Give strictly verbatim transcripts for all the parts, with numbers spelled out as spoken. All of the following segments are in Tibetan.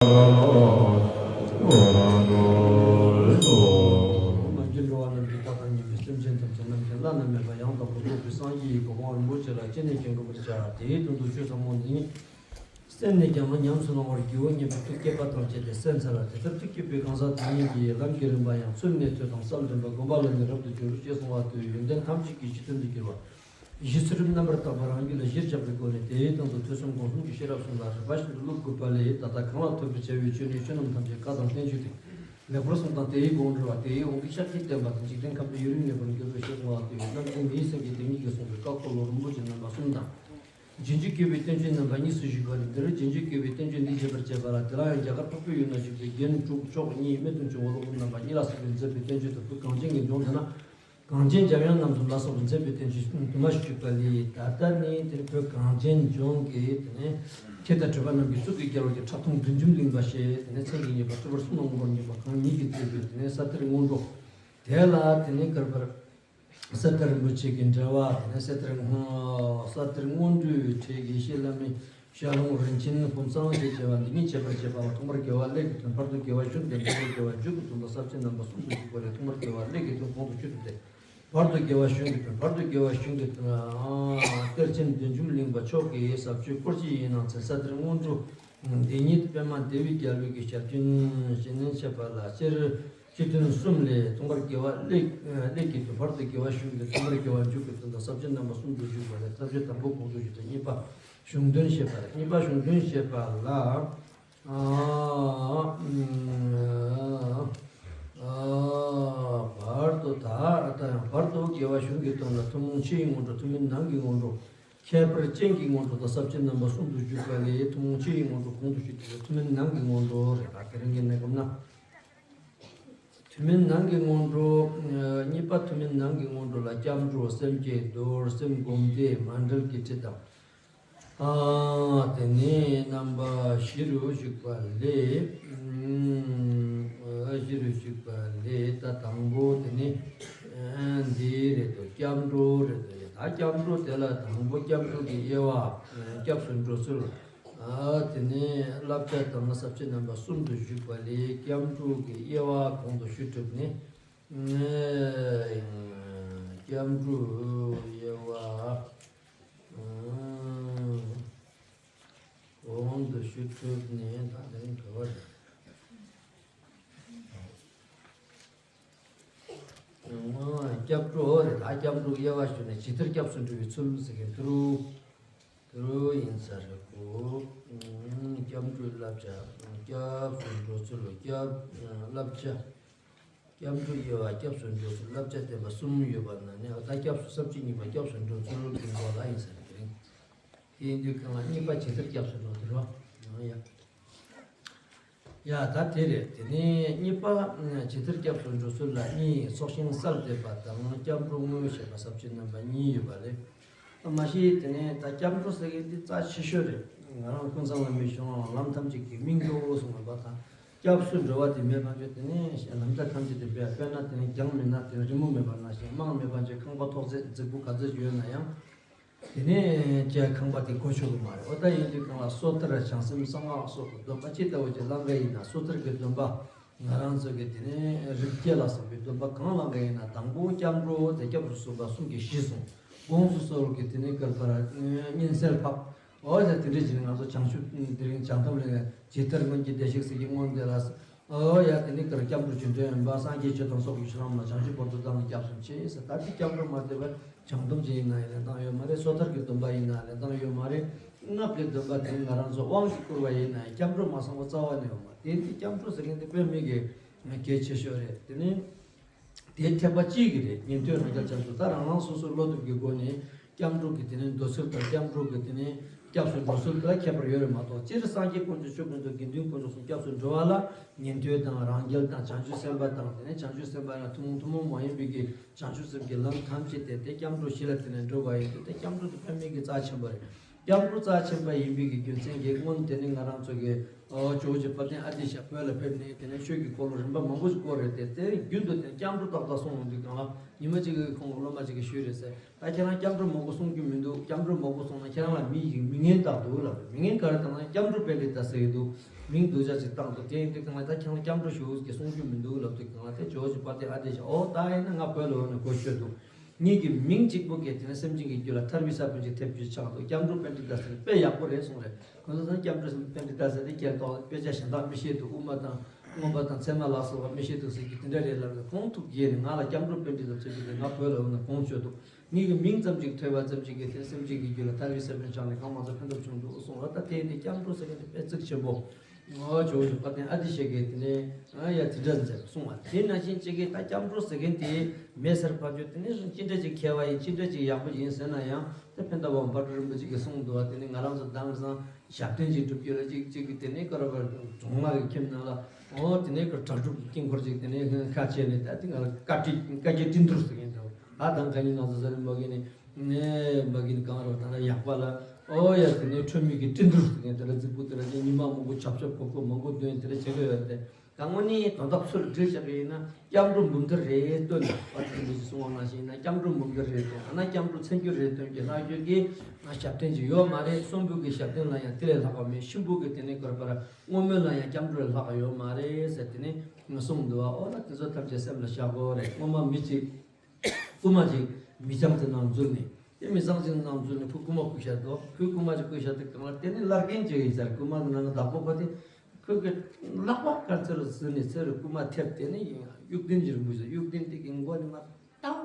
མ་གྱུར་འགྲོ་བ་རྣམས་ཀྱི་བདག་དང་མཉམ་པའི་སེམས་ཅན་ཐམས་ཅད་རྣམ་མཁྱེན་བླ་ན་མེད་པ་ཡང་དག་པར་རྫོགས་པའི་སངས་རྒྱས་ཀྱི་གོ་འཕང་རིན་པོ་ཆེ་ལ་སྤྱན་ནས་མཇལ་འགྲུབ་པར་བྱ། དེའི་དོན་དུ་ཆོས་ཟབ་མོ་འདི་ཉིད་སེམས་ནས་ཀྱང་ཉམས་སུ་བླང་བར་བགྱིའོ་སྙམ་པའི་ཐུགས་བསྐྱེད་པ་དང་བཅས་ཏེ་གསན་འཚལ་ལོ། དེ་ལྟར་ཐུགས་བསྐྱེད་པའི་གང་ཟག་དེ་ཉིད་ཀྱིས་ལམ་གྱི་རིམ་པ་ཡང་ཚུལ་གནས་ཐོས་དང་བསམ་ལྡན་པ་སྒོམ་པ་ལ་ནི་རབ་ཏུ་འབྱོར་ཅེས་གསུངས་པ་ལྟར་ཡོན་ཏན་ཐམས་ཅད་ཀྱི་སྤྱི་དོན་དུ་གྱུར་པ། གཞི་ཚུལ་ཁྲིམས་རྣམ་པར་དག་པ་རང་རྒྱུད་ལ་གཞིར་བཞག་པའི་སྒོ་ནས་དེའི་སྟེང་དུ་ཐོས་བསམ་སྒོམ་གསུམ་གྱི་ཤེས་རབ་གསུམ་ལ་རིམ་པ་བཞིན་དུ་བློ་གུས་པ་ལས། ད་ལྟ་གང་ལ་ཐོས་པའི་བྱ་བའི་ཆོས་ནི་ཆོས་རྣམས་ཐམས་ཅད་བཀའ་དང་བསྟན་བཅོས་ཏེ། ལེགས་པར་གསུངས་དང་དེའི་དགོངས་འགྲེལ་བ། དེའི་དབང་གིས་ཤཱཀྱའི་བསྟན་པ་དང་འཇིག་རྟེན་ཁམས་དང་ཡུན་རིང་གནས་པར་འགྱུར་བའི་ཞེས་གསུངས་པ་ལྟར་ཡོན་ཏན་གྱི་མིའི་སེམས་ཀྱི་དེ་ཉིད་ཀྱིས་གསུངས་པའི་བཀའ་འཁོར་ལོ་རིན་པོ་ཆེ་རྣམ་པ་གསུམ་དང་། རྗེས་འཇུག་བསྐྱེད་པའི་བསྟན་བཅོས་རྣམ་པ་གཉིས་སུ་བཞུགས་པ་རེད། འདིར་རྗེས་འཇུག་བསྐྱེད་པའི་བསྟན་བཅོས་འདི་བྱེད་པར་བྱེད་པ་ལ་དེ་ལའང་རྒྱ་གར་འཕགས་པའི་ཡུལ་ན་བཞུགས་པའི་རྒན་དྲུག་མཆོག་གཉིས་སྨད་དུ་བྱུང་བ་སློབ་དཔོན་རྣམ་པ་གཉིས་ལ་སོགས་པས་མཛད་པའི་བསྟན་བཅོས་དང་བོད་གངས་ཅན་གྱི་ལྗོངས་འདི་ན། གངས་ཅན་འཇམ་དབྱངས་རྣམ་གསུམ་ལ་སོགས་པས་མཛད་པའི་བསྟན་བཅོས་དུ་མ་ཞིག་བཅུག་པ་ལས། ད་ལྟ་ནི་དེ་བོད་གངས་ཅན་ལྗོངས་ཀྱི་དེ་ནས་མཁས་དང་གྲུབ་པ་རྣམས་ཀྱི་གཙུག་གི་རྒྱལ་བ་གི་ཁྲག་འཐུང་བདུད་འཇོམས་གླིང་པ་ཞེས་དེ་ནས་མཚན་གྱིས་བསྙད་པ་སྤྲུལ་པ་གསུམ་ལ་མངོན་པར་བརྙེས་པ་གང་ཉིད་ཀྱིས་གཙོས་པའི་དེ་ནས་ས་གཏེར་སྔོན་འགྲོ། དེ་ལ་དེ་ནས་བཀར་པར་ས་གཏེར་རིན་པོ་ཆེ་གི་འགྲེལ་བ། དེ་ནས་ས་གཏེར་སྔོན་ས་གཏེར་སྔོན་འགྲོའི་ཁྲིད་ཡེ་ཤེས་བླ་མའི་ཞལ་ལུང་རིན་ཆེན་ཕུན་ཚོགས་ཞེས་བྱ་བ་འདི་ཉིད་བྱེད་པར་བྱེད་པའོ། ཐོག་མར་དགེ་བ་ཀླད་ཀྱི་དོན། བར་དུ་དགེ་བ་གཞུང་གི་དོན། མདོར་དགེ་བ་མཇུག་གི་དོན་དང་ས་བཅད་རྣམ་པ་གསུམ་དུ་བཞུགས་པ་ལས། ཐོག་མར་དགེ་བ་ཀླད་ཀྱི་དོན་གོང་དུ་ཞུས་ཏེ། བར་དུ་དགེ་བ་གཞུང་གི་དོན། བར་དུ་དགེ་བ་གཞུང་གི་དོན། གཏེར་ཆེན་བདུད་འཇོམས་གླིང་པ་མཆོག་གི་ཟབ་ཆོས་སྐོར་གྱི་ཡིན་ནང་ཚན་ས་གཏེར་སྔོན་འགྲོ་འདི་ཉིད་པདྨ་དེ་བའི་རྒྱལ་པོ་གི་ཞབས་ཀྱི་ཞལ་ནས་འཆད་པ་ལ་སྤྱིར་སྤྱི་དོན་གསུམ་ལས། ཐོག་མར་དགེ་བ་ཀླད་ཀྱི་དོན། བར་དུ་དགེ་བ་གཞུང་གི་དོན། ཐོག་མར་དགེ་བ་མཇུག་གི་དོན་དང་ས་བཅད་རྣམ་པ་གསུམ་དུ་བཞུགས་པ་ལས། ས་བཅད་དང་པོ་གོང་དུ་ཞུས་ཏེ་གཉིས་པ་གཞུང་དོན་བཤད་པ་རེད། གཉིས་པ་གཞུང་དོན་བཤད་པ་ལ། ཨ་ཨ་བར་དུ་ད་ད་ཡང་བར་དུ་དགེ་བ་གཞུང་གི་དོན་ལ་ཐུན་མོང་ཕྱི་ཡི་སྔོན་འགྲོ། ཐུན་མིན་ནང་གི་སྔོན་འགྲོ། ཁྱད་པར་ཅན་གྱི་སྔོན་འགྲོ་དང་ས་བཅད་རྣམ་པ་གསུམ་དུ་བཞུགས་པ་ལས། ཐུན་མོང་ཕྱི་ཡི་སྔོན་འགྲོ་གོང་དུ་ཞུས་ཏེ། ཐུན་མིན་ནང་གི་སྔོན་འགྲོ་རེད། ད་དེ་རིང་གི་གནས་སྐབས་ན། ཐུན་མིན་ནང་གི་སྔོན་འགྲོ། གཉིས་པ་ཐུན་མིན་ནང་གི་སྔོན་འགྲོ་ལ་སྐྱབས་འགྲོ། སེམས་བསྐྱེད་རྡོར། སེམས་སྒོམ་བཟླས། མཎྜལ་གྱི་ཁྲིད་དང་། ཨ་དེ་ནས་རྣམ་པ་བཞི་རུ་ཞུགས་པ་ལས། ཨ་བཞི་རུ་ཞུགས་པ་ལས་ད་དང་པོ་དེ་ནས་འདི་རེད་དོ། སྐྱབས་འགྲོ་རེད་དོ། ད་སྐྱབས་འགྲོ་དེ་ལ་དང་པོ་སྐྱབས་འགྲོ་གི་དབྱེ་བ། སྐྱབས་སུ་འགྲོ་ཚུལ། ཨ་དེ་ནས་བསླབ་བྱ་དང་ས་བཅད་རྣམ་པ་གསུམ་དུ་བཞུགས་པ་ལས། སྐྱབས་འགྲོ་གི་དབྱེ་བ་གོང་དུ་ཞུ་གྲུབ་ནས། སྐྱབས་འགྲོ་དབྱེ་བ་གོང་དུ་ཞུ་གྲུབ་ནས། ད་དེ་རིང་ག་བ་རེད། སྐྱབས་འགྲོ་རེད། ད་སྐྱབས་འགྲོ་དབྱེ་བ་ཞུ་ནས་ཇི་ལྟར་སྐྱབས་སུ་འགྲོ་བའི་ཚུལ་ཟེར་མཁན་དེ་རུ་དེ་རུ་ཡིན་ས་རེད་གོ། སྐྱབས་འགྲོའི་བསླབ་བྱ། སྐྱབས་སུ་འགྲོ་ཚུལ། སྐྱབས་བསླབ་བྱ། སྐྱབས་འགྲོ་དབྱེ་བ། སྐྱབས་སུ་འགྲོ་ཚུལ། བསླབ་བྱ་བསྟན་པ་གསུམ་ཡོད་པ་ན་ནི། ད་སྐྱབས་སུ་ས་བཅད་གཉིས་པ་སྐྱབས་སུ་འགྲོ་ཚུལ་གྱི་མགོ་ལ་ཡིན་ས་རེད། དེ་རིང་དེ་ཡིན་དུས་གང་ལ་གཉིས་པ་ཇི་ལྟར་སྐྱབས་སུ་འགྲོ་དེ་རོ། ཡང་ཡ། ཡ་ད་དེ་རེད། དེ་ནས་གཉིས་པ་ཇི་ལྟར་སྐྱབས་སུ་འགྲོ་ཚུལ་ལ་གཉིས། ཚོགས་ཞིང་གསལ་འདེབས་པ་དང་སྐྱབས་འགྲོ་དངོས་བཤད་པ་ཟབ་ཆོས་རྣམ་པ་གཉིས་ཡོད་པ་ལས། མ་གཞི་དེ་ནས་ད་སྐྱབས་འགྲོ་ཟེར་མཁན་དེ་རྩ་ཆེ་ཤོས་རེད། ང་རང་ཀུན་བཟང་བླ་མའི་གཞུང་ལམ་ཐམས་ཅད་ཀྱི་སྨིན་གྲོལ་གསུངས་པ་དང་། སྐྱབས་སུ་འགྲོ་བ་དེ་མེད་པ་ཅོ། དེ་ནས་ལམ་ཐབས་ཐམས་ཅད་དེ་འབད། དཔེར་ན་དེ་ནས་གྱང་མེད་ན་དེ་ནས་རི་མོ་མེད་པ་ནང་བཞིན། རྨང་མེད་པ་ཅོ་ཁང་པ་ཐོག་བརྩེགས་རྫིག་པོ་ག་ཚོད་ཡོད་ན་ཡང་། དེ་ནས་ཀྱ་ཁང་པ་དེ་གོ་ཆོག་གི་མ་རེད། འོ་ད་ཡིན་དུས་གང་ལ་སོ་ཐར་བྱང་སེམས་གསང་སྔགས་སོགས་ཀྱི་སྡོམ་པ་ཅི་ལྟ་བུ་ཅིག་བླང་གི་ཡིན་ན། སོ་ཐར་གྱི་སྡོམ་པ་ང་རང་ཚོ་གི་དེ་ནས་རིགས་བརྒྱད་ལ་སོགས་པའི་སྡོམ་པ་གང་བླང་གི་ཡིན་ན། དང་པོ་སྐྱབས་འགྲོ་དེ་སྐྱབས་སུ་སོང་བ་གསུམ་གྱིས་གཞི་བཟུང་། དགོངས་སུ་གསོལ་གྱི་དེ་ནས་བསྐལ་པར་སྙན་གསལ་ཕབ། འོ་ཟེར་དེ་འདྲ་བྱས་ནས་ང་ཚོ་བྱང་ཆུབ་དེ་རིང་བྱང་ཐབས་ལ་ཇི་ལྟར་སྔོན་གྱི་བདེ་གཤེགས་གསེར་གྱི་དངོས་འདི་ལ། ཨོ་ཡ་དེ་ནི་གར་སྐྱབས་འགྲོ་ཆོས་འདོན་ཡིན་པ། སངས་རྒྱས་ཆོས་དང་ཚོགས་ཀྱི་ཆོས་རྣམས་ལ། བྱང་ཆུབ་བར་དུ་བདག་ནི་སྐྱབས་སུ་མཆི་ཟེར། ད་དེ་སྐྱབས་འགྲོ་མ་བསྡད་པར་བྱང་སྡོམ་ཅིག་ཡིན་ན་ཡང་ལེན་སྟངས་ཡོད་མ་རེད། སོ་ཐར་གྱི་སྡོམ་པ་ཡིན་ན་ལེན་སྟངས་ཡོད་མ་རེད། སྔགས་ཀྱི་སྡོམ་པ་དེ་ནི་ང་རང་ཚོ་དབང་གིས་བསྐུར་བ་ཡིན་ན་ཡང་སྐྱབས་འགྲོ་མ་སོང་བ་རྩ་བ་ནས་ཡོད་མ་རེད། དེ་ནི་སྐྱབས་འགྲོ་ཟེར་མཁན་དེ་དཔེ་མི་སྲིད་གལ་ཆེ་ཤོས་རེད། དེ་ནི། དེ་ཐེག་པ་གཅིག་གི་རེད། ཉན་ཐོས་རང་རྒྱལ་ཆགས་སུ། ད་རང་རང་སོ་སོའི་བློ་སྟོབས་ཀྱི་སྒོ་ནས་སྐྱབས་འགྲོ་གི་དེ་ནས་འདོད་ཚུལ་དང་། སྐྱབས་འགྲོ་གི་དེ་ནས་སྐྱབས་སུ་འགྲོ་ཚུལ་ལ་ཁྱད་པར་ཡོད་རེད་མ་གཏོགས། སྤྱིར་སངས་རྒྱས་དཀོན་མཆོག་མཆོག་ཀུན་ཏུ། དགེ་འདུན་དཀོན་མཆོག་གསུམ་སྐྱབས་སུ་འགྲོ་བ་ལ་ཉན་ཐོས་དང་རང་རྒྱལ་དང་བྱང་ཆུབ་སེམས་དཔའ་དང་། དེ་ནས་བྱང་ཆུབ་སེམས་དཔའ་ལ་ཐུན་མོང་ཐུན་མོང་མ་ཡིན་པའི་གི་བྱང་ཆུབ་སེམས་ཀྱི་ལམ་ཐམས་ཅད་དེ་དེ་སྐྱབས་འགྲོ་བཞི་ལ་དེ་ནས་འགྲོ་བ་ཡིན་དུས། དེ་སྐྱབས་འགྲོ་དེ་དཔེ་མི་སྲིད་གི་རྩ་ཆེན་པོ་རེད། སྐྱབས་འགྲོ་རྩ་ཆེན་པོ་ཡིན་པའི་གི་རྒྱུ་མཚན་གྱིས་སྔོན་དེ་ནི་ང་རང་ཚོ་གི་ ཨོ་ཇོ་བོ་རྗེ་དཔལ་ལྡན་ཨ་ཏི་ཤ་བོད་ལ་ཕེབས་ནས་དེ་ནས་ཆོས་ཀྱི་འཁོར་ལོ་རིམ་པ་མང་པོ་ཞིག་བསྐོར་རེད་དེ། དེ་རྒྱུན་དུ་དེ་སྐྱབས་འགྲོ་ཏག་ཏག་གསུང་ཡོང་དུས་སྒང་ལ་ཉི་མ་གཅིག་གིས་ཁོང་གི་སློབ་མ་གཅིག་གིས་ཞུས་རེད་ཟེར། ད་ཁྱེད་རང་སྐྱབས་འགྲོ་མང་པོ་གསུང་རྒྱུ་མི་འདུག་སྐྱབས་འགྲོ་མང་པོ་གསུངས་ན་ཁྱེད་རང་ལ་མི་ཡིས་མི་ངན་བཏགས་འདུག་ལབ་རེད། མི་ངན་ག་རེ་བཏགས་ན་སྐྱབས་འགྲོ་པཎྜི་ཏ་ཟེར་གྱི་འདུག་མིང་སྡུག་ཅག་ཅིག་བཏགས་འདུག་དེ་ཡིན་དུས་སྒང་ལ་ད་ཁྱེད་རང་སྐྱབས་འགྲོ་ཞུ་གི་གསུང་རྒྱུ་མི་འདུག་ལབ་དུས་སྒང་ལ། དེ་ཇོ་བོ་རྗེ་དཔལ་ལྡན་ཨ་ཏི་ཤ། ཨོ་ད་ཡིན་ན་ང་བོད་ལ་ཡོང་ནས་གོ་ཆོད་འདུག་ངེད་ཀྱི་མིང་གཅིག་པོ་གིས་དེ་ནས་སེམས་ཅན་གྱི་རྒྱུད་ལ་ཐར་པའི་ས་བོན་ཅིག་ཐེབས་རྒྱུ་ཆགས་འདུག་སྐྱབས་འགྲོ་པཎྜི་ཏ་ཟེར་ནས་དཔེ་ཡག་པོ་རེད་གསུངས་རེད། ཁོ་ཚོ་ཚང་སྐྱབས་འགྲོ་པཎྜི་ཏ་ཟེར་ནས་སྐད་ཐོག་དཔེ་ཆ་གཞན་དག་མི་ཤེས་འདུག་དབུ་མ་དང་མངོན་པ་དང་ཚད་མ་ལ་སོགས་པ་མི་ཤེས་འདུག་ཟེར་གྱི་དེ་འདྲ་རེད་ལབ་ནས་ཁོང་ཐུགས་དགྱེས་ནས། ང་ལ་སྐྱབས་འགྲོ་པཎྜི་ཏ་ཟེར་གྱི་དེ་ང་བོད་ལ་ཡོང་ནས་གོ་ཆོད་འདུག་ངེད་ཀྱི་མིང་ཙམ་ཅིག་ཐོས་པ་ཙམ་ཅིག་གིས་དེ་སེམས་ཅན་གྱི་རྒྱུད་ལ་ཐར་པའི་ས་བོན་ཆགས་ནས་གང་མང་ཚོགས་ཕན་ཐོགས་བྱུང་འདུག་གསུངས་པ། ད་དེ་ནི་སྐྱབས་འགྲོ་ཟེར་མཁན་དེ་དཔེ་གཙིགས་ཆེན་པོ། ཨོ་ཇོ་བོ་རྗེ་དཔལ་ལྡན་ཨ་ཏི་ཤ་གིས་དེ་ནས་ཨ་ཡ་དེ་འདྲ་ཟེར་གསུངས་པ། དེ་ནང་བཞིན་ཅིག་གིས་ད་སྐྱབས་འགྲོ་ཟེར་མཁན་དེ་མེད་ཟེར། ཕར་ཕྱོགས་དེ་ནས་ཅི་འདྲ་ཅིག་མཁས་པ་ཡིན། ཅི་འདྲ་ཅིག་ཡག་པོ་ཡིན་ཟེར་ན་ཡང་། དེ་ཕན་ཐོགས་པ་བྷ་དྲུག་རིན་པོ་ཆེ་གིས་གསུངས་འདུག་བ། དེ་ནས་ང་རང་ཚོ་དེང་སང་ཞབས་བརྟན་ཅིག་སྒྲུབ་རྒྱུ་ལ་ཅིག་ཅིག་གིས་དེ་ནས་ཀ་ར་བར་གྲོང་ལ་གི་ཁྱིམ་ནང་ལ། ཨོ་དེ་ནས་ཀ་གྲྭ་ཕྲུག་གི་དཀྱིལ་འཁོར་ཅིག་དེ་ནས་ཁ་ཕྱེ་ནས། ད་དེ་ང་ལ་བཀའ་ཁྲིད་བཀའ་བརྒྱད་སྤྲིན་བསྡུར་ཟེར་མཁན་འདུག་ད་དང་ག་ཉིན་ང་ཚོ་ཟ་རིན་པོ་གིས་ནི། ནས་མ་གིན་གང་རུ་ད་ལྟ་ཡག་པ་ལ། ཨོ་ཡ་དེ་ནས་ཁྲོས་མི་གི་སྤྲིན་བསྡུར་ཟེར་མཁན་དེ་འདྲ་རྫིག་པོ་དེ་འདྲ་ཅིག་ཉི་མ་མང་པོ་ཆབ་ཆབ་གོག་གོག་མང་པོ་འདོན་དེ་འདྲ་བྱེད་ཀྱི་ཡོད་རེད་དེ། ད་དངོས་གནས་དོན་དག་ཚུར་འདྲི་བྱས་པ་ཡིན་ན་སྐྱབས་འགྲོ་འབུམ་སྡེ་རེ་སྟོན་པ་དེ་འདྲ་ཞིག་གསུང་བ་ནང་བཞིན་ན། སྐྱབས་འགྲོ་འབུམ་སྡེ་རེ་སྟོན། ཨ་ན་སྐྱབས་འགྲོ་མཚན་བརྒྱད་རེ་སྟོན་གྱི་ལྷག་རྒྱུ་གི་ང་ཞབས་བརྟན་ཅིག་ཡོད་མ་རེད། གསུམ་པོ་གི་ཞབས་བརྟན་ལ་ཡང་དེ་ལས་ལྷག་པ་མེད། གསུམ་པོ་གི་དེ་ནས་ག་རེ་བར་བསྔོ་སྨོན་ལ་ཡང་སྐྱབས་འགྲོ་ལས་ལྷག་པ་ཡོད་མ་རེད་ཟེར་དེ་ནས་ང་གསུངས་འདུག་བ། ཨོ་ན་དེ་ཚོ་ཐམས་ཅད་སེམས་ལ་བཞག་དགོས་རེད། སྔོན་མ་མི་གཅིག་རྐུན་མ་ཅིག་མི་ཚང་ཅིག་ནང་འཛུལ་ནས། དེ་མི་ཚང་ཅིག་ནང་འཛུལ་ནས་ཁོ་རྐུན་མ་བརྐུས་བཞག་འདུག་ཁོས་རྐུན་མ་ཅིག་བརྐུས་བཞག་དུས་སྒང་ལ་དེ་ནི་བླ་རྒན་ཅིག་ཡིན་ཟེར། རྐུན་མ་གི་ནང་ན་བདག་པོ་ཁོ་དེ། ཁོས་གི་ལག་པ་དཀར་ཚེ་རུ་ཟིན་ནས་ཚེ་རུ་རྐུན་མ་ཐེབས། དེ་ནི་དབྱུག་ལྡན་གྱི་རིན་པོ་ཆེ། དབྱུག་ལྡན་དེ་གི་མགོ་ནས་མར་ཏག་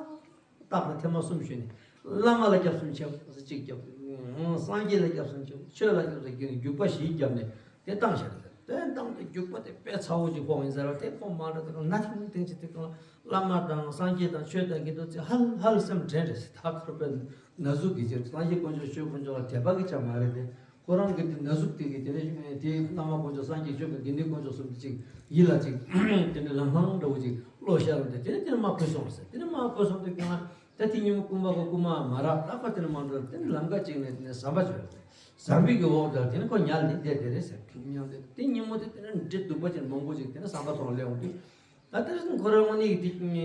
ཏག་ལ་ཐེངས་མ་གསུམ་གཞུས་ནས། བླ་མ་ལ་སྐྱབས་སུ་མཆིའོ་ཟེར་གཅིག་བརྒྱབ། སངས་རྒྱས་ལ་སྐྱབས་སུ་མཆིའོ། ཆོས་ལ་སྐྱབས་སུ་མཆིའོ། རྒྱུག་པ་བཞི་བརྒྱབ་ནས་དེ་བཏང་བཞག་རེད། དེ་བཏང་དུས་རྒྱུག་པ་དེ་དཔེ་ཚ་བོ་ཅིག་ཕོག་ཡིན་ཟེར་བ། དེ་ཁོ་མ་འགྲོ་དེ་གང་ན་ཐིང་ཐིང་ཅིག་དེ་གང་བླ་མ་དང་སངས་རྒྱས་དང་ཆོས་དང་གི་འདུག་ཚེ་ཧལ་ཧལ་སེམས་དྲན་རེད་ཟེར། ད་ཁར་པའི་ན་ཟུག་གི་ཅིག་སངས་རྒྱས་དཀོན་མཆོག་ཆོས་དཀོན་མཆོག་ལ་དད་པ་གི་ཆ་མ་རེད་དེ། ཁོ་རང་གི་དེ་ན་ཟུག་དེ་གི་དེ་ནས་དེ་བླ་མ་དཀོན་མཆོག་སངས་རྒྱས་ཆོས་དཀོན་དགེ་འདུན་དཀོན་མཆོག་གསུམ་དེ་ཅིག་ཡིད་ལ་ཅིག་དེ་ནས་ལང་ལང་འདྲ་བོ་ཅིག་བློ་ཤར་འདུག་དེ་ནས་དེ་ནས་མར་བུད་སོང་ཟེར། དེ་ནས་མར་བུད་སོང་དུས་སྒང་ལ། ད་དེ་ཉིན་མོ་རྐུན་མ་ཁོ་རྐུན་མ་མ་རག་ད་ཁོ་དེ་ནས་མར་འགྲོ། དེ་ནས་ལམ་ཁ་ཅིག་ནས་དེ་ནས་ཟམ་པ་བྱོས། ཟམ་པའི་གི་འོག་དེར་དེ་ནས་ཁོ་ཉལ་ནས་བསྡད་དེ་རེད་ཟེར། ཉལ་དེ་དེ་ཉིན་མོ་དེ་དེ་ནས་འདྲེ་གདུག་པ་ཅན་མང་པོ་ཅིག་དེ་ནས་ཟམ་པ་ཐོག་སླེབས་འོང་དུས། ད་དེ་རིང་ཁོ་རང་དངོས་གནས་ཀྱི་དེ་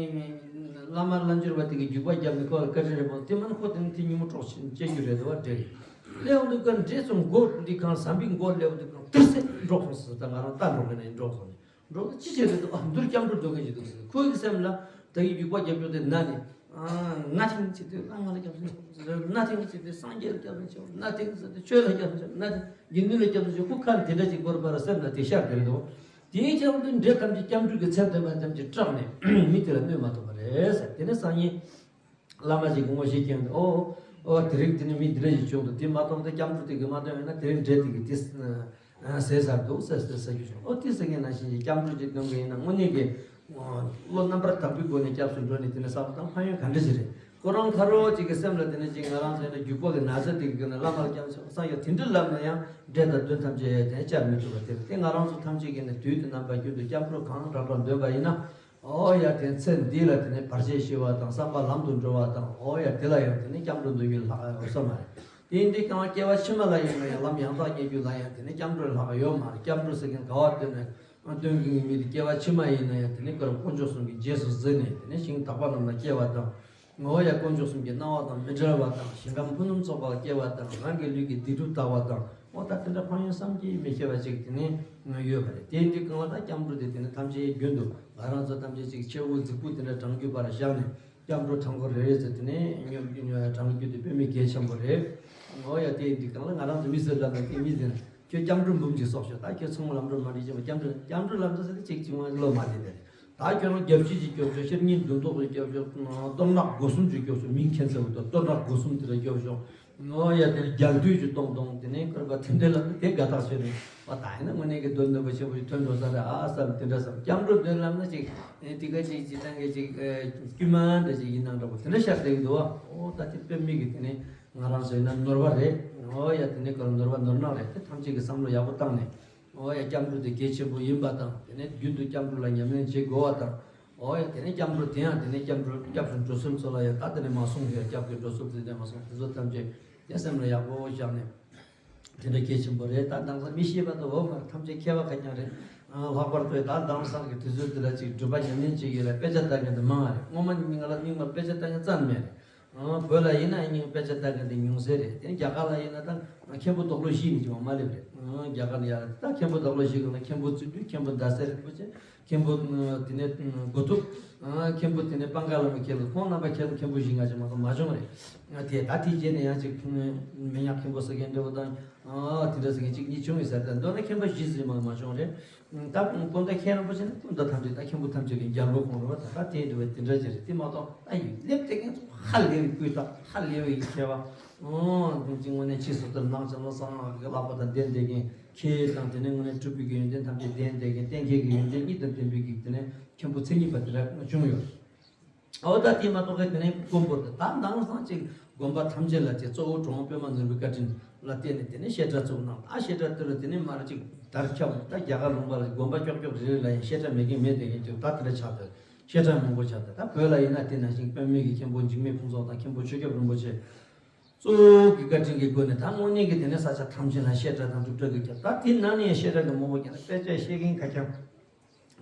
བླ་མ་བླ་འབྱོར་བ་དེ་གི་རྒྱུག་པ་བརྒྱབ་ནས་ཁོ་ལ་བཀའ་དྲིན་རེད་པ། དེ་མིན་ཁོ་དེ་ནས་དེ་ཉིན་མོ་གྲོགས་བྱེད་རྒྱུ་རེད་འདུག་བ། འདྲེ་སླེབས་འོང་དུས་ཀ་འདྲེ་ཚོ་མགོ་འདི་གང་ཟམ་པའི་མགོ་སླེབས་འོང་དུས་གང་དིར་སེ་འདྲོགས་སོང་ཟེར། ད་ང་རང་ལྟ་འགྲོ་གི་ནས་འདྲོགས་སོང་ནས། འགྲོ་གི་ཅི་བྱེད་རེད་འདུག་ཨ་འདུར་སྐྱབས་འགྲོ་འགྲོ་གི་ཅི་འདུག་ཟེར། ཁོའི་སེམས་ལ་ད་གི་རྒྱུག་པ་རྒྱབ་ཕྱོགས་དེ་ན་ནས། ཨ་ན་ཐིང་ཅི་དུས་བླ་མ་ལ་སྐྱབས་སུ་མཆིའོ། ན་ཐིང་ཅི་དུས་སངས་རྒྱས་ལ་སྐྱབས་སུ་མཆིའོ། ན་ཐིང་ཟེར་དུས་ཆོས་ལ་སྐྱབས་སུ་མཆིའོ། ན་ཐིང་དགེ་འདུན་ལ་སྐྱབས་སུ་མཆིའོ། ཁོ་ཁ་ནས་དེ་འདྲ་ཅིག་གོ་བར་སེམས་ལ་དེ་ཤར་དེ་རེད་འདུག་དེའི་ཆེད་དུ་འདྲེ་ཐམས་ཅད་སྐྱབས་འགྲོ་གི་མཚན་ཐོས་པ་ཙམ་གྱིས་སྐྲག་ནས་མི་དེ་ལ་གནོད་མ་ཐུབ་པ་རེད་ཟེར། དེ་ནས་སང་ཉིན་བླ་མ་ཞིག་གིས་ངོ་ཤེས་ཀྱིན་འདུག་ཨོ་ཨོ་དེ་རིང་དེ་ནས་མི་འདི་འདྲ་ཞིག་བྱུང་འདུག་དེ་མ་གཏོགས་ད་སྐྱབས་འགྲོ་དེ་གིས་མ་གཏོགས་ཡིན་ན་དེ་རིང་འདྲེ་དེ་གིས་དེ་ཟས་ཟ་གི་བྱུང་། ཨོ་དེ་ཟ་མཁན་ནང་བཞིན་གྱི་སྐྱབས་འགྲོ་ཅིག་གཏོང་གི་ཡིན་ན་དངོས་གནས་ཀྱི་བློ་རྣམ་པར་དག་པའི་སྒོ་ནས་སྐྱབས་སུ་འགྲོ་ནས་དེ་ནས་བསམ་བློ་བཏང་ཕན་ཡོན་ག་འདྲ་ཞིག་རེད། ཁོ་རང་ཁ་རོག་ཅིག་གི་སེམས་ལ་དེ་ནས་ཅིག་ང་རང་ཚོ་ཡིན་ན་རྒྱུག་པ་གི་ན་ཚ་དེ་གི་ན་བླ་མ་ལ་སྐྱབས་སུ་སངས་རྒྱས་དེ་འདྲ་ལབ་ན་ཡང་འདྲེ་དང་གདོན་ཐམས་ཅད་དེ་བཅར་མི་ཐུབ་པ་དེ་རེད། དེ་ང་རང་ཚོ་ཐམས་ཅད་ཀྱིས་ནི་དུས་དང་རྣམ་པ་ཀུན་ཏུ་སྐྱབས་འགྲོ་གང་དྲག་པར་འདོན་པ་ཡིན་ན། ཨོ་ཡ་དེ་ཚེ་འདི་ལ་དེ་ནས་བར་ཆད་ཞི་བ་དང་བསམ་པ་ལམ་དུ་འགྲོ་བ་དང་། ཨོ་ཡ་དེ་ལ་ཡང་དེ་ནས་སྐྱབས་འགྲོ་འདོན་རྒྱུ་ལྷག་ཡོད་ས་མ་རེད། དེ་ཡིན་དུས་ཀྱང་སྐྱེ་བ་ཕྱི་མ་ལ་ཡིན་ན་ཡང་ལམ་ཡང་དག་རྙེད་རྒྱུ་ལ་ཡང་དེ་ནས་སྐྱབས་འགྲོ་ལྷག་ཡོད་མ་རེད། སྐྱབས་འགྲོ་ཟེར་མཁན་ག་བ་སྟོན་ནས་སྟོན་གྱི་ཡིན་མིན་དེ་སྐྱེ་བ་ཕྱི་མ་ཡིན་ན་ཡང་དེ་ནས་ཀར་དཀོན་མཆོག་གསུམ་གྱི་རྗེས་སུ་གཟིགས་ནས་དེ་ནས་ཞིང་དག་པ་རྣམས་ལ་སྐྱེ་བ་དང་། ངོ་བོ་ཡང་དཀོན་མཆོག་གསུམ་གྱི་སྣང་བ་དང་མི་འབྲལ་བ་དང་། ཞིང་ཁམས་ཕུན་སུམ་ཚོགས་པར་སྐྱེ་བ་དང་། རང་གི་ལུས་ཀྱི་སྡིག་སྒྲིབ་དག་པ་དང་། འོ་ད་དེ་འདྲ་ཕན་ཡོན་བསམ་གྱིས་མི་ཁྱབ་པ་ཅིག་དེ་ནས་ཡོད་པ་རེད། དེ་འདི་གང་ལ་ད་སྐྱབས་འགྲོ་དེ་དེ་ནས་ཐམས་ཅད་རྒྱུན་དུ་ང་རང་ཚོ་ཐམས་ཅད་ཅིག་ཆེ་བོ་རྫིག་པོ་དེ་འདྲ་བགྲང་རྒྱུ་པར་བཞག་ནས་སྐྱབས་འགྲོ་བགྲང་དགོས་རེད་རེད་ཟེར། དེ་ནས་སྙོམས་བགྲང་རྒྱུ་དེ་དཔེ་མི་གལ་ཆེན་པོ་རེད། འོ་ཡ་དེ་འདི་གང་ལ་ང་རང་ཚོ་མི་ཟེར་ལབ་ན་དེ་མི་ཟེར་ན་ཁྱོད་སྐྱབས་འགྲོ་འབུམ་གཅིག་གསོག་ཤོག་ད་ཁྱོད་ཚང་མ་ལམ་འགྲོ་མ་འགྲིག་ཅེས་པ་སྐྱབས་འགྲོ་སྐྱབས་འགྲོ་ལམ་འགྲོ་ཟེར་ཏེ་གཅིག་གཅིག་མ་བློ་མ་བདེ་དེ་རེད། ད་ཁྱོད་རང་རྒྱབ་ཕྱི་ཅིག་སྐྱོབ་ཤོག་ཤེར་སྙིང་མདུན་ཐོག་ཅིག་སྐྱོབ་ཤོག་གཏོར་ནག་སྒོ་གསུམ་ཅིག་སྐྱོབ་ཤོག་མིང་མཁྱེན་ཚར་བ་དང་གཏོར་ནག་སྒོ་གསུམ་དེ་ལ་སྐྱོབ་ཤོག་ཨོ་ཡ་དེ་རྒྱལ་དུས་ཀྱི་གཏོང་གཏོང་དེ་ནས་བསྐུར་བ་དེ་འདྲ་ལ་དེ་དགའ་ཐག་ཆོད་ནས་བ། ད་ཡིན་ན་དངོས་གནས་ཀྱི་དོན་དམ་པ་ཆེན་པོ་ཞིག་ཐོན་འགྲོ་ས་རེད་ཨ་བསམ་དེ་འདྲ་བསམ། སྐྱབས་འགྲོ་འདོན་ལབ་ན་ཅིག་དེ་ག་ཅིག་ཅིག་ཏང་གི་ཅིག་དཀྱུས་མ་འདྲ་ཅིག་ཡིན་ནང་འདྲ་པོ་དེ་འདྲ་ཤར་བསྡད་ཀྱི་འདུག་བ། ཨོ་ད་དེ་དཔེ་མི་གི་དེ་ནས་ང་རང་ཚོ་ཡིན་ན་ནོར་བ་རེད། ཨོ་ཡ་དེ་ནས་ག་རེ་ནོར་བ་ནོར་ནག་རེད། དེ་ཐམས་ཅད་ཀྱི་བསམ་བློ་ཡག་པོ་བཏང་ནས། ཨོ་ཡ་སྐྱབས་འགྲོ་དེ་གལ་ཆེན་པོ་ཡིན་པ་དང་། དེ་ནས་རྒྱུན་དུ་སྐྱབས་འགྲོ་ལ་ཉམས་ལེན་བྱེད་དགོས་པ་དང་། ཨོ་ཡ་དེ་ནས་སྐྱབས་འགྲོ་དེ་ཡང་དེ་ནས་སྐྱབས་འགྲོ་སྐྱབས་སུ་འགྲོ་སྲོལ་ཚོ་ལ་ཡང་ད་དེ་ནས་མ་གསུངས་ཡ་སྐྱབས་ཀྱི་འགྲོ་སྲོལ་དེ་ནས་མ་གསུངས་དེ་ཚོ་ཐམས་ཅད་དེ་སེམས་ལ་ཡག་པོ་བཞག་ནས། དེ་འདྲ་གལ་ཆེན་པོ་རེད། ད་དེང་སང་མི་ཤེས་པ་དང་འོ་མར་ཐམས་ཅད་མཁས་པ་ཁ་རྐྱང་རེད། ལྷག་པར་དུ་ད་དེང་སང་གི་དུས་ཚོད་འདི་ལ་ཅིག་སྒྲུབ་པ་ཉམས་ལེན་བྱེད་ཀྱི་ལ་དཔེ་ཆ་ལྟ་མཁན་དེ་མང་བ་རེད། སྔོན་མ་ཉིན་གང་ལ་སྙིང་མར་དཔེ་ཆ་ལྟ་མཁན་རྩ་ནས་མེད་རེད། བོད་ལ་ཡིན་ན་སྙིང་དཔེ་ཆ་ལྟ་མཁན་དེ་ཉུང་ཟད་རེད། དེ་རྒྱ་གར་ལ་ཡིན་ན་ད་མཁན་པོ་རྡོག་ལོ་བཞི་ནས་ཅིག་མ་སླེབས་རེད། རྒྱ་གར་ལ་ཡ་ད་མཁན་པོ་རྡོག་ལོ་བཞི་གི་ནང་མཁན་པོ་བརྩོན་འགྲུས། མཁན་པོ་ཟླ་ཟེར་རིན་པོ་ཆེ། མཁན་པོ་དེ་ནས་མགོ་ཐུབ། མཁན་པོ་དེ་ནས་པང་ཀ་བླ་མ་ཁྱེད་ལ་ཁོང་རྣམ་པ་ཁྱེད་ལ་མཁན་པོ་བཞི་ལྔ་ཅིག་མ་གཏོགས་མ་བྱུང་རེད། དེ་ད་དེ་རྗེས་ནས་ཡང་ཅིག་མི་ཉག་མཁན་པོ་ཟེར་མཁན་འདྲ་བོ་དང་། དེ་འདྲ་ཟེར་མཁན་གཅིག་གཉིས་བྱུང་ཡོད་ས་རེད། མདོར་ན་མཁན་པོ་བཞི་ཟེར་མ་མ་བྱུང་རེད། ད་སྐུ་ན་མཁན་རིན་པོ་ཆེ་ནི་སྐུ་ན་ཐམས་ཅད་ད་མཁན་པོ་ཐམས་ཅད་ཀྱི་རྒྱལ་པོ་ཁོང་རེད་བ། ད་ད་དེ་འདྲ་བ་དེ་འདྲ་ཅིག་རེད། དེ་མ་གཏོགས་ད་ཡིན་སླེབས་དེ་མཁན་ཚོ་ཧ་ལས་པའི་སྤུས་དག་ཧ་ལས་པའི་མཁས་པ། དེ་གཅིག་དངོས་གནས་ཕྱི་སོ་ལྟར་ནང་ཅན་ལ་གསང་སྔགས་ཀྱི་བསླབ་པ་དང་ལྡན་བསྡད་མཁན། ཁྱེད་དང་དེ་ནས་དངོས་གནས་སྤྲུལ་པའི་གི་ཡོན་ཏན་ཐམས་ཅད་ལྡན་བསྡད་མཁན། གཏན་འཁེལ་གྱི་ཡོན་ཏན་གཉིས་དང་ལྡན་པའི་གི་དེ་ནས་མཁན་པོ་མཚན་ཉིད་པ་དེ་འདྲ་བྱུང་ཡོད། འོ་ད་དེ་མ་གཏོགས་གི་དེ་ནས་དཀོན་པོ་དེ་ད་དེང་སང་ཅིག་དགོན་པ་ཐམས་ཅད་ལ་དེ་གཙོ་བོ་གྲུབ་དབང་པདྨ་ནོར་བུའི་བཀའ་དྲིན་ལ་བརྟེན་ནས་དེ་ནས་བཤད་གྲྭ་བཙུགས་གནང་། ད་བཤད་གྲྭ་དེ་ལ་དེ་ནས་མར་ཅིག་དར་ཁྱབ། ད་རྒྱ་གར་ལུང་པ་ལ་དགོན་པ་ཀྱོག་ཀྱོག་རེ་རེ་ལ་ཡང་བཤད་གྲྭ་མེད་མཁན་མེད་བསྡད་མཁན་ཅིག་ད་དེ་འདྲ་ཆགས་བསྡད། བཤད་གྲྭ་མང་པོ་ཆགས་བསྡད། ད་བོད་ལ་ཡིན་ན་དེ་ནང་བཞིན་པདྨའི་གི་མཁན་པོ་འཇིགས་མེད་ཕུན་ཚོགས་དང་མཁན་པོ་ཆོས་སྐྱབས་རིན་པོ་ཆེ། གཙོ་བོ་གི་བཀའ་དྲིན་གྱི་སྒོ་ནས་ད་དངོས་གནས་ཀྱི་དེ་ནས་ས་ཆ་ཐམས་ཅད་ལ་བཤད་གྲྭ་དང་སྒྲུབ་གྲྭ་གི་རྒྱབ། ད་དེ་ནང་ནས་བཤད་གྲྭ་གི་མང་པོ་ཀྱང་དཔེ་ཆ་བཤད་མཁན་ཁ་ཁྱམ།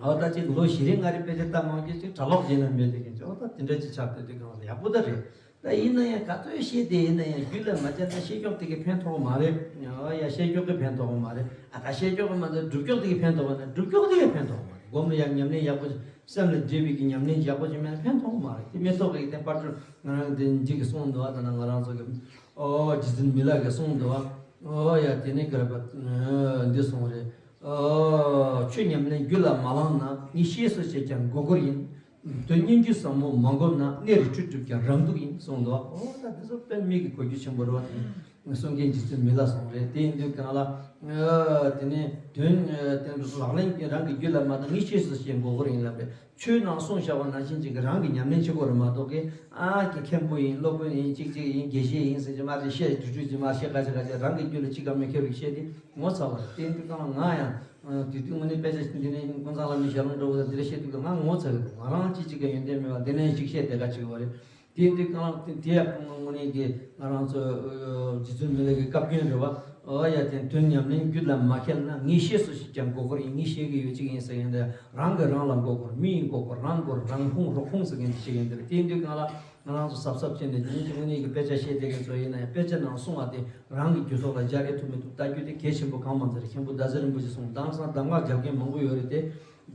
འོ་ད་ཅིག་ལོ་བཞི་རེ་ལྔ་རེ་དཔེ་ཆ་ལྟ་མང་གི་ཅིག་གྲྭ་ལོག་བྱས་ན་མེད་དེ་གི་ཅིག་འོ་ད་དེ་འདྲ་ཅིག་ཆགས་བསྡད་དུས་གང་ལ་ཡག་པོ་ད་རེད། ད་ཡིན་ན་ཡང་ག་ཚོད་བཤད་དེ་ཡིན་ན་ཡང་རྒྱུད་ལ་མ་བཅར་ན་བཤད་ཀྱོག་དེ་གི་ཕན་ཐོགས་མ་རེད། འོ་ཡ་བཤད་ཀྱོག་གི་ཕན་ཐོགས་མ་རེད། ཨ་ད་བཤད་ཀྱོག་གི་མ་ཚད་སྒྲུབ་ཀྱོག་དེ་གི་ཕན་ཐོགས་མ་རེད། སྒྲུབ་ཀྱོག་དེ་གི་ཕན་ཐོགས་མ་རེད། སྒོམ་ལ་ཡང་ཉམས་ལེན་ཡག་པོ་ཅིག་སེམས་ལ་འདྲེས་པའི་གི་ཉམས་ལེན་ཡག་པོ་ཅིག་མེད་ན་ཕན་ཐོགས་མ་རེད། དེ་མི་ཐོག་གི་དེ་པར་སྒྲོན་ང་རང་དེ་འཇིག་གི་གསུངས་འདུག་བ། ད་ན་ང་རང་ཚོ་གི་ཨོ་རྗེ་བཙུན་མི་ལ་གི་གསུངས་འདུག་བ། ཨོ་ཡ་དེ་ནི་ག་རེ་པ་འདི་གསུངས་རེད། ཨོ་ཆོས་ཉམས་ལེན་རྒྱུད་ལ་མ་བླངས་ན། ངས་ཤེས་སུ་བྱས་ཀྱང་མགོ་སྐོར་ཡིན། དོན་སྙིང་རྒྱུད་ཟབ་མོ་མ་བསྒོམས་ན། གནས་རི་ཁྲོད་གྲུབ་ཀྱང་རང་སྡུག་ཡིན་གསུངས་འདུག་བ། ཨོ་ད་འདི་ཚོ་དཔེ་མི་གི་གོ་རྒྱུ་ཆེན་པོ་རེད་བ། དེ་གསུང་མཁན་རྗེ་བཙུན་མི་ལ་གསུངས་རེད། དེ་ཡིན་དུས་གང་ལ་དེ་ནི་དོན་དེ་ལག་ལེན་རང་གི་རྒྱུད་ལ་མ་བཏང་། ངས་ཤེས་སུ་བྱས་མགོ་སྐོར་ཡིན་ལབ་པས། ཆོས་ནང་གསུངས་བཞག་པ་ནང་བཞིན་ཅིག་གི་རང་གི་ཉམས་ལེན་བྱེད་དགོས་རེད་མ་གཏོགས་གི། ཨ་ཀྱི་མཁན་པོ་ཡིན། སློབ་དཔོན་ཡིན། ཅིག་ཅིག་ཡིན། དགེ་བཤེས་ཡིན་ཟེར་གྱི་མ་རེད། བཤད་དུས་ཚོད་ཀྱི་མ་བཤད། ག་ཅི་ག་ཅི་རང་གི་རྒྱུད་ལ་ཅི་ག་མི་ཁེལ་བའི་བཤད་དེ་ངོ་ཚ་བ་རེད། དེ་འདི་གང་ང་ཡང་དུས་དུས་དངོས་གནས་དཔེ་ཆ་འདི་ནས་ཀུན་བཟང་བླ་མའི་ཞལ་ལུང་འདྲ་བོ་དང་འདི་འདྲ་བཤད་དུས་ང་ངོ་ཚ་གི་འདུག་ང་རང་ཅིག་ཅིག་ག་ཡོན་ཏན་མེད་པ་འདི་ནས་ཅིག་བཤད་བསྡད་ག་ཅིག་བ་རེད། དེ་དུས་གང་དེ་དེ་ཡང་དངོས་གནས་ཀྱི་ང་རང་ཚོ་རྗེ་བཙུན་མི་ལ་གི་བཀའ་བཀྱོན་རེད་བ། ཨོ་ཡ་དེ་དོན་ཉམས་ལེན་རྒྱུད་ལ་མ་ཁེལ་ན། ངས་ཤེས་སུ་ཞིག་ཀྱང་མགོ་སྐོར་ཡིན། ངས་ཤེས་ཀྱི་ཡོད་ཅིག་ཡིན་ཟེར་ཡིན་ཏེ། རང་གིས་རང་ལ་མགོ་སྐོར། མི་ཡིས་མགོ་སྐོར། རང་སྐོར་རང་ཕུང་རོགས་ཕུང་ཟེར་མཁན་དེ་ཞིག་ཡིན་ཏེ། དེ་དུས་གང་ལ་ང་རང་ཚོ་གཟབ་གཟབ་བྱས་ནས་དེ་ནས་དངོས་གནས་ཀྱི་དཔེ་ཆ་བཤད་བསྡད་མཁན་ཚོ་ཡིན་ན་ཡང་དཔེ་ཆ་ནང་གསུངས་པ་དེ་རང་གི་རྒྱུད་ཐོག་ལ་སྦྱར་ཨེ་ཐུབ་མི་ཐུབ་ལྟ་རྒྱུ་དེ་གལ་ཆེན་པོ་གང་མ་ཚར་རེད། མཁན་པོ་ཟླ་ཟེར་རིན་པོ་ཆེ་གསུངས། དེང་སང་གདམས་ངག་རྒྱབ་མཁན་མང་པོ་ཡོད་རེད་དེ།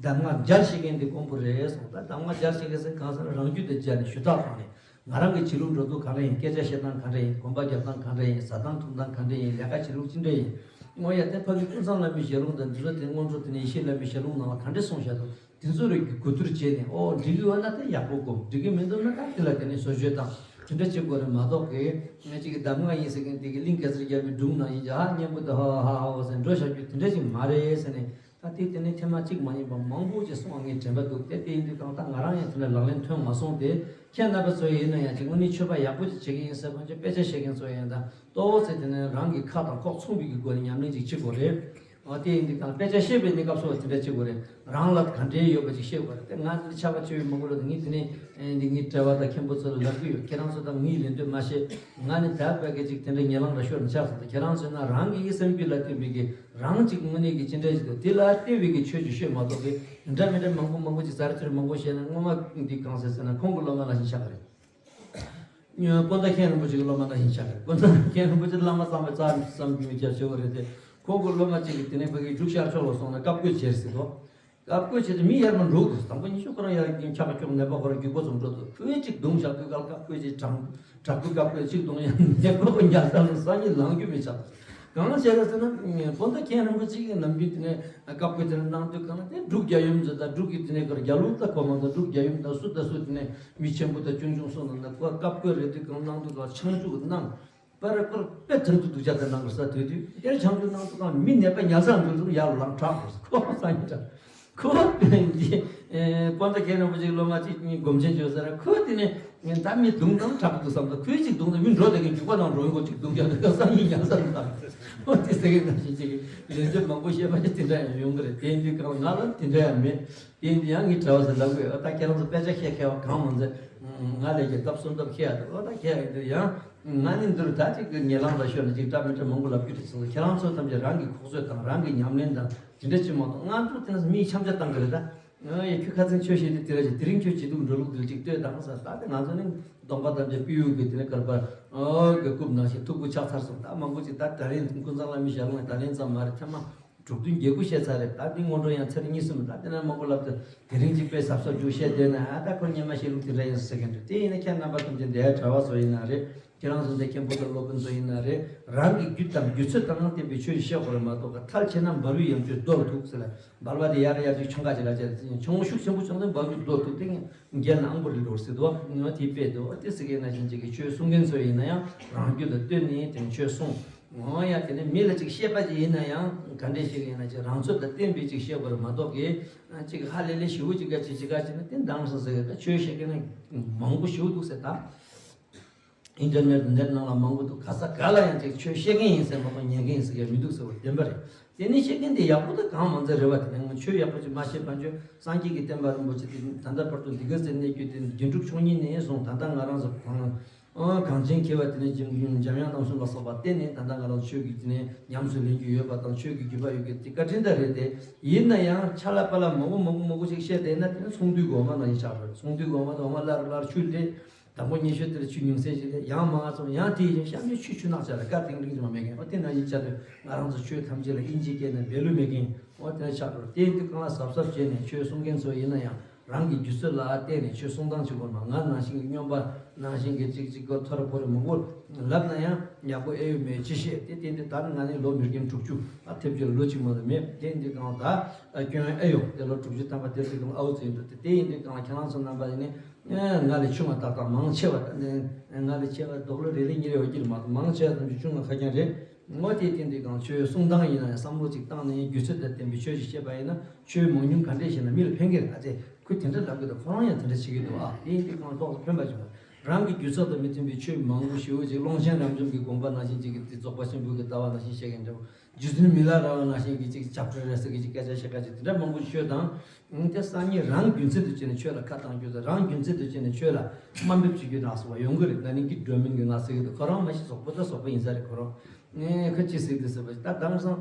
གདམས་ངག་སྦྱར་ཤེས་མཁན་དེ་དཀོན་པོ་རེད་གསུངས། ད་གདམས་ངག་སྦྱར་ཤེས་མཁན་ཟེར་གང་ཟེར་ན་རང་རྒྱུད་དེ་སྦྱར་ནས་ཞུ་དག་བཏང་ནས། ང་རང་གི་བྱེད་ལུགས་འགྲོ་ལུགས་ག་འདྲ་ཡིན། སྐད་ཆ་བཤད་སྟངས་ག་འདྲ་ཡིན། གོམ་པ་རྒྱབ་སྟངས་ག་འདྲ་ཡིན། བཟའ་སྟངས་འཐུང་སྟངས་ག་འདྲ་ཡིན། ལས་ཀ་བྱེད་ལུགས་ཅི་འདྲ་ཡིན། དངོས་ཡ་དེ་ཕ་གི་ཀུན་བཟང་བླ་མའི་ཞལ་ལུང་དང་འདི་ཚོ་དེ་སྔོན་འགྲོ་དེ་ནས་ཡེ་ཤེས་བླ་མའི་ཞལ་ལུང་ནང་ལ་ག་འདྲ་གསུངས་བཞག་འདུག་དེ་ཚོ་རིགས་ཀྱི་གོ་བསྡུར་བྱས་ནས། ཨོ་འགྲིག་གི་ཡོད་ན་ད་ཡག་པོ་སྒོམ། འགྲིག་གི་མི་འདུག་ན་ད་དེ་ལ་དེ་ནས་བཟོ་བཅོས་དང་དེ་འདྲ་བྱེད་དགོས་རེད་མ་གཏོགས་གི། ང་གཅིག་གི་གདམས་ངག་ཡིན་ཟེར་མཁན་དེ་གི་གླིང་གེ་སར་རྒྱལ་པོའི་སྒྲུང་ནང་བཞིན་གྱི་ཧ་སྙན་པོ་དང་ཧ་ཧ་ཧ་ཧ་ཟེར་འགྲོ་བཞག་རྒྱུ་དེ་འདྲ་ཅིག་མ་རེད་ཟེར་ནས། ད་དེ་དེ་ནས་ཐེངས་མ་གཅིག་མ་ཡིན་པ་མང་པོ་ཅིག་གསུང་བ་ངས་དྲན་པ་འདུག་དེ་དེ་ཡིན་དུས་གང་ལྟར་ང་རང་ཡང་དེ་འདྲ་ལག་ལེན་ཐོན་མ་སོང་སྟེ། ཁྱེད་རྣམ་པ་ཚོ་ཡིན་ན་ཡང་ཅིག་དངོས་གནས་ཆོས་པ་ཡག་པོ་ཅིག་བྱེད་ཀྱི་ཡིན་ཟེར་བ་ཅིག་དཔེ་ཆ་བཤད་མཁན་ཚོ་ཡིན་ད། ཏོག་ཙེ་དེ་ནས་རང་གི་ཁ་དང་ཁོག་མཚུངས་པའི་གི་སྒོ་ནས་ཉམས་ལེན་ཅིག་བྱེད་དགོས་རེད། འོ་དེ་ཡིན་དུས་གང་དཔེ་ཆ་བཤད་པའི་གནས་སྐབས་སུ་དེ་འདྲ་བྱེད་དགོས་རེད། རང་ལ་ག་འདྲའི་ཡོད་པ་ཅིག་བཤད་དགོས་རེད། དེ་ང་ཆ་བ་ཆེ་བའི་མང་པོ་ལ་ངས་དེ་ནས་ཨེ་འདི་ངའི་གྲྭ་པ་དང་མཁན་པོ་ཚོ་ལ་ལབ་ཀྱི་ཡོད། ཁྱེད་རང་ཚོ་དང་ངའི་ལན་འདོད་མ་བཤད། ང་ནི་ད་བད་ཀྱི་ཅིག་དེ་འདྲ་ཉེ་ལམ་ལ་ཤོར་ན་ཆགས་སོང་། ད་ཁྱེད་རང་ཚོས་ན་རང་གི་སེམས་རྒྱུད་ལ་བརྟེན་པའི་གི་རང་ཅིག་དངོས་གནས་ཀྱི་ཅི་འདྲ་ཞིག་འདུག་དེ་ལ་བལྟས་པའི་གི་ཆོས་ཅིག་ཤོད་མ་གཏོགས་གི་འདྲ་མི་འདྲ་མང་པོ་མང་པོ་ཅིག་ཟ་རི་ཚུར་མང་པོ་བཤད་ན་སྔོན་མ་འདི་གང་ཟེར་ཟེར་ན་ཁོང་གི་སློབ་མ་ནང་བཞིན་ཆགས་ཀྱི་རེད། སྤོན་ཟླ་མཁན་རིན་པོ་ཆེ་གི་སློབ་མ་ནང་བཞིན་ཆགས་ཀྱི་རེད། སྤོན་ཟླ་མཁན་རིན་པོ་ཆེ་བླ་མ་གཙང་མའི་རྩ་བསམ་རྒྱུ་མི་ཁྱབ་ཆེ་བོ་རེད་དེ། ཁོང་གི་སློབ་མ་གཅིག་གིས་དེ་ནས་ཕ་གི་འབྲུག་ཤར་ཕྱོགས་ལ་སོང་ན་བཀའ་བཀོད་བྱེད་ཟེར་དོ། བཀའ་བཀོད་བྱེད་དུས་མི་ཡར་མར་འགྲོ་གི་འདུག་དང་པོ་ཉི་ཤུ་ཁོ་རང་ཡར་ཀྱང་ཆག་ཆོག་ནད་པ་ཁོ་རང་རྒྱུག་པ་ཙམ་འགྲོ་འདུག་ཁོས་གཅིག་བརྡུངས་བཞག་དུས་ག་ལ་བཀའ་བཀོད་ཅིག་དྲང་དྲག་པོའི་བཀའ་བཀོད་ཅིག་བརྡུངས་ཡང་ནད་པ་ཁོ་ཉལ་ས་ལ་སང་ཉིན་ལངས་རྒྱུ་མི་ཆགས། གང་བྱས་རེད་ཟེར་ན་སྤོན་ཟླ་མཁན་རིན་པོ་ཆེ་གིས་ནམ་རྒྱུན་དེ་ནས་བཀའ་བཀོད་དེ་འདྲ་གནང་དུས་གང་ལ་དེ་འབྲུག་རྒྱལ་ཡུམ་ཚོ་དང་འབྲུག་གི་དེ་ནས་གར་རྒྱལ་པོ་དང་གོ་མང་དང་འབྲུག་རྒྱལ་ཡུམ་དང་སུ་དང་སུ་དེ་ནས་མི་ཆེན་པོ་དང་ཆུང་ཆུང་སོགས་རྣམས་ལ་བཀའ་བཀའ་བཀོད་རེད་དུས་གང་གནང་དུས་གང་ཆང་བཅུད་གནང་། པར་པར་དཔེ་ཐུང་དུ་སྡུག་ཅག་དེ་ནང་གི་ས་དོད་དུས་དེར་ཆང་བཅུད་ནང་དུ་གང་མི་ནད་པ་ཉལ་ས་འདུག་འདུག་ཡར་ལངས་དྲག་ཁོ་སང་ཉིན་དྲག་ཁོ་དེ་འདི་སྤོན་ཟླ་མཁན་རིན་པོ་ཆེའི་སློབ་མ་གཅིག་གཉིས་སྒོམ་ཆེན་བྱོས་ཟེར་ཁོ་དེ་ནས་ད་མི་བརྡུངས་དང་དྲག་འདུག་བསམ་ད་ཁོས་གཅིག་བརྡུངས་ད་མི་འགྲོ་དེ་གི་རྒྱུག་པ་དང་འགྲོ་ཡོང་གོ་གཅིག་བརྡུངས་ཀྱང་འདུག་སང་ཉིན་ཉལ་ས་འདུག་ད་ཁོ་དེ་ཟེར་གི་ན་ཞིག་ཅིག་ལན་འདེབས་མང་པོ་བཤད་པ་ཞིག་དེ་འདྲ་ཡང་ཡོང་གི་རེད། དེ་འདི་གང་ང་ལ་དེ་འདྲ་ཡང་མེད། དེ་འདི་ཡང་ངའི་གྲྭ་བ་ཟེར་ལབ་དགོས། ཨ་ད་ཁྱེད་རང་ཚོ་དཔེ་ཆ་བཤད་མཁས་པ་གང་མང་ཚེ། ང་ལས་ཀྱི་སྟབས་གསུམ་སྟབས་མཁས་ཡ་འདུག་ཨ་ད་མཁས་ཡ་འདུག་ཡང་ ང་ནི་འདིར་ད་ཅིག་གི་ཉེ་ལམ་ལ་ཤོད་ན་ཅིག་སྐྲ་མི་སྐྲ་མང་པོ་ལབ་རྒྱུ་དེ་ཚོ་ཁྱེད་རང་ཚོ་ཐམས་ཅད་རང་གི་ཁོག་བཟོས་དང་རང་གི་ཉམས་ལེན་དང་དེ་འདྲ་ཅིག་མ་གཏོགས། ང་ཚོ་དེ་ན་མིའི་འཆམ་ཆ་བཏང་གི་རེད་ད། ཨ་ཡ་ཁྱོད་ཁ་སང་ཆོས་བཤད་དེ་དེ་རིང་ཁྱོད་བྱེད་འདུག་འགྲོ་ལུགས་དེ་ཅིག་ལྟོས་དང་ཟེར། ད་དེ་ང་ཚོ་ནི་གདོང་པ་ཐམས་ཅད་སྤུས་ཡུག་གི་དེ་ནས་དཀར་པ་ཨོ་གི་རྐུབ་ནང་བཞིན་མཐུག་པོ་ཆགས་ཚར་སོང་། ད་མང་པོ་ཅིག་ད་ད་ལན་ཀུན་བཟང་བླ་མའི་ཞལ་ལུང་ད་ལན་ཙམ་མ་རེད་ཐེངས་མ་དྲུག་བདུན་བརྒྱད་དགུ་བཤད་ཚར་རེད། ད་འདི་སྔོན་འགྲོ་ཡང་ཚར་གཉིས་གསུམ། ད་དེ་ན་མང་པོ་ལབ་དུས་དེ་རིང་ཅིག་དཔེ་གཟབ་གཟབ་རྒྱུགས་བཤད་བསྡད་ན། ཨ་ད་ཁོ་སྔོན་མ་བཤད་ལུགས་དེ་འདྲ་ཡིན་ཟེར་མཁན་རེད། དེ་ཡིན་ན་ཁྱེད་རྣམ་པ་ཐམས་ཅད་འདིའི་གྲྭ་བ་ཚོ་ཡིན་ན་རེད། ཁྱེད་རང་ཚོ་འདི་མཁན་པོ་དང་སློབ་དཔོན་ཚོ་ཡིན་ན་རེད། རང་གི་རྒྱུད་དང་རྒྱུད་ཚོད་དང་བསྟན་པའི་ཆོས་བཤད་དགོས་རེད་མ་གཏོགས། ཐལ་ཆེ་ན་འབར་བའི་ཡང་ཆོས་རྡོ་ལ་ཐུག་ཟེར་ལ། འབར་བ་དེ་ཡར་ཡར་ཅིག་ཆུང་ཁ་ཅིག་ལ་བྱས། ཆུང་ཤུགས་ཆེན་པོ་བྱུང་ཚེ་འབར་བའི་རྡོ་ལ་ཐུག་སྟེ་རྒྱལ་ནང་པོ་རི་འགྲོ་ཟེར་དོ། ངོ་དེ་དཔེ་དོ། དེ་ཟེར་མཁན་ནང་བཞིན་ཅིག་གི་ཆོས་གསུང་མཁན་ཚོ་ཡིན་ན་ཡང་རང་རྒྱུད་ལ་ལྟོས་ནས་དེ་ཆོས་གསུང་། འོ་ཡ། དེ་ནས་མི་ལ་ཅིག་བཤད་པ་ཅིག་ཡིན་ན་ཡང་ག་འདྲས་ཤིག་ཡིན་ན་ཅིག་རང་ཚོད་དང་བསྟན་པའི་ཅིག་བཤད་དགོས་རེད་མ་གཏོགས་གི། ཅིག་ཧ་ལས་ལས་ཞེ་པོ་ཅིག་ག་ཅིག་ཅིག་ག་ཅིག་ན་དེ་འདང་སོང་ཟེར་གི། ད་ཆོས་བཤད་མཁན་ན་མང་པོ་ཞེ་པོ་འདུག་ཟེར་ད། ཨིན་ཊར་ནེཊ་ནེཊ་ནང་ལ་མང་པོ་འདུག། ག་ས་ག་ལ་ཡང་ཅིག་ཆོས་བཤད་མཁན་ཡིན་ཟེར་མ་གཏོགས་ཉན་མཁན་ཡིན་ཟེར་མཁན་མི་འདུག་ཟེར་བ་བདེན་པ་རེད། དེ་ནས་བཤད་མཁན་དེ་ཡག་པོ་དང་གང་མང་ཚད་རེད་བ། དེ་ནས་ང་ཆོས་ཡག་པོ་ཅིག་མ་བཤད་པ་ཆོས་སངས་རྒྱས་ཀྱི་བསྟན་པ་རིན་པོ་ཆེ་དེ་ད་ལྟ་བར་དུ་འདི་ག་ཚད་གནས་རྒྱུ་དེ་རྒྱན་དྲུག་མཆོག་གཉིས་ནས་བཟུང་ད་ལྟ་ང་རང་ཚོ་གང་ཨ་གངས་ཅན་མཁས་པ་དེ་ནས་འཇམ་འཇམ་དབྱངས་རྣམ་གསུམ་ལ་སོགས་པ་བསྟེན་ནས་ད་ལྟ་ང་རང་ཚོ་ཆོས་ཀྱི་དེ་ནས་ཉམས་སུ་ལེན་རྒྱུ་ཡོད་པ་དང་། ཆོས་ཀྱི་བརྒྱུད་པ་ཡོད་མཁན་དེ་བཀའ་དྲིན་ད་རེད་དེ། ཡིན་ན་ཡང་ཆ་ལ་པ་ལ་མང་པོ་མང་པོ་མང་པོ་ཞིག་བཤད་བསྡད་ན་དེ་ནི་ཚོང་འདུས་སྒོ་མ་ནང་བཞིན་ཆགས་རེད། ཚོང་འདུས་སྒོ་མ་དང་འོ་མ་སླར་སླར་ཆུ་ལས། དང་པོ་ཉི་ཤུ་དེར་ཆུ་ཉུང་ཟད་ཞིག་ལས། ཡང་མང་ཙམ་ཡང་དེའི་བཞིན་གཤམ་ནས་ཆུ་ཆུ་ནག་ཆ་ལ་དཀར་ཏིང་ཏིང་ཅིག་མ་མེད་མཁན། འོ་དེ་ནང་བཞིན་ཆགས་དུས་ང་རང་ཚོ་ཆོས་ཐམས་ཅད་ལ་ཨིན་ཇི་སྐད་ནས་བེ་ལུ་མེད་མཁན། འོ་དེ་ཆགས་འགྲོ། དེ་དུས་གང་ལ་གཟབ་གཟབ་བྱས་ནས་ཆོས་གསུང་མཁན་ཚོ་ཡིན་ན་ཡང་རང་གི་རྒྱུད་ཚོད་ལ་བལྟས་ནས་ཆོས་གསུང་སྟངས་བྱེད་དགོས་མ། ང་ནང་བཞིན་གྱི་སྨྱོན་པ་ནང་བཞིན་གྱི་ཅིག་ཅིག་གོ་ཐོར་ཕོར་མང་པོ་ལབ་ན་ཡང་ཡག་པོ་ཨེ་ཡོད་མེད་ཅི་ཤེས། དེ་བསྟན་དུས་ད་ནི་ང་ནི་ལོ་མི་རྒན་དྲུག་ཅུ་ཨ་ཐེབས་ཀྱི་ལོ་གཅིག་མ་གཏོགས་མེད། དེ་ཡིན་དུས་གང་ད་སྐྱོན་ཨེ་ཡོང་། དེ་ལོ་དྲུག་ཅུ་ཐམ་པ་དེ་དུས་གང་ཨའུ་ཙི་ཡིན་འགྲོ། དེ་དེ་ཡིན་དུས་གང་ཁྱེད་རང་ཚོ་རྣམ་པ་ཡིན་ནི། ང་ལས་ཆུང་བ་ཏག་ཏག་མང་ཆེ་བ་ད་ནི་ང་ལས་ཆེ་བ་རྡོག་ལོ་རེ་རེ་གཉིས་རེ་བ་ཀྱི་མ་གཏོགས་མང་ཆེ་བ་ཐམས་ཅད་ཆུང་བ་ཁ་རྐྱང་རེད། ངོ་དེ་བསྟན་དུས་གང་ཆོས་གསུང་སྟངས་ཡིན་ན་ཡང་བསམ་བློ་ཅིག་བཏང་ནས་རྒྱུ་ཚོད་དང་ལྡན་པའི་ཆོས་ཤིག་བཤད་པ་ཡིན་ན་ཆོས་མང་ཉུང་ག་འདྲས་བཤད་ན་མི་ལ་ཕན་གི་རེད། ཨ་ཙེ་ཁོས་དེ་འདྲ་ལབ་གི་འདུག། ཁོ་རང་ཡང་དེ་འདྲ་བྱེད་ཀྱི་འདུག། ཨ་དེ་ཡིན་དུས་གང་ཏོག་ཙམ་ཕན་པ་བྱུང་། རང་གི་རྒྱུ་ཚོད་དང་མི་མཐུན་པའི་ཆོས་མང་པོ་ཞེ་པོ་ཅིག་ཀློང་ཆེན་རབ་འབྱམས་ཀྱི་དགོངས་པ་ནང་བཞིན་ཅིག་གི་དེ་རྫོགས་པ་ཆེན་པོ་གི་ལྟ་བ་ནང་བཞིན་བཤད་མཁན་འདྲ་བོ། རྗེ་བཙུན་མི་ལ་རས་པ་ནང་བཞིན་གྱི་ཅིག་ཆབ་ཁྲ་རེད་ཟེར་གི་ཅིག་སྐད་ཆ་བཤད་ཁ་ཅིག་དེ་འདྲ་མང་པོ་ཤོད་དང་། དེ་སང་ཉིན་རང་རྒྱུད་ཚོད་དུ་བྱས་ནས་ཆོས་ལ་ཁ་བཏང་རྒྱུ་དང་། རང་རྒྱུད་ཚོད་དུ་བྱས་ནས་ཆོས་ལ་དམའ་འབེབས་བྱེད་རྒྱུ་རག་སོང་བ་ཡོང་གི་རེད། ད་ནི་གི་འགྲོ་མིན་གྱི་ང་ཟེར་གི་འདུག། ཁོ་རང་མ་གཞི་ཟོག་པོ་ད་ཟོག་པོ་ཡིན་ས་རེད་ཁོ་རང་། ངས་ཁ་ཅིག་ཟེར་གི་འདུག་ཟེར་བ་ད་དེང་སང་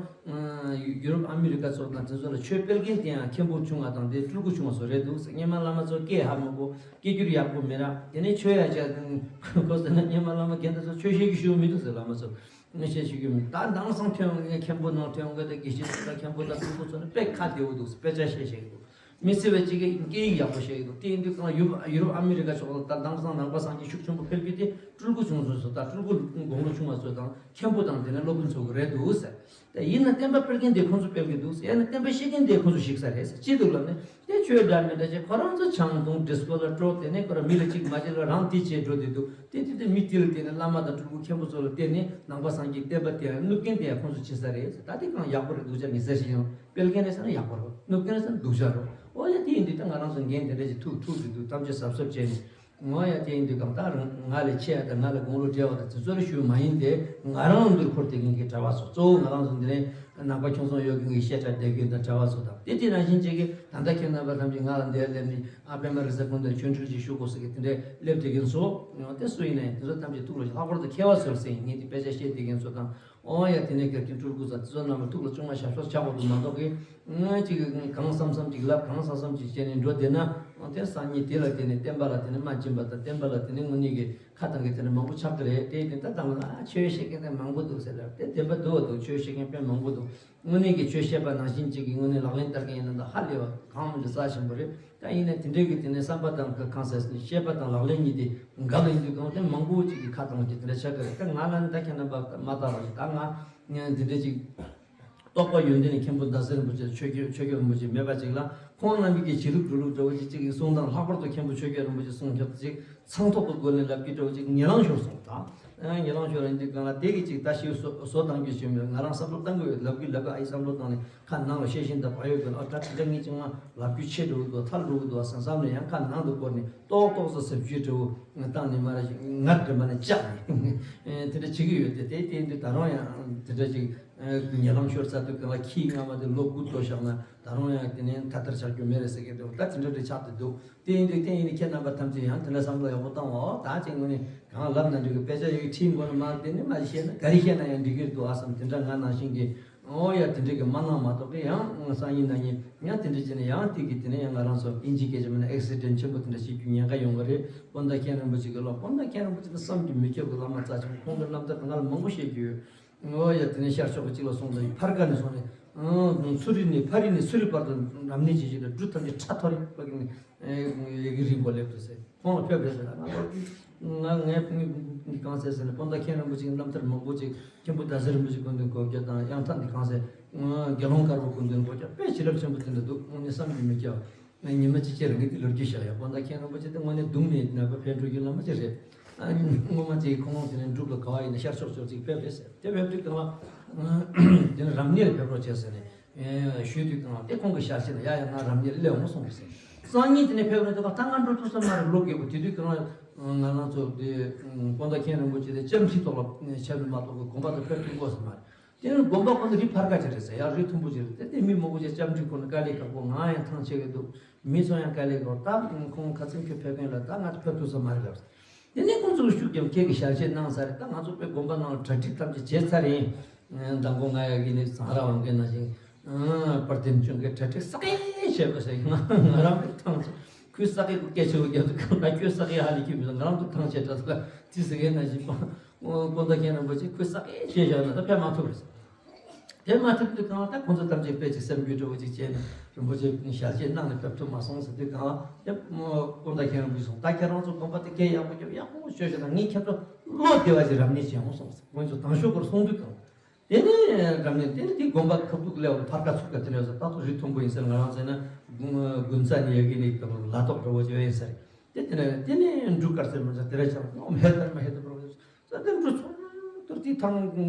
ཡུ་རོབ་ཨ་མི་རི་ཀ་ཚོ་དང་དེ་ཚོ་ལ་ཆོས་སྤེལ་མཁན་དེ་ཡང་མཁན་པོ་ཆུང་བ་དང་དེ་སྤྲུལ་སྐུ་ཆུང་བ་ཚོ་རེད་འདུག་ཟེར། སྔོན་མ་བླ་མ་ཚོ་སྐད་ཧ་མང་པོ་སྐད་སྒྱུར་ཡག་པོ་མེད་ར། དེ་ནས་ཆོས་ཡ་ཅག་ཁོ་ཟེར་ན་སྔོན་མ་བླ་མ་རྒན་དེ་ཚོ་ཆོས་བཤད་རྒྱུ་ཞུ་མི་འདུག་ཟེར་བླ་མ་ཚོ། ངས་བཤད་ཤེས་ཀྱི་མེད། ད་དེང་སང་ཐོན་ཡོང་མཁན་མཁན་པོ་ནང་ཐོན་ཡོང་མཁན་དང་དགེ་བཤེས་ཚོ་དང་མཁན་པོ་དང་སྤྲུལ་སྐུ་ཚོ་ནི་དཔེ་ཁ་བདེ་བོ་འདུག། དཔེ་ཆ་བཤད་ཤེས་ཀྱི་འདུག། མི་ཚེ་བའི་གཅིག་གིས་སྐད་ཡིག་ཡག་པོ་བཤད་ཀྱི་འདུག། དེ་ཡིན་དུས་གང་ཡུ་ཡུ་རོབ་ཨ་མི་རི་ཀ་ཕྱོགས་ལ་ད་དེང་སང་ནང་པ་སངས་རྒྱས་ཤུགས་ཆེན་པོ་འཕེལ་རྒྱུ་དེ་སྤྲུལ་སྐུ་ཆུང་ཚོ་ཚོ་དང་སྤྲུལ་སྐུ་དགུང་ལོ་ཆུང་བ་ཚོ་དང་མཁན་པོ་དང་དེ་ནས་སློབ་དཔོན་ཚོ་གི་རེད་འདུག་ཟེར། དེ་ཡིན་ན་བསྟན་པ་སྤེལ་མཁན་དེ་ཁོང་ཚོ་སྤེལ་གྱི་འདུག་ཟེར། ཡང་ན་བསྟན་པ་བཤིག་མཁན་དེ་ཁོང་ཚོ་བཤིག་ས་རེད་ཟེར། ཅི་འདུག་ལབ་ནས་དེ་ཆོས་འདྲ་མི་འདྲ་བྱས་ཁོ་རང་ཚོ་ཆང་འཐུང་ཌི་སི་ཀོ་ལ་འགྲོ། དེ་ནས་ཁོ་རང་མི་ལ་གཅིག་མ་བྱེད་ལ་རང་དེ་བྱས་འགྲོ་བསྡད་འདུག། དེ་དེ་དེ་མི་དེ་ལ་བརྟེན་ནས་བླ་མ་དང་སྤྲུལ་སྐུ་མཁན་པོ་ཚོ་ལ་བརྟེན་ནས་ནང་པ་སངས་རྒྱས་བསྟན་པ་དེ་ཡང་བསྣུབས་མཁན་དེ་ཡང་ཁོང་ཚོ་བྱེད་ས་རེད་ཟེར། ད་དེ་གང་ཡག་པོ་རེད་སྡུག་ཅག་མི་ཟེར་ཞིག་ཡང་སྤེལ་མཁན་རེད་ཟེར་ན་ཡག་པོ་རེད། བསྣུབས་མཁན་རེད་ཟེར་ན་སྡུག་ཅག་རེད། ཨོ་ཡ་དེ་ཡིན་དུས་ད་ང་རང་ཚོ་འགན་དེ་འདྲ་ཞིག་ཐུག་ཐུག་འདུག་འདུག་གཏམ་བཤད་གཟབ་གཟབ་བྱས་ནས། ངོ་ཡ་དེ་ཡིན་དུས་གང་ལྟར་ང་ལས་ཆེ་ཡ་དང་ང་ལ་དགུང་ལོ་བགྲེས་པ་དང་དེ་ཚོ་ལ་ཞུ་མ་ཡིན་ཏེ། ང་རང་འདིར་འཁོར་བསྡད་མཁན་གྱི་གྲྭ་བ་ཚོ། གཙོ་བོ་ང་རང་ཚོ་འདི་ནས་ནང་པ་ཁྱོད་ཚོ་ཡོད་མཁན་གྱི་བཤད་གྲྭ་བསྡད་མཁན་དང་གྲྭ་བ་ཚོ་དང་། དེ་དེ་ནང་བཞིན་བྱེད་ཀྱི་ད་ལྟ་ཁྱེད་རྣམ་པ་ཐམས་ཅད་ང་ལ་འདིར་སླེབས་ནས་ཨ་པད་མ་རི་ས་ཀུན་དང་ཆོས་འཕྲུལ་ཅིག་ཞུ་དགོས་ཟེར་གི་དེ་འདྲའི་སླེབས་བསྡད་མཁན་ཚོ། དེ་སུ་ཡིན་ནའི་དེ་ཚོ་ཐམས་ཅད་ཐུགས་ལ་ལྷག་པར་དུ་མཁས་པ་ཚོར་ཟེར་ཡིན། ངས་དེ་དཔེ་ཆ་བཤད་བསྡད་མཁན་ཚོ་དང་། ཨོ་ཡ་དེ་ནས་གལ་ཏེ་སྤྲུལ་སྐུ་ཚོ་དེ་ཚོ་རྣམས་ལ་ཐུགས་ལ་ཅུང་མ་ཞབས་སོར་ཆགས་དགོས་འདུག་མ་གཏོགས་ཀི། ང་ཅིག་གང་བསམ་བསམ་ཅིག་ལབ་གང་བསམ་བསམ་ཅིག་བྱས་ནས་འགྲོ་བསྡད་ན། ཨོ་དེ་སང་ཉིན་དེ་ལ་དེ་ནས་བསྟན་པ་ལ་དེ་ནས་མ་སྦྱིན་པ་དང་བསྟན་པ་ལ་དེ་ནས་དངོས་གནས་ཀྱི་ཁ་བཏང་གི་དེ་ནས་མང་པོ་ཆགས་ཀྱི་རེད། དེ་དེ་ལྟ་དང་ལ་ཆོས་བཤད་མཁན་དེ་མང་པོ་འདུག་ཟེར་ལབ་དེ་བདེན་པ་འདུག་བ་འདུག། ཆོས་བཤད་མཁན་དཔེ་མང་པོ་འདུག། དངོས་གནས་ཀྱི་ཆོས་བཤད་པ་ནང་བཞིན་ཅིག་གི་དངོས་གནས་ལག་ལེན་བསྟར་མཁན་ཡིན་ན་ད་ཧ་ལས་པ་གང་མི་འདྲ་རྩ་ཆེན་པོ་རེད། ད་ཡིན་ན་དེ་འདྲའི་གི་དེ་ནས་བསམ་པ་དང་གི་གང་ཟེར་བཤད་པ་དང་ལག་ལེན་གཉིས་དེ་འགལ་ཡིན་དུས་གང་དེ་མང་པོ་ཅིག་གི་ཁ་བཏང་གི་དེ་འདྲ་ཆགས་ཀྱི་རེད། ད་ང་ལ་ནི་ད་ཁྱེད་རྣམ་པ་མ་བལྟ་བ་ཞིག་ད་ང་ངས་འདི་འདྲ་ཅིག་རྟོགས་པ་ཡོན་ཏན་ནི་མཁན་པོ་ཟླ་ཟེར་རིན་པོ་ཆེ་ཆོས་རྒྱལ་ཆོས་རྒྱལ་རིན་པོ་ཆེ་མེད་པ་ཅིག་ལ་ཁོང་རྣམ་པའི་གི་བྱེད་ལུགས་འགྲོ་ལུགས་འདྲ་བོ་ཅིག་ཅིག་གི་གསུང་སྟངས་ལྷག་པར་དུ་མཁན་པོ་ཆོས་རྒྱལ་རིན་པོ་ཆེ་གསུང་ཁྱབ་ཅིག་མཚང་ཐོག་ཏུ་སྒོ་ནས་ལབ་ཀྱི་འདྲ་བོ་ཅིག་ཉེ་ལང་ཤོར་སོང་། ད་ཨ་ཉེ་ལང་ཤོར་ཡིན་དུས་གང་ལ་དེ་གི་ཅིག་ད་ཞིག་བཟོ་བཟོ་བཏང་རྒྱུ་ཞིག་མེད། ང་རང་བསམ་བློ་བཏང་དགོས། ལབ་ཀྱི་ལབ་ཀྱི་ཨ་ཡི་བསམ་བློ་བཏང་ནས་ཁ་ནང་ལ་བཤད་བཞིན་ད་བག་ཡོད་དགོས་ན། ཨ་ད་དེ་འདྲ་ངས་ཅིག་མ་ལབ་རྒྱུ་ཆེ་འགྲོ་གི་འདུག་ཐལ་འགྲོ་གི་འདུག་བསམ་བསམ་ནས་ཡང་ཁ་ནང་དུ་བསྐོར་ནས་ཏོག་ཏོག་ཙམ་ཟབ་ཆོས་འདྲ་བོ་བཏང་ནས་མ་ར་ཞིག་ངར་འདྲ་མ་ནས་བཅག་ནས་དེ་འདྲ་བྱེད་ཀྱི་ཡོད་དེ། དེ་དེ་འདི་ད་རུང་ཡང་དེ་འདྲ་ཅིག་ཉེ་ལམ་ཤོར་ཚར་དུས་གང་ལ་ཁྱི་རྔ་མ་དེ་ལོ་དགུ་ལྟོ་བཞག་ན་ད་རུང་ཡང་དེ་ནས་ཐ་དར་ཆགས་རྒྱུ་མེད་རེད་ཟེར་གི་འདུག་ད་དེ་འདྲ་འདྲ་ཆགས་ཏེ་འདུག་དེ་ཡིན་དུས་དེ་ཡིན་དུས་ཁྱེད་རྣམ་པ་ཐམས་ཅད་ཡང་དེ་འདྲ་བསམ་བློ་ཡག་པོ་བཏང་བ། ད་ཅིག་དངོས་གནས་གང་ལབ་ན་འགྲིག་གི་དཔེ་ཆ་ཡོད་ཁྲིད་དགོས་ན་མ་དེ་ནི་མ་བཤད་ན་ག་རེ་བཤད་ན་ཡང་འགྲིག་གི་འདུག་ཨ་བསམ་དེ་འདྲ་ང་ནང་བཞིན་གྱི། ཨོ་ཡ་དེ་འདྲ་གི་མ་གནང་མ་གཏོགས་ཀྱི་ཡང་སང་ཉིན་གནངས་ཉིན་ཡང་དེ་འདྲ་བྱས་ན་ཡང་དེ་གི་དེ་ནས་ཡང་ང་རང་ཚོ་ཨིན་ཇི་སྐད་ཆ་མིན་ན་ཨེག་སི་ཌེན་ཊི་ཆེན་པོ་དེ་འདྲ་བྱེད་རྒྱུ་ཉེན་ཁ་ཡོང་གི་རེད། སྤོན་ཟླ་མཁན་རིན་པོ་ཆེ་གི་ལོ། སྤོན་ཟླ་མཁན་རིན་པོ་ཆེ་ནི་བསམ་གྱིས་མི་ཁྱབ་གི་བླ་མ་རྩ་ཆེན། ཁོང་གི་རྣམ་ཐར་ང་ལ་མང་པོ་བཤད་རྒྱུ་ཡོད། ཨོ་ཡ་དེ་ནས་ཤར་ཕྱོགས་ཀྱི་གཅིག་ལ་སོང་ཙང་ཕར་ཀ་ནས་སོང་ནས་ཚུ་རི་ནས་ཕ་རི་ནས་སུ་རི་བར་དུ་རབ་གནས་བྱེད་ཀྱི་རེད། འབྲུ་ཐམས་ཅད་ཁྲ་ཐོ་རེ་ཕ་གི་ནས་ཡ་གི་རིང་པོ་སླེབས་འདུག་ཟེར། ཁོང་ལ་ཕེབས་རེད་ཟེར། ང་ལོ་ང་ངའི་ཕུ་ནུ་འདི་གང་ཟེར་ཟེར་ན་སྤོན་ཟླ་མཁན་རིན་པོ་ཆེའི་རྣམ་ཐར་མང་པོ་ཅིག་མཁན་པོ་ཟླ་ཟེར་རིན་པོ་ཆེ་སྐུ་མདུན་སྐོར་རྒྱག་དང་། ཡང་ཐང་འདི་གང་ཟེར་དགེ་སློང་དཀར་པོ་སྐུ་མདུན་སྐོར་རྒྱག་དཔེ་བྱིན་རླབས་ཆེན་པོ་དེ་འདྲ་འདུག་དངོས་གནས་བསམ་གྱིས་མི་ཁྱབ། ང་ཉི་མ་གཅིག་ཅེར་ངས་འདི་ལོ་རྒྱུས་བཤད་ཡ། སྤོན་ཟླ་མཁན་རིན་པོ་ཆེ་དེ་དངོས་གནས་སྡུག་ནས་ནད་པ་ཕན་འགྲོ་རྒྱུ་བླ་མ་ཅིག་རེད། ཨ་སྔོན་མ་ཅིག་ཁོང་དེ་ནས་འབྲུག་ལ་ག་བ་ཡིན་ན་ཤར་ཕྱོགས་ཕྱོགས་ཅིག་ཕེབས་རེད་ཟེར། དེ་ཕེབས་དུས་གང་ལ་དེ་ནས་རབ་གནས་ལ་ཕེབས་རོགས་བྱས་ཟེར་ནས། ཞུས་དུས་གང་ལ་དེ་ཁོང་གི་ཞལ་ཆེམས་ལ་ཡ་ཡ་ང་རབ་གནས་སླེབས་འོང་གསུངས་ཟེར། སང་ཉིན་དེ་ནས་ཕེབས་རེད་དེ་ག་ད་ང་འགྲོ་ཐུབ་ས་མ་རེད། ལོ་རྒས་པོ་དེ་དུས་གང་ལ་ང་རང་ཚོ་དེ་སྤོན་ཟླ་མཁན་རིན་པོ་ཆེ་དེ་ལྕམ་དྲི་ཐོག་ལ་ཆབ་མི་མ་གཏོགས་གི་དགོན་པ་དུ་ཕེབས་ཐུབ་དགོས་ས་མ་རེད། དེ་ནས་དགོན་པ་ཁོ་ཚོ་རི་ཕར་ཁ་ཆེ་རེད་ཟེར། ཡ་རི་མཐོན་པོ་ཆེ་རེད་དེ། དེ་མི་མང་པོ་ཆེ་ལྕམ་དྲི་ཁོ་ན་དཀའ་ལས་ཁག་པོ། ང་ཡང་ཐང་ཆད་གི་འདུག་མི་ཚོ་ཡང་དཀའ་ལས་ཁག་ད་ཁོང་ཁ་ཚིག་ཁྱོད་ཕེབས་མཁན་ལ་ད་ང་ཚོ་ཕེབས་ཐུབ་ས་མ་རེད་ལབ། དེ་ནས་ཁོང་ཚོ་ཤུགས་རྒྱབ་ཁྱེད་ཀྱི་ཞལ་ཆེམས་གནང་ས་རེད། ད་ང་ཚོ་དཔེ་དགོན་པ་ནང་ལ་གྲ་སྒྲིག་ཐམས་ཅད་བྱས་ཚར་ཡིན། མདང་དགོང་ང་ཡ་གི་ནི་ཟངས་ར་འོང་མཁན་ནང་བཞིན་པར་དེ་ནི་ཅུང་གི་གྲ་སྒྲིག་ས་གེ་བྱས་པ་ཟེར། ང་ང་རང་གི་ཐང་ཆད། ཁོས་ས་གེ་གི་སྐད་ཆ་བོ་རྒྱབ་དུས་གང་ལ་ཁྱོད་ས་གེ་ཧ་ལས་ཁྱོད་མི་ང་རང་གི་ཐང་ཆད་དྲག་ས་ལ་དེ་ཟེར་མཁན་ནང་བཞིན་པ། སྤོན་ཟླ་མཁན་རིན་པོ་ཆེ་ཁོས་ས་གེ་བྱས་བཞག་ན་ད་ཕེབས་མ་ཐུབ་རེད། དེ་མ་ཐུབ་དུས་གང་ལ་ད་ཁོང་ཚོ་ཐམས་ཅད་དཔེ་ཅིག་སེམས་རྒྱུད་སྤྲོ་བོ་ཅིག་བྱས་ནས་རིན་པོ་ཆེ་ཞལ་ཆེམས་གནང་ནས་ཕེབས་ཐུབ་མ་སོང་ཟེར་དུས་གང་ལ་དེ་སྤོན་ཟླ་མཁན་རིན་པོ་ཆེ་གསུངས། ད་ཁྱེད་རང་ཚོ་དགོན་པ་དེ་གས་ཡག་པོ་རྒྱབ། ཡག་པོ་ཤོད་ཤོད་ན་ངས་ཁྱེད་ཚོ་བློ་བདེ་བ་ཅིག་རབ་གནས་བྱེད་འོང་གསུངས་ཟེར། ཁོང་ཚོ་དང་ཤོག་སྐོར་གསུང་དུས་གང་ལ། དེ་ནས་རབ་གནས་དེ་ནས་དེ་དགོན་པ་ཁ་ཐུག་སླེབས་ཕར་ཁ་ཚུར་ཁ་དེ་ནས་ད་ཐོག་རི་མཐོན་པོ་ཡིན་ཟེར། ང་རང་ཟེར་ན་དགུན་རྩ་ནས་ཡ་གི་ནས་ལ་ཐོག་འགྲོ་བ་ཅིག་ཡིན་ཟེར། དེ་དེ་ནས་དེ་ནས་འབྲུག་དཀར་གསལ་མ་ཆགས་དེ་ར་ཆགས་ནོ་མེད་དར་མ་ཧེ་དུ་འགྲོ་བ་ས་དེ་འབྲུ་ཚོ་དུར་དེ་ཐང་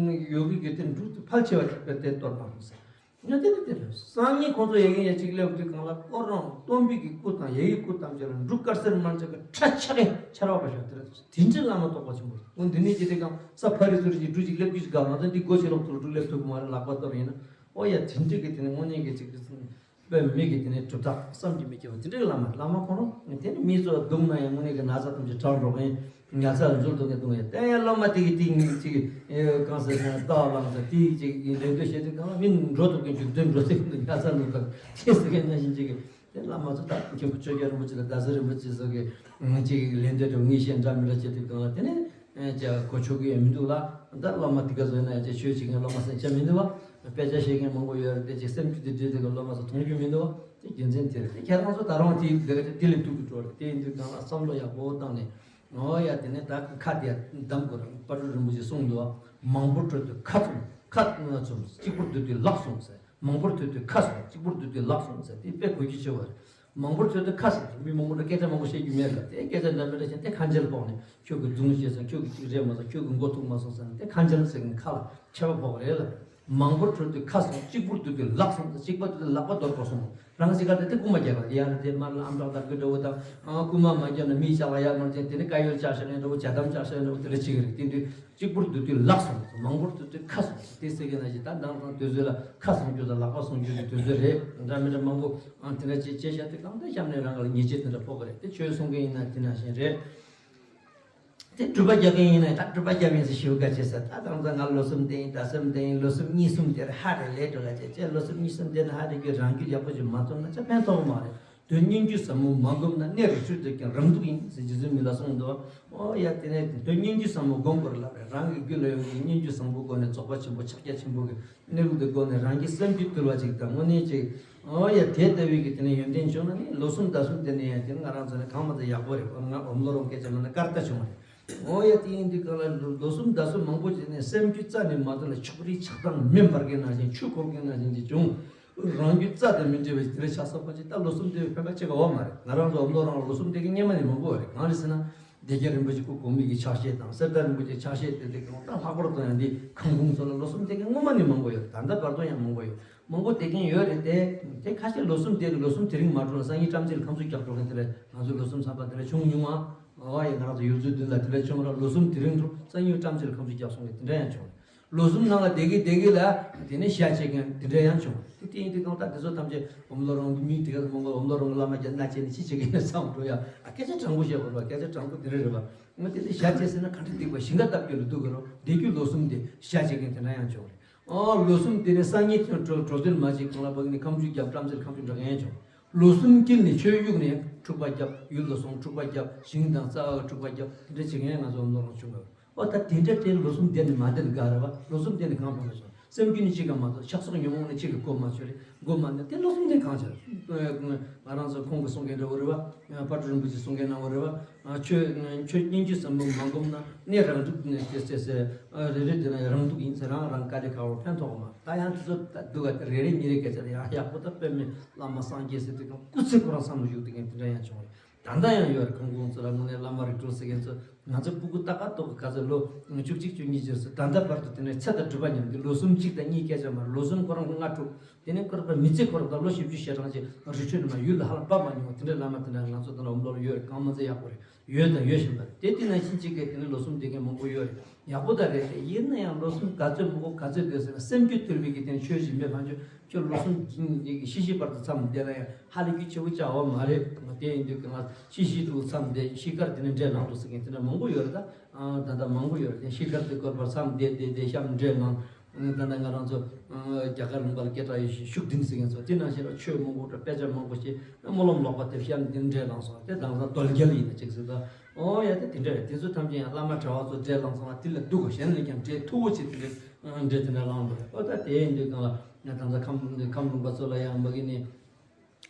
ཡོད་གི་གི་དེ་འབྲུ་དེ་ཕལ་ཆེ་བ་ཅིག་པའི་དེ་གཏོར་མ་ཧུ་ཟེར། ང་དེ་ནས་དེ་རེད། སང་ཉིན་ཁོང་ཚོ་ཡ་གི་ཡ་གཅིག་སླེབས་དུས་གང་ལ་ཀོ་རོང་སྟོན་པའི་གི་སྐུ་དང་ཡ་གི་སྐུ་ཐམས་ཅད་ལ་འབྲུ་དཀར་གསལ་མ་ཆགས་གི་ཁྲ་ཆགས་གི་ཆར་བ་པ་ཞོག་དེ་རེད། དེ་འདྲའི་བླ་མ་རྟོགས་པ་ཆེན་པོ་རེད། འོ་འདི་ནས་ཅི་དེ་གང་ས་ཕ་རི་ཚུར་གྱི་འབྲུ་ཅིག་སླེབས་རྒྱུ་ཞིག་ག་ང་ཚོ་འདི་སྒོ་ཕྱི་ལོགས་ཚུར་འབྲུ་སླེབས་ཐུབ་གི་མ་རེད། ལག་པ་གཏོར་ཡིན་ན། ཨོ་ཡ་དེ་འདྲ་གི་དེ་ནི་དངོས་གནས་གི་ཅིག་དེ་ཚོ་དཔེ་མི་གི་དེ་ནི་གྲུབ་རྟགས་བསམ་གྱིས་མི་ཁྱབ་པ་དེ་འདྲ་གི་བླ་མ་བླ་མ་ཁོ་རང་དེ་ནི་མི་ཚོ་སྡུག་ན་ཡང་དངོས་གནས་གི་ན་ཚ་ཐམས་ཅད་དྲག་འགྲོ་གི་ཡིན། ཉལ་ཚ་འཛུལ་དུ་གི་སྡུག་ཡ་དེ་ཡང་བླ་མ་དེ་གི་དེ་ཉིད་ཅིག་གང་ཟེར་ན་ལྟ་བ་ལམ་ས་དེ་ཅིག་ལས་འདོད་བྱེད་དུས་གང་ལ་མི་འགྲོ་ཐུབ་གི་འཇུག་འདོད་འགྲོ་ཐུབ་གི་ཉལ་ཚ་འཛུལ་དང་ཁྱེད་ཟེར་མཁན་ན་བཞིན་ཅིག་གི་དེ་བླ་མ་ཚོ་ད་མཁན་པོ་ཆོས་རྒྱལ་རིན་པོ་ཆེ་ལ་ཟླ་ཟེར་རིན་པོ་ཆེ་སོགས་ཀྱི་ཅིག་ལས་འདོད་འགྲོ་ངེས་ཤེས་འདྲ་མི་འདྲ་བྱེད་དུས་གང་ལ་དེ་ནི། ཅེས་གོ་ཆོག་གི་ཡོད་མི་འདུག་ལ། ད་བླ་མ་དེ་ག་ཚོ་ཡིན་ན་ཡང་ཅེས་ཆོས་བྱེད་མཁན་བླ་མ་སེམས་ཅན་མི་འདུག་བ། དཔེ་ཆ་ཤེས་མཁན་མང་པོ་ཡོད་རེད་དེ་ཅེས་སེམས་རྒྱུད་དེ་འདྲེས་དེ་ག་བླ་མ་ཚོ་མཐོང་རྒྱུ་མི་འདུག་བ། དེ་རྒྱུ་མཚན་དེ་རེད། དེ་ཁྱེད་རང་ཚོ་ད་རུང་དེ་འདི་ག་དེ་ལས་སྡུག་གི་འགྲོ་རེད། དེ་ཡིན་དུས་གང་ལ་བསམ་བློ་ཡག་པོ་བཏང་ནས། འོ་ཡ་དེ་ནས་ད་ཁ་དེ་གདམ་དགོས་རེད། དཔལ་སྤྲུལ་རིན་པོ་ཆེ་གསུངས་འདུག་བ། མང་པོར་ཐོས་དུས་ཁ་ཚུམས། ཁ་ཚུམས། གཅིག་པུར་བསྡུས་དུས་ལག་ཚུམས་ཟེར། མང་པོར་ཐོས་དུས་ཁ་ཚུམས། གཅིག་པུར་བསྡུས་དུས་ལག་ཚུམས་ཟེར། དེ་དཔེ་གོ་རྒྱུ་ཆེ་བ་རེད། མང་པོར་ཐོས་དུས་ཁ་ཚུམས། མི་མང་པོ་ལ་སྐད་ཆ་མང་པོ་བཤད་རྒྱུ་མེད་ལ། དེ་སྐད་ཆ་འདྲ་མི་འདྲ་བཤད་དེ་ཁ་འཇལ་ཕོག་ནས་ཁྱོད་ཀྱི་རྫུན་བཤད་སོང་། ཁྱོད་ཀྱི་ཅིག་རེད་མ་སོང་། ཁྱོད་ཀྱི་མགོ་ཐུག་མ་སོང་ཟེར་ནས་དེ་ཁ་འཇལ་ཟེར་མཁན་ཁ་ལ་ཆད་པ་ཕོག་རེད་ལ། མང་པོར་ཐོས་དུས་ཁ་ཚུམས། གཅིག་པུར་བསྡུས་དུས་ལག་ཚུམས། གཅིག་པ་བསྡུས་དུས་ལག་པ་རྡོལ་པོ་སོང་། རང་གཞིས་ཀ་དེ་དེ་རྐུ་མ་རྒྱག་པ་ཡ་རེད། དེ་མར་ལ་ཨམ་ཅོག་བརྡབ་གི་འདྲ་བོ་དང་། རྐུ་མ་མ་རྒྱག་ན་མི་ལྕགས་ལ་ཡར་མར་བྱས་དེ་ནི་དཀར་ཡོལ་ལྕགས་ཤ་ཡང་འདྲ་བོ་ཇ་དམ་ལྕགས་ཤ་ཡང་འདྲ་བོ་དེ་འདྲ་བྱེད་ཀྱི་རེད། དེ་དུས། གཅིག་པུར་བསྡུས་དུས་ལག་ཚུམས། མང་པོར་བསྡུས་དུས་ཁ་ཚུམས། དེ་ཟེར་གྱི་ན་ཞིག་ད་མདང་དང་དུས་ཚོད་ལ་ཁ་ཚུམས་རྒྱུ་དང་ལག་པ་ཚུམས་རྒྱུ་གི་དུས་ཚོད་རེད། འདྲ་མི་འདྲ་མང་པོ་ཨང་དེ་འདྲ་ཅིག་བྱས་བཞག་དུས་གང་ལྟར་གཤམ་ནས་རང་ག་ལ་ཉེས་ཆད་དེ་འདྲ་ཕོག་གི་རེད། དེ་ཆོས་གསུང་མཁན་ཡིན་ན་དེ་ནང་བཞིན་རེད། དེ་སྒྲུབ་པ་རྒྱག་མཁན་ཡིན་ན་ད་སྒྲུབ་པ་རྒྱབ་ཡིན་ཟེར་ཞུ་ག་བྱེད་ས། ད་དང་ཚ་ང་ལོ་གསུམ་བསྡད་ཡིན། ཟླ་གསུམ་བསྡད་ཡིན། ལོ་གསུམ་གཉིས་གསུམ་དེར་ཧ་རེ་ལས་འགྲོ་ག་བྱེད་ཅེས། ལོ་གསུམ་གཉིས་གསུམ་དེ་ན་ཧ་རེ་གི་རང་རྒྱུད་ཡག་པོ་ཞིག་མ་ཐོབ་ན་ཅི་ཕན་ཐོགས་མ་རེད། དོན་སྙིང་བཅུད་ཟབ་མོ་མ་བསྒོམས་ན། གནས་རི་ཁྲོད་དུ་ཀྱང་རང་སྡུག་ཡིན་ཟེར་རྗེ་བཙུན་མི་ལ་གསུངས་འདུག་ཨོ་ཡ་དེ་ནས་དོན་སྙིང་བཅུད་ཟབ་མོ་བསྒོམ་དགོས་ལབ་རེད། རང་གི་རྒྱུད་ལ་ཡོད་པའི་སྙིང་བཅུད་བཟང་པོ་སྒོ་ནས་རྫོགས་པ་ཆེན་པོ་ཕྱག་རྒྱ་ཆེན་པོ་གི་གནས་ལུགས་དེ་སྒོ་ནས་རང་གི་སེམས་རྒྱུད་དུལ་བ་ཅིག་དང་། དངོས་གནས་ཅིག་ཨོ་ཡ་དེ་ལྟ་བུའི་གི་དེ་ནས་ཡོན་ཏན་བྱུང་ན་ནི་ལོ་གསུམ་ཟླ་གསུམ་དེ་ནས་ཡང་དེ་ནི་ང་རང་ཚོ་ནི་གང་མ་ཚོ་ཡག་པོ་རེད། ང་འོམ་ལོ་རོང་སྐད་ཆ་མིན་ན་སྐར་རྟ་བྱུང་བ་རེད། ཨོ་ཡ་དེ་ཡིན་དུས་གང་ལ་ལོ་གསུམ་ཟླ་གསུམ་མང་པོ་བྱས་ནས་སེམས་རྒྱུད་རྩ་ནས་མ་དུལ་ལ་ཕྱོགས་རིས་ཆགས་སྡང་མེ་འབར་མཁན་ནང་བཞིན་ཆུ་འཁོར་མཁན་ནང་བཞིན་ཅིག་བྱུང་། རང་རྒྱུད་རྩ་དང་མི་འབྲལ་བའི་དེ་འདྲ་ཆགས་སོང་པ་ཅིག་ད་ལོ་གསུམ་དེ་བས་ཕན་པ་ཅི་ག་བ་མ་རེད། ང་རང་ཚོ་འོམ་ལོ་རང་ལོ་གསུམ་དེ་གི་སྔན་མ་ནས་མང་པོ་རེད། གང་རེད་ཟེར་ན། སྡེ་བརྒྱད་རིན་པོ་ཆེ་སྐུ་གོང་མའི་གི་ཕྱག་བཞེས་དང་། གསེར་རྟ་རིན་པོ་ཆེའི་ཕྱག་བཞེས་དེ་དེ་གང་ད་ལྷག་པར་དུ་ཡང་འདི་ཁང་ཁུང་ཚོ་ལ་ལོ་གསུམ་དེ་གི་སྔོན་མ་ནས་མང་པོ་ཡོད། ད་ལྟ་བར་དུ་ཡང་མང་པོ་ཡོད། མང་པོ་དེ་གིན་ཡོད་རེད་དེ། དེ་ཁ་ཤས་ལོ་གསུམ་དེ་རེད། ལོ་གསུམ་དེ་རིང་མ་འགྲོ་ན་སང་ཉིན་བཀྲམ་རྩེ་ལ་ཁམས་གསོ་རྒྱག་འགྲོ་མཁན་དེ་འདྲ་ང་ཚོ་ལོ་གསུམ་ཚང་པ་དེ་འདྲ་བྱུང་མྱོང་ང་། ཨོ་ཡ་ང་རང་ཚོ་ཡུལ་ཚོའི་མདུན་ལ་དེ་འདྲ་བྱུང་ར། ལོ་གསུམ་དེ་རིང་འགྲོ་སང་ཉིན་བཀྲམ་རྩེ་ལ་ཁམས་གསོ་རྒྱག་སོང་ངས་དེ་འདྲ་ཡང་བྱུང་རེད། ལོ་གསུམ་ནང་ལ་བསྡད་ཀྱི་བསྡད་ཀྱི་ལ་དེ་ནས་ཞལ་ཕྱེ་མཁན་དེ་འདྲ་ཡང་བྱུང་། དེ་དེ་ཡིན་དུས་གང་ལྟར་དེ་ཚོ་ཐམས་ཅད་འོམ་ལོ་རང་མི་དེ་ག་མང་པོ་འོམ་ལོ་རང་གི་བླ་མ་རྒྱ་སྣ་བྱས་ནས་ཅི་བྱེད་ཀྱི་ཡིན་བསམ་འགྲོ་ཡ། ཨ་སྐད་ཆ་དྲང་པོ་བཤད་དགོས་རེད་བ། སྐད་ཆ་དྲང་པོ་དེ་འདྲ་རེད་བ། ང་དེ་ནས་ཞལ་ཕྱེ་ཟེར་ན་ག་འདྲ་འདུག་པ། ཞིང་ཁ་བཏབ་རྒྱུ་ལ་འདུག་གི་རོ། བསྡད་རྒྱུ་ལོ་གསུམ་དེ་ཞལ་ཕྱེ་མཁན་དེ་འདྲ་ཡང་བྱུང་རེད། ཨོ་ལོ་གསུམ་དེ་ནས་སང་ཉིན་དེ་འགྲོ་འགྲོ་དོན་མ་བྱེད་གང་ལ་བབ་ནས་ཁམ་ཆུ་རྒྱབ་བྲམ་ཟེར་ཁམ་ཆུ་འགྲོ་མཁན་བྱུང་། ལོ་གསུམ་དཀྱིལ་ནས་ཆོས་གཡུག་ནས་འཁྲུག་པ་རྒྱབ། ཡུལ་ལ་སོང་འཁྲུག་པ་རྒྱབ། ཞིང་དང་རྩ་བ་འཁྲུག་པ་རྒྱབ། དེ་འདྲ་བྱེད་མཁན་ང་ཚོ་འོམ་ལོ་རང་བྱུང་བ། ཨོ་ད་དེ་འདྲ་དེ་ལོ་གསུམ་བསྡད་ནས་མ་བསྡད་ལ་དགའ་རེད་བ། ལོ་གསུམ་བསྡད་ནས་གང་ཕན་ཐོགས་སོང་། སེམས་རྒྱུད་ནི་གཅིག་ག་མ་གཏོགས་ཆགས་སོགས་ཉོན་མོངས་ནི་གཅིག་གི་གོ་མ་ཆོད་རེད། གོ་མ་ནི་དེ་ལོ་གསུམ་བསྡད་གང་ཆེ། ང་རང་ཚོ་ཁོང་གི་གསུང་མཁན་འདྲ་བོ་རེད་བ། དཔལ་སྤྲུལ་རིན་པོ་ཆེ་གསུང་མཁན་འདྲ་བོ་རེད་བ། ཆོས་ཆོས་སྙིང་རྗེ་ཟབ་མོ་མ་སྒོམ་ན་གནས་རང་སྒྲུབ་ནས་ཟེར་ཟེར་ཟེར། རེ་རེ་དེ་ན་རང་སྡུག་ཡིན་ཟེར། རང་རང་དཀའ་ལས་ཁག་པོ་ཕན་ཐོགས་མ། ད་ཡང་དེ་ཚོ་ད་སྡུག་ག་རེ་རེ་གཉིས་རེ་སྐད་ཆ་ལ་ཡང་ཡག་པོ་ད་དཔེ་མེད་བླ་མ་སངས་རྒྱས་ཟེར་དུས་སྐབས་སྐུ་ཚེ་ཁོ་རང་བསམ་བློ་ཞུགས་དུས་མཁན་དེ་འདྲ་ཡང་བྱུང་རེད། ད་ལྟ་ཡང་ཡོད་རེད། ཁོང་ཁོང་ཚོ་ལ་དངོས་གནས་བླ་མ་རིག་གྲོལ་ཟེར་མཁན་ཚོ། ང་ཚོ་སྤུ་གུ་ཏག་ཏག་ཏོག་གི་ག་ཚོད་ལོ་བཅུ་གཅིག་བཅུ་གཉིས་ཅིག་སོང་། ད་ལྟ་བར་དུ་དེ་ནས་ཚེ་དང་སྒྲུབ་པ་མཉམ་གྱི་ལོ་གསུམ་གཅིག་དང་གཉིས་སྐད་ཆ་མ་རེད། ལོ་གསུམ་ཁོ་རང་ལྔ་དྲུག་དེ་ནས་ཁོ་རང་མི་ཚེ་ཁོ་རང་ད་ལོ་བཞི་བཅུ་ཞེ་གྲངས་ཅིག་རི་ཁྲོད་ནས་མ་ཡུལ་ལ་ཧ་ལམ་བབས་མ་མྱོང་བ་དེ་འདྲའི་བླ་མ་དེ་འདྲ་ང་ཚོ་ད་ལ་འོམ་ལོ་ལ་ཡོད་རེད། གང་མ་ཚད་ཡག་པོ་རེད། ཡོད་དང་ཡོད་བཞིན་པ་རེད། དེ་དེ་ནང་བཞིན་གཅིག་གིས་དེ་ནས་ལོ་གསུམ་བསྡད་མཁན་མང་པོ་ཡོད་རེད། ཡག་པོ་ད་རེད་དེ། ཡིན་ན་ཡང་ལོ་གསུམ་ག་ཚོད་མང་པོ་ག་ཚོད་བསྡད་ཟེར་ན་སེམས་རྒྱུད་ཐུལ་བའི་གི་དེ་ཆོས་ཞིག་མེད་པ་འཇོག་ཁྱོད་ལོ་གསུམ་ཤི་ཤི་བར་དུ་མཚམས་བསྡད་ན་ཡང་ཧ་ལས་རྒྱུ་ཆེ་བོ་ཆགས་པ་མ་རེད། དེ་ཡིན་དུས་ང་ཤི་ཤི་དུ་མཚམས་བསྡད། ཤི་ཁར་དེ་ནས་འདྲེ་ལངས་འགྲོ་ཟེར་མཁན་དེ་འདྲ་མང་པོ་ཡོད་རེད། ད་ད་ལྟ་མང་པོ་ཡོད་རེད། དེ་ཤི་ཁར་དེ་སྐོར་བར་མཚམས་བསྡད་བསྡད་བསྡད་གཤམ་འདྲེ་ལངས། ད་ལྟ་ང་རང་ཚོ་རྒྱ་གར་ལུང་པ་ལ་སྐད་གྲགས་ཡོད་ཤུགས་ལྡན་ཟེར་མཁན་ཚོ་དེ་ནང་བཞིན་ལ་ཆོས་མང་པོ་དང་དཔེ་ཆ་མང་པོ་ཞིག་སྨོན་ལམ་ལོག་པ་དེ་གཤམ་དེ་འདྲེ་ལངས་སོང་། དེ་དེང་སང་རྡོ་རྒྱལ་ཡིན་ན་ཅིག་ཟེར། ད་ཨོ་ཡ་དེ་དེ་འདྲ་རེད། དེ་ཚོ་ཐམས་ཅད་ཡང་བླ་མ་གྲྭ་བ་ཚོ་འདྲེ་ལངས་སོང་བ་དེ་ལ་སྡུག་ག་གཞན་ལས་ཀྱང་འདྲེ་མཐུ་བོ་ཆེ་དེ་འདྲ་འདྲེ་དེ་འདྲ་ལངས་འདུག་ཨོ་ད་དེ་ཡིན་དུས་གང་ལ་ང་དེང་སང་ཁམས་ཁམས་ལུང་པ་ཚོ་ལ་ཡང་མ་གི་ནི།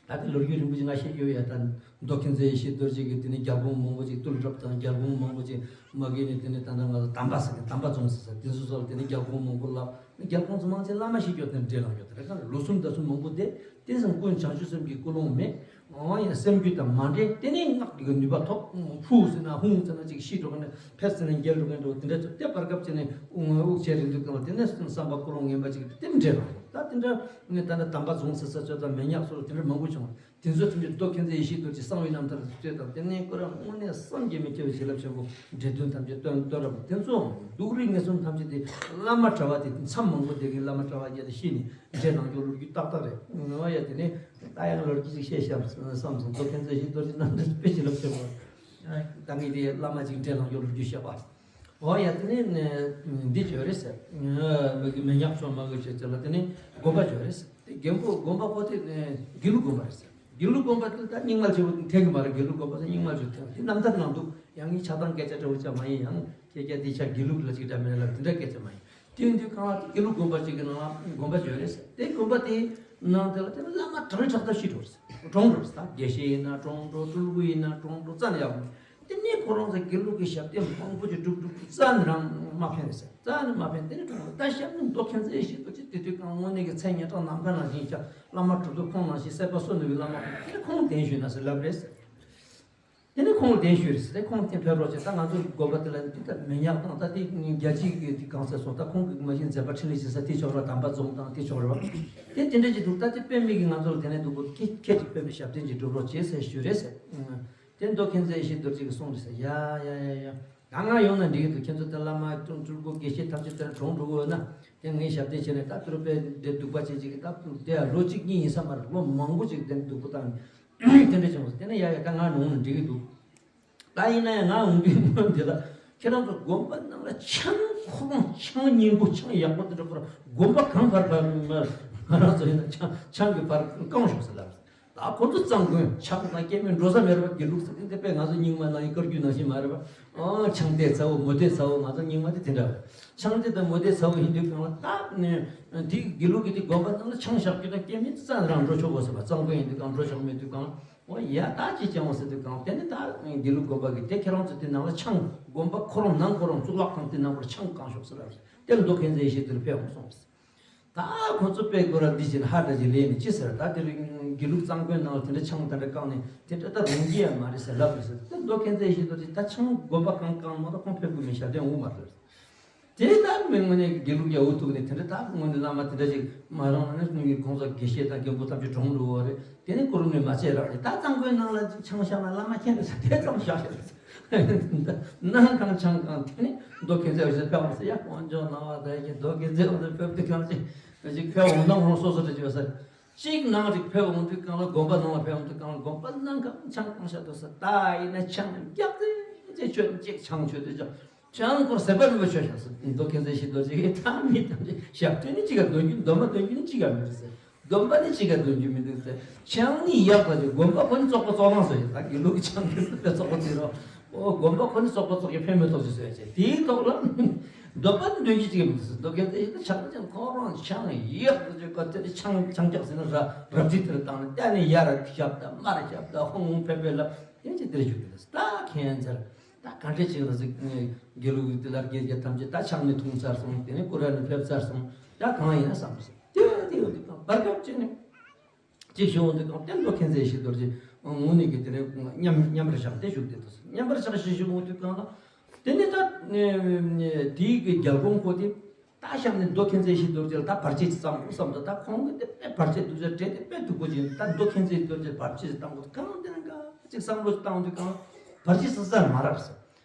ད་ལྟའི་ལོ་རྒྱུས་རིང་པོ་ཅིག་ང་བཤད་རྒྱུ་ཡོད། ད་མདོ་མཁྱེན་བརྩེ་ཡེ་ཤེས་རྡོ་རྗེ་གིས་དེ་ནས་རྒྱལ་འགོང་མང་པོ་ཅིག་བཏུལ་རབས་དང་། རྒྱལ་འགོང་མང་པོ་ཅིག་མ་གི་ནས་དེ་ནས་ད་ལྟ་ང་ཚོ་དམ་པ་ཟེར་གི་དམ་པ་རྫོང་ཟེར་ས་དེ་ཚོ་སོགས་ལ་དེ་ནས་རྒྱལ་འགོང་མང་པོ་བསླབས། རྒྱལ་འགོང་ཚོ་མང་ཆེ་བླ་མ་ཤེས་ཀྱོག་དེ་འདྲ་ལངས་ཀྱོག་དེ་འདྲ་གང་ལོ་གསུམ་ཟླ་གསུམ་མང་པོ་བསྡད། དེ་ཙམ་ཀུན་བྱང་ཆུབ་སེམས་ཀྱི་ཀུན་སློང་མེད། འོ་ཡ་སེམས་རྒྱུད་དང་མ་འདྲེས། དེ་ནས་སྔགས་ཀྱི་ནུས་པ་ཐོབ། ཕུ་ཟེར་ན་ཧུང་ཟེར་ན་ཅིག་ཤི་འགྲོ་གི་ནས་ཕེབས་ཟེར་ན་འགྱེལ་འགྲོ་གི་འགྲོ་དེ་འདྲ་ཚོ་དེ་བར་སྐབས་ཅིག་ནས་དབུགས་ཆད་རེད་འདུག་གི། དེ་ནས་བསམ་པ་ཀུན་སློང་ངན་པ་ཅིག་དེ་འདྲ་རེད། ད་དེ་འདྲ་ནས་ད་ནི་དམ་པ་རྫོང་ཟེར་ས་ཚོ་དང་མེ་ཉག་སོགས་དེ་འདྲ་མང་པོ་བྱུང་བ། དེ་ཚོ་ཐམས་ཅད་མདོ་མཁྱེན་བརྩེ་ཡེ་ཤེས་རྡོ་རྗེ་གསང་བའི་རྣམ་ཐར་ལ་ལྟོས་དང་། དེ་ནས་ཁོ་རང་དངོས་གནས་བསམ་གྱིས་མི་ཁྱབ་པའི་བྱིན་རླབས་ཆེན་པོ་འདྲེ་གདོན་ཐམས་ཅད་བཏོན་བཏོན་རབས། དེ་ཚོ་སྡུག་རུས་ངན་སོང་ཐམས་ཅད་དེ་བླ་མ་གྲྭ་བ་དེ་མཚམས་མང་པོ་དེ་གི་བླ་མ་གྲྭ་བ་བརྒྱད་དེ་ཤི་ནས་འདྲེ་ལངས་ཀྱོག་ལོ་རྒྱུས་ཏག་ཏག་རེད། ང་ཡ་དེ་ནས་ད་ཡང་ལོ་རྒྱུས་ཅིག་བཤད་ཤག་བསམ་སོང་། མདོ་མཁྱེན་བརྩེ་ཡེ་ཤེས་རྡོ་རྗེ་རྣམ་ཐར་དཔེ་བྱིན་རླབས་ཆེན་པོ། ད་ངས་དེ་བླ་མ་ཅིག་འདྲེ་ལངས་ཀྱོག་ལོ་རྒྱུས་བཤད་པ། འོ་ཡ་དེ་ནས་འདི་བྱོས་རེད་ཟེར། མི་མི་ཉག་ཚོ་མ་གི་བྱོས་ཚེ་ལ་དེ་ནས་དགོན་པ་བྱོས་རེད་ཟེར། དེ་རྒན་པོ་དགོན་པ་ཁོ་དེ་དགེ་ལུགས་དགོན་པ་རེད་ཟེར། དགེ་ལུགས་དགོན་པ་དེ་ད་རྙིང་མ་ལ་བྱེད་པོ་འཐེན་གི་མ་རེད། དགེ་ལུགས་དགོན་པ་ཟེར་རྙིང་མ་ལ་བྱེད་འཐེན་དེ་རྣམ་ཐར་ནང་འདུག་ཡང་ངའི་ཆགས་སྡང་སྐད་ཆ་འདྲ་བོ་ཅང་མ་ཡིན། ཡང་ཁྱེད་ཀྱ་དེ་ཆ་དགེ་ལུགས་ལ་ཅིག་འདྲ་མེད་ལ་དེ་འདྲ་སྐད་ཆ་མ་ཡིན། དེ་ཡིན་དུས་གང་ལ་དགེ་ལུགས་དགོན་པ་ཅིག་གི་ནང་ལ་དགོན་པ་བྱོས་རེད་ཟེར། དེ་དགོན་པ་དེའི་ནང་དེ་ལ་དེ་ལ་བླ་མ་གྲངས་ཁྲག་ལྟར་ཤི་འགྲོ་རེད་ཟེར། གྲོངས་འགྲོ་རེད་ཟེར། ད་དགེ་བཤེས་ཡིན་ན་གྲོངས་འགྲོ། སྤྲུལ་སྐུ་ཡིན་ན་གྲོངས་འགྲོ། རྩ་ནས་ཡག་པོ་མེད། དེ་ནས་ཁོ་རང་ཚོ་དགེ་ལུགས་ཀྱི་ཞབས་བརྟན་མང་པོ་ཅིག་སྒྲུབ་སྒྲུབ་སྒྲུབ་རྩ་ནས་རང་མ་ཕན་རེད་ཟེར། རྩ་ནས་མ་ཕན། དེ་ནས་གྲོངས་ལ་ད་ཞབས་ནི་མདོ་མཁྱེན་བརྩེ་ཡེ་ཤེས་རྡོ་རྗེ་དེ་དུས་གང་དངོས་གནས་ཀྱི་མཚན་སྙན་གྲགས་ནམ་མཁའ་ནང་བཞིན་ཤར། བླ་མ་གྲུབ་ཐོབ་ཁོང་ནང་བཞིན་སྲེད་པ་གསོ་ནུས་པའི་བླ་མ་ཁོང་། དེ་ནས་ཁོང་གདན་ཞུས་ན་ཟེར་ལབ་རེད་ཟེར། དེ་ནས་ཁོང་གདན་ཞུས་རེད་ཟེར། དེ་ཁོང་གདན་ཕེབས་རོགས་བྱས། ད་ང་ཚོ་དགོན་པ་དེ་ལ་འདི་ལྟར་མི་ཉག་དང་ད་དེ་རྒྱ་ཆེའི་གི་དེ་གང་ཟེར་སོང་། ད་ཁོང་གི་མ་གཞི་མཛད་པ་འཕྲིན་ལས་བྱེད་ས་དེ་ཕྱོགས་ར་དམ་པ་རྫོང་དང་དེ་ཕྱོགས་ར་བ། དེ་དེ་འདྲ་ཅིག་འདུག་ད་དེ་དཔེ་མི་གི་ང་ཚོ་ལ་དེ་ནས་འདུག་གོ། ཁྱེད་ཁྱེད་ཀྱིས་དཔེ་མི་ཞབས་བརྟན་ཅིག་སྒྲུབ་རོགས་བྱས་ཟེར་ཞུས་རེད་ཟེར། དེ་མདོ་མཁྱེན་བརྩེ་ཡེ་ཤེས་རྡོ་རྗེ་གིས་གསུངས་རེད་ཟེར། ཡ་ཡ་ཡ་ཡ། ད་ང་ཡོང་ན་འགྲིག་གི་འདུག་ཁྱེད་ཚོ་དེ་བླ་མ་སྤྲུལ་སྐུ་དགེ་བཤེས་ཐམས་ཅད་དེར་གྲོངས་འགྲོ་གི་ཡོད་ན། དེ་ངས་ཞབས་བརྟན་བྱས་ནས་ད་དུ་རུ་དཔེ་འདྲའི་སྡུག་པ་བྱེད་ཅིག་གི་ད་དུ་དེ་ཡང་ལོ་གཅིག་གཉིས་ཡིན་ས་མ་རེད། ལོ་མང་པོ་ཅིག་དེ་འདྲ་སྡུག་པོ་བཏང་། དེ་འདྲ་བྱུང་སོང་། དེ་ནས་ཡ་ཡ་ད་ང་ཡོང་ན་འགྲིག་གི་འདུག་ད་ཡིན་ན་ཡང་ང་ཡོང་དུས་སྔོན་དེ་ལ་ཁྱེད་རང་ཚོ་དགོན་པ་ནང་ལ་ཆང་ཁོ་རང་ཆང་སྙིང་པོ་ཆང་ཡག་པོ་དེ་འདྲ་ཁོ་རང་དགོན་པ་གང་བར་བར་ང་རང་ཚོ་ཡིན་ན་ཆང་ཆང་གི་བར་བཀང་ཤོག་ཟེར་ལབ། ད་ཁོ་ཚོ་གཙང་དགོན་ཆང་དང་སྐྱེ་མེད་འགྲོ་ས་མེད་རེད་པ། དགེ་ལུགས་ཟེར་དེ་དཔེ་ང་ཚོ་རྙིང་མ་ནང་ཡི་བཀའ་བརྒྱུད་ནང་བཞིན་མ་རེད་པ། ཨང་ཆང་དེ་ཚ་བོ་མོ་དེ་ཚ་བོ། ང་ཚོ་རྙིང་མ་དེ་དེ་འདྲ་རེད། ཆང་དེ་དང་མོ་དེ་ཚ་བོ་ཡིན་དུས་གང་ལ་ད་ནས་དེ་དགེ་ལུགས་ཀྱི་དེ་དགོན་པ་ནང་ལ་ཆང་བཞག་རྒྱུ་དང་སྐྱེ་མེད་རྩ་ནས་རང་འགྲོ་ཆོག་གོ་ཟེར་བ། གཙང་དགོན་ཡིན་དུས་གང་འགྲོ་ཆོག་མེད་དུས་གང་། འོ་ཡ་ད་ཅི་ཅང་འོ་ཟེར་དུས་གང་། དེ་ནས་ད་དགེ་ལུགས་དགོན་པ་གི་དེ་ཁྱེད་རང་ཚོ་དེ་ནང་ལ་ཆང་དགོན་པ་ཁོ་རང་ནང་ཁོ་རང་གཙུག་ལག་ཁང་དེ་ནང་ལ་ཆང་བཀང་ཤོག་ཟེར་ལབ་ཟེར། དེ་མདོ་མཁྱེན་བརྩེ་ཡེ་ཤེས་རྡོ་རྗེ་དེར་ཕེབས་འོང་སོང་ཟེར། ད་ཁོ་ཚོ་དཔེ་ཁོ་ར་འདི་བྱས་ན་ཧ་འདྲ་ཅིག་ལས་ནས་ཅི་ཟེར། ད་དེ་རིང་དགེ་ལུགས་གཙང་དགོན་ནང་ལ་དེ་འདྲ་ཆང་དེ་འདྲ་བཀང་ནས་དེ་འདྲ་ད་རུང་གི་ཡ་མ་རེད་ཟེར་ལབ་རེད་ཟེར། ད་མདོ་མཁྱེན་བརྩེ་ཡེ་ཤེས་རྡོ་རྗེ་ད་ཆང་དགོན་པ་གང་བཀང་མ་གཏོགས་ཁོང་ཕེབས་དགོས་མེད། ཞབས་བརྟན་འོང་མ་ཐུབ་རེད། དེ་ལྟར་མི་དངོས་གནས་དགེ་ལུགས་ཀྱི་འུ་ཐུག་ནས་དེ་འདྲ་ད་དངོས་གནས་བླ་མ་དེ་འདྲ་ཞིག་མ་རང་ནས་ཁོང་ཚོ་དགེ་བཤེས་དང་རྒན་པོ་ཐམས་ཅད་གྲོངས་འགྲོ་བ་རེད། དེ་ནས་ཀུ་རུ་ནས་མ་བྱས་རག་རེད། ད་གཙང་དགོན་ནང་ལ་ཆང་བཞག་ན་བླ་མ་མཁྱེན་རེད་ཟེར། དེ་ཙམ་བཞག་ཤེས་རེད། ནང་གང་ཆང་གང་དེ་ནི་མདོ་མཁྱེན་བརྩེ་བ་ཞིག་ཕེབས་འོང་ཟེར། ཡ་དཀོན་མཆོག་ནང་བ་དག་གིས་མདོ་མཁྱེན་བརྩེ་བ་དེ་ཕེབས་དུས་གང་ཅི་ཅིག་ཕེབས་འོང་ན་འོང་སོ་སོ་དེ་བརྗོད་ས། གཅིག་ནང་ཅིག་ཕེབས་འོང་དུས་གང་ལ་དགོན་པ་ནང་ལ་ཕེབས་འོང་དུས་གང་ལ་དགོན་པ་ནང་གང་ཆང་གང་བཞག་འདུག་ས། ད་ཡིན་ན་ཆང་རྒྱག་ཚེ་ཅེས་ཆོས་གཅིག་ཆང་མཆོད་དུས་ཀྱང་ཆང་ཁོར་ཟད་པ་མེད་པ་མཆོད་བཞག་ས། མདོ་མཁྱེན་བརྩེ་ཞིག་རྡོ་རྗེ་གིས་ད་མི་ཐམས་ཅད་ཞབས་བརྟན་ནི་གཅིག་ག་འདོན་རྒྱུ་འདོན་མ་འདོན་རྒྱུ་ནི་གཅིག་ག་མི་རེད་ཟེར། སྡོམ་པ་ནི་གཅིག་ག་འདོན་རྒྱུ་མི་འདུག་ཟེར། ཆང་ནི་ཡག་པ་ཅིག་དགོན་པ་ཁོ་ནི་བཙོག་པ་བཙོག་ནང་བཟོ་ཡིན། ད་དགེ་ལུགས་ཀྱི་ཆང་དེ་ཚོ་དཔེ་བཙོག་པ་ཅིག་རོ། ཨོ་དགོན་པ་ཁོ་ནི་བཙོག་པ་བཙོག་གི་ཕན་མེད་ཐོག་ཅིག་བཟོ་ཡ་ཆེ། དེའི་ཐོག་ལ་སྡོམ་པ་ནི་འདོན་རྒྱུ་གཅིག་ག་མི་འདུག་ཟེར། མདོ་མཁྱེན་བརྩེ་ཞིག་ད་ཆང་ཅང་ཁོ་རང་ཆང་ཡག་པ་ཅིག་ག་དེ་ནི་ཆང་ཆང་རྒྱག་ཟེར་ན་ར་རབ་རྩིས་དེར་བཏང་ནས་ད་ནི་ཡར་ཞབས་ད་མར་ཞབས་ད་ཧོང་ཧོང་ཕེབས་ཕེབས་ལ་ཡན་ཅིག་དེར་བཞུགས་ཡོད། ད་མཁྱེན་ཚར། ད་གང་འདྲ་ཅིག་ལ་ཟིག་དགེ་ལུགས་དེ་ལ་དགེ་རྒྱ་ཐམས་ཅད་ད་ཆང་ནི་འཐུང་ཚར་སོང་། དེ་ནས་སྐུ་ར་ནི་ཕེབས་ཚར་སོང་། ད་གང་ཡིན་ན་བསམ་སོང་། དེ་དེ་ཡོད་དུས་གང་བར་སྐབས་ཅིག་ནས་ཅིག་ཞུ་འོང་དུས་གང་བསྟན་མདོ་མཁྱེན་བརྩེ་ཞིག་རྡོ་རྗེ་དངོས་གནས་ཀྱི་དེ་ནས་མཉམ་མཉམ་པར་བཞག་སྟེ་བཞུགས་བསྡད་འདུག། མཉམ་པར་བཞག་ཞིག་བཞུགས་འོང་དུས་གང་ལ་དེ་ནས་ད་དེའི་གི་རྒྱལ་འགོང་ཁོ་དེ། ད་གཤམ་ནས་མདོ་མཁྱེན་བརྩེ་ཞིག་རྡོ་རྗེ་ལ་ད་བར་ཆད་ཅིག་བརྩམས་དགོས་བསམ་འདུག། ད་ཁོང་གིས་དེ་དཔེ་བར་ཆད་སྡུག་ཅག་བྲལ་ཏེ་དཔེ་སྡུག་པོ་ཅིག་ད་མདོ་མཁྱེན་བརྩེ་རྡོ་རྗེ་བར་ཆད་ཅིག་བཏང་དགོས། གང་དེ་ན་འགའ་ཅིག་བསམ་བློ་ཅིག་བཏང་དུས་གང་བར་ཆད་ཟེར་ས་མ་རག་ཟེར།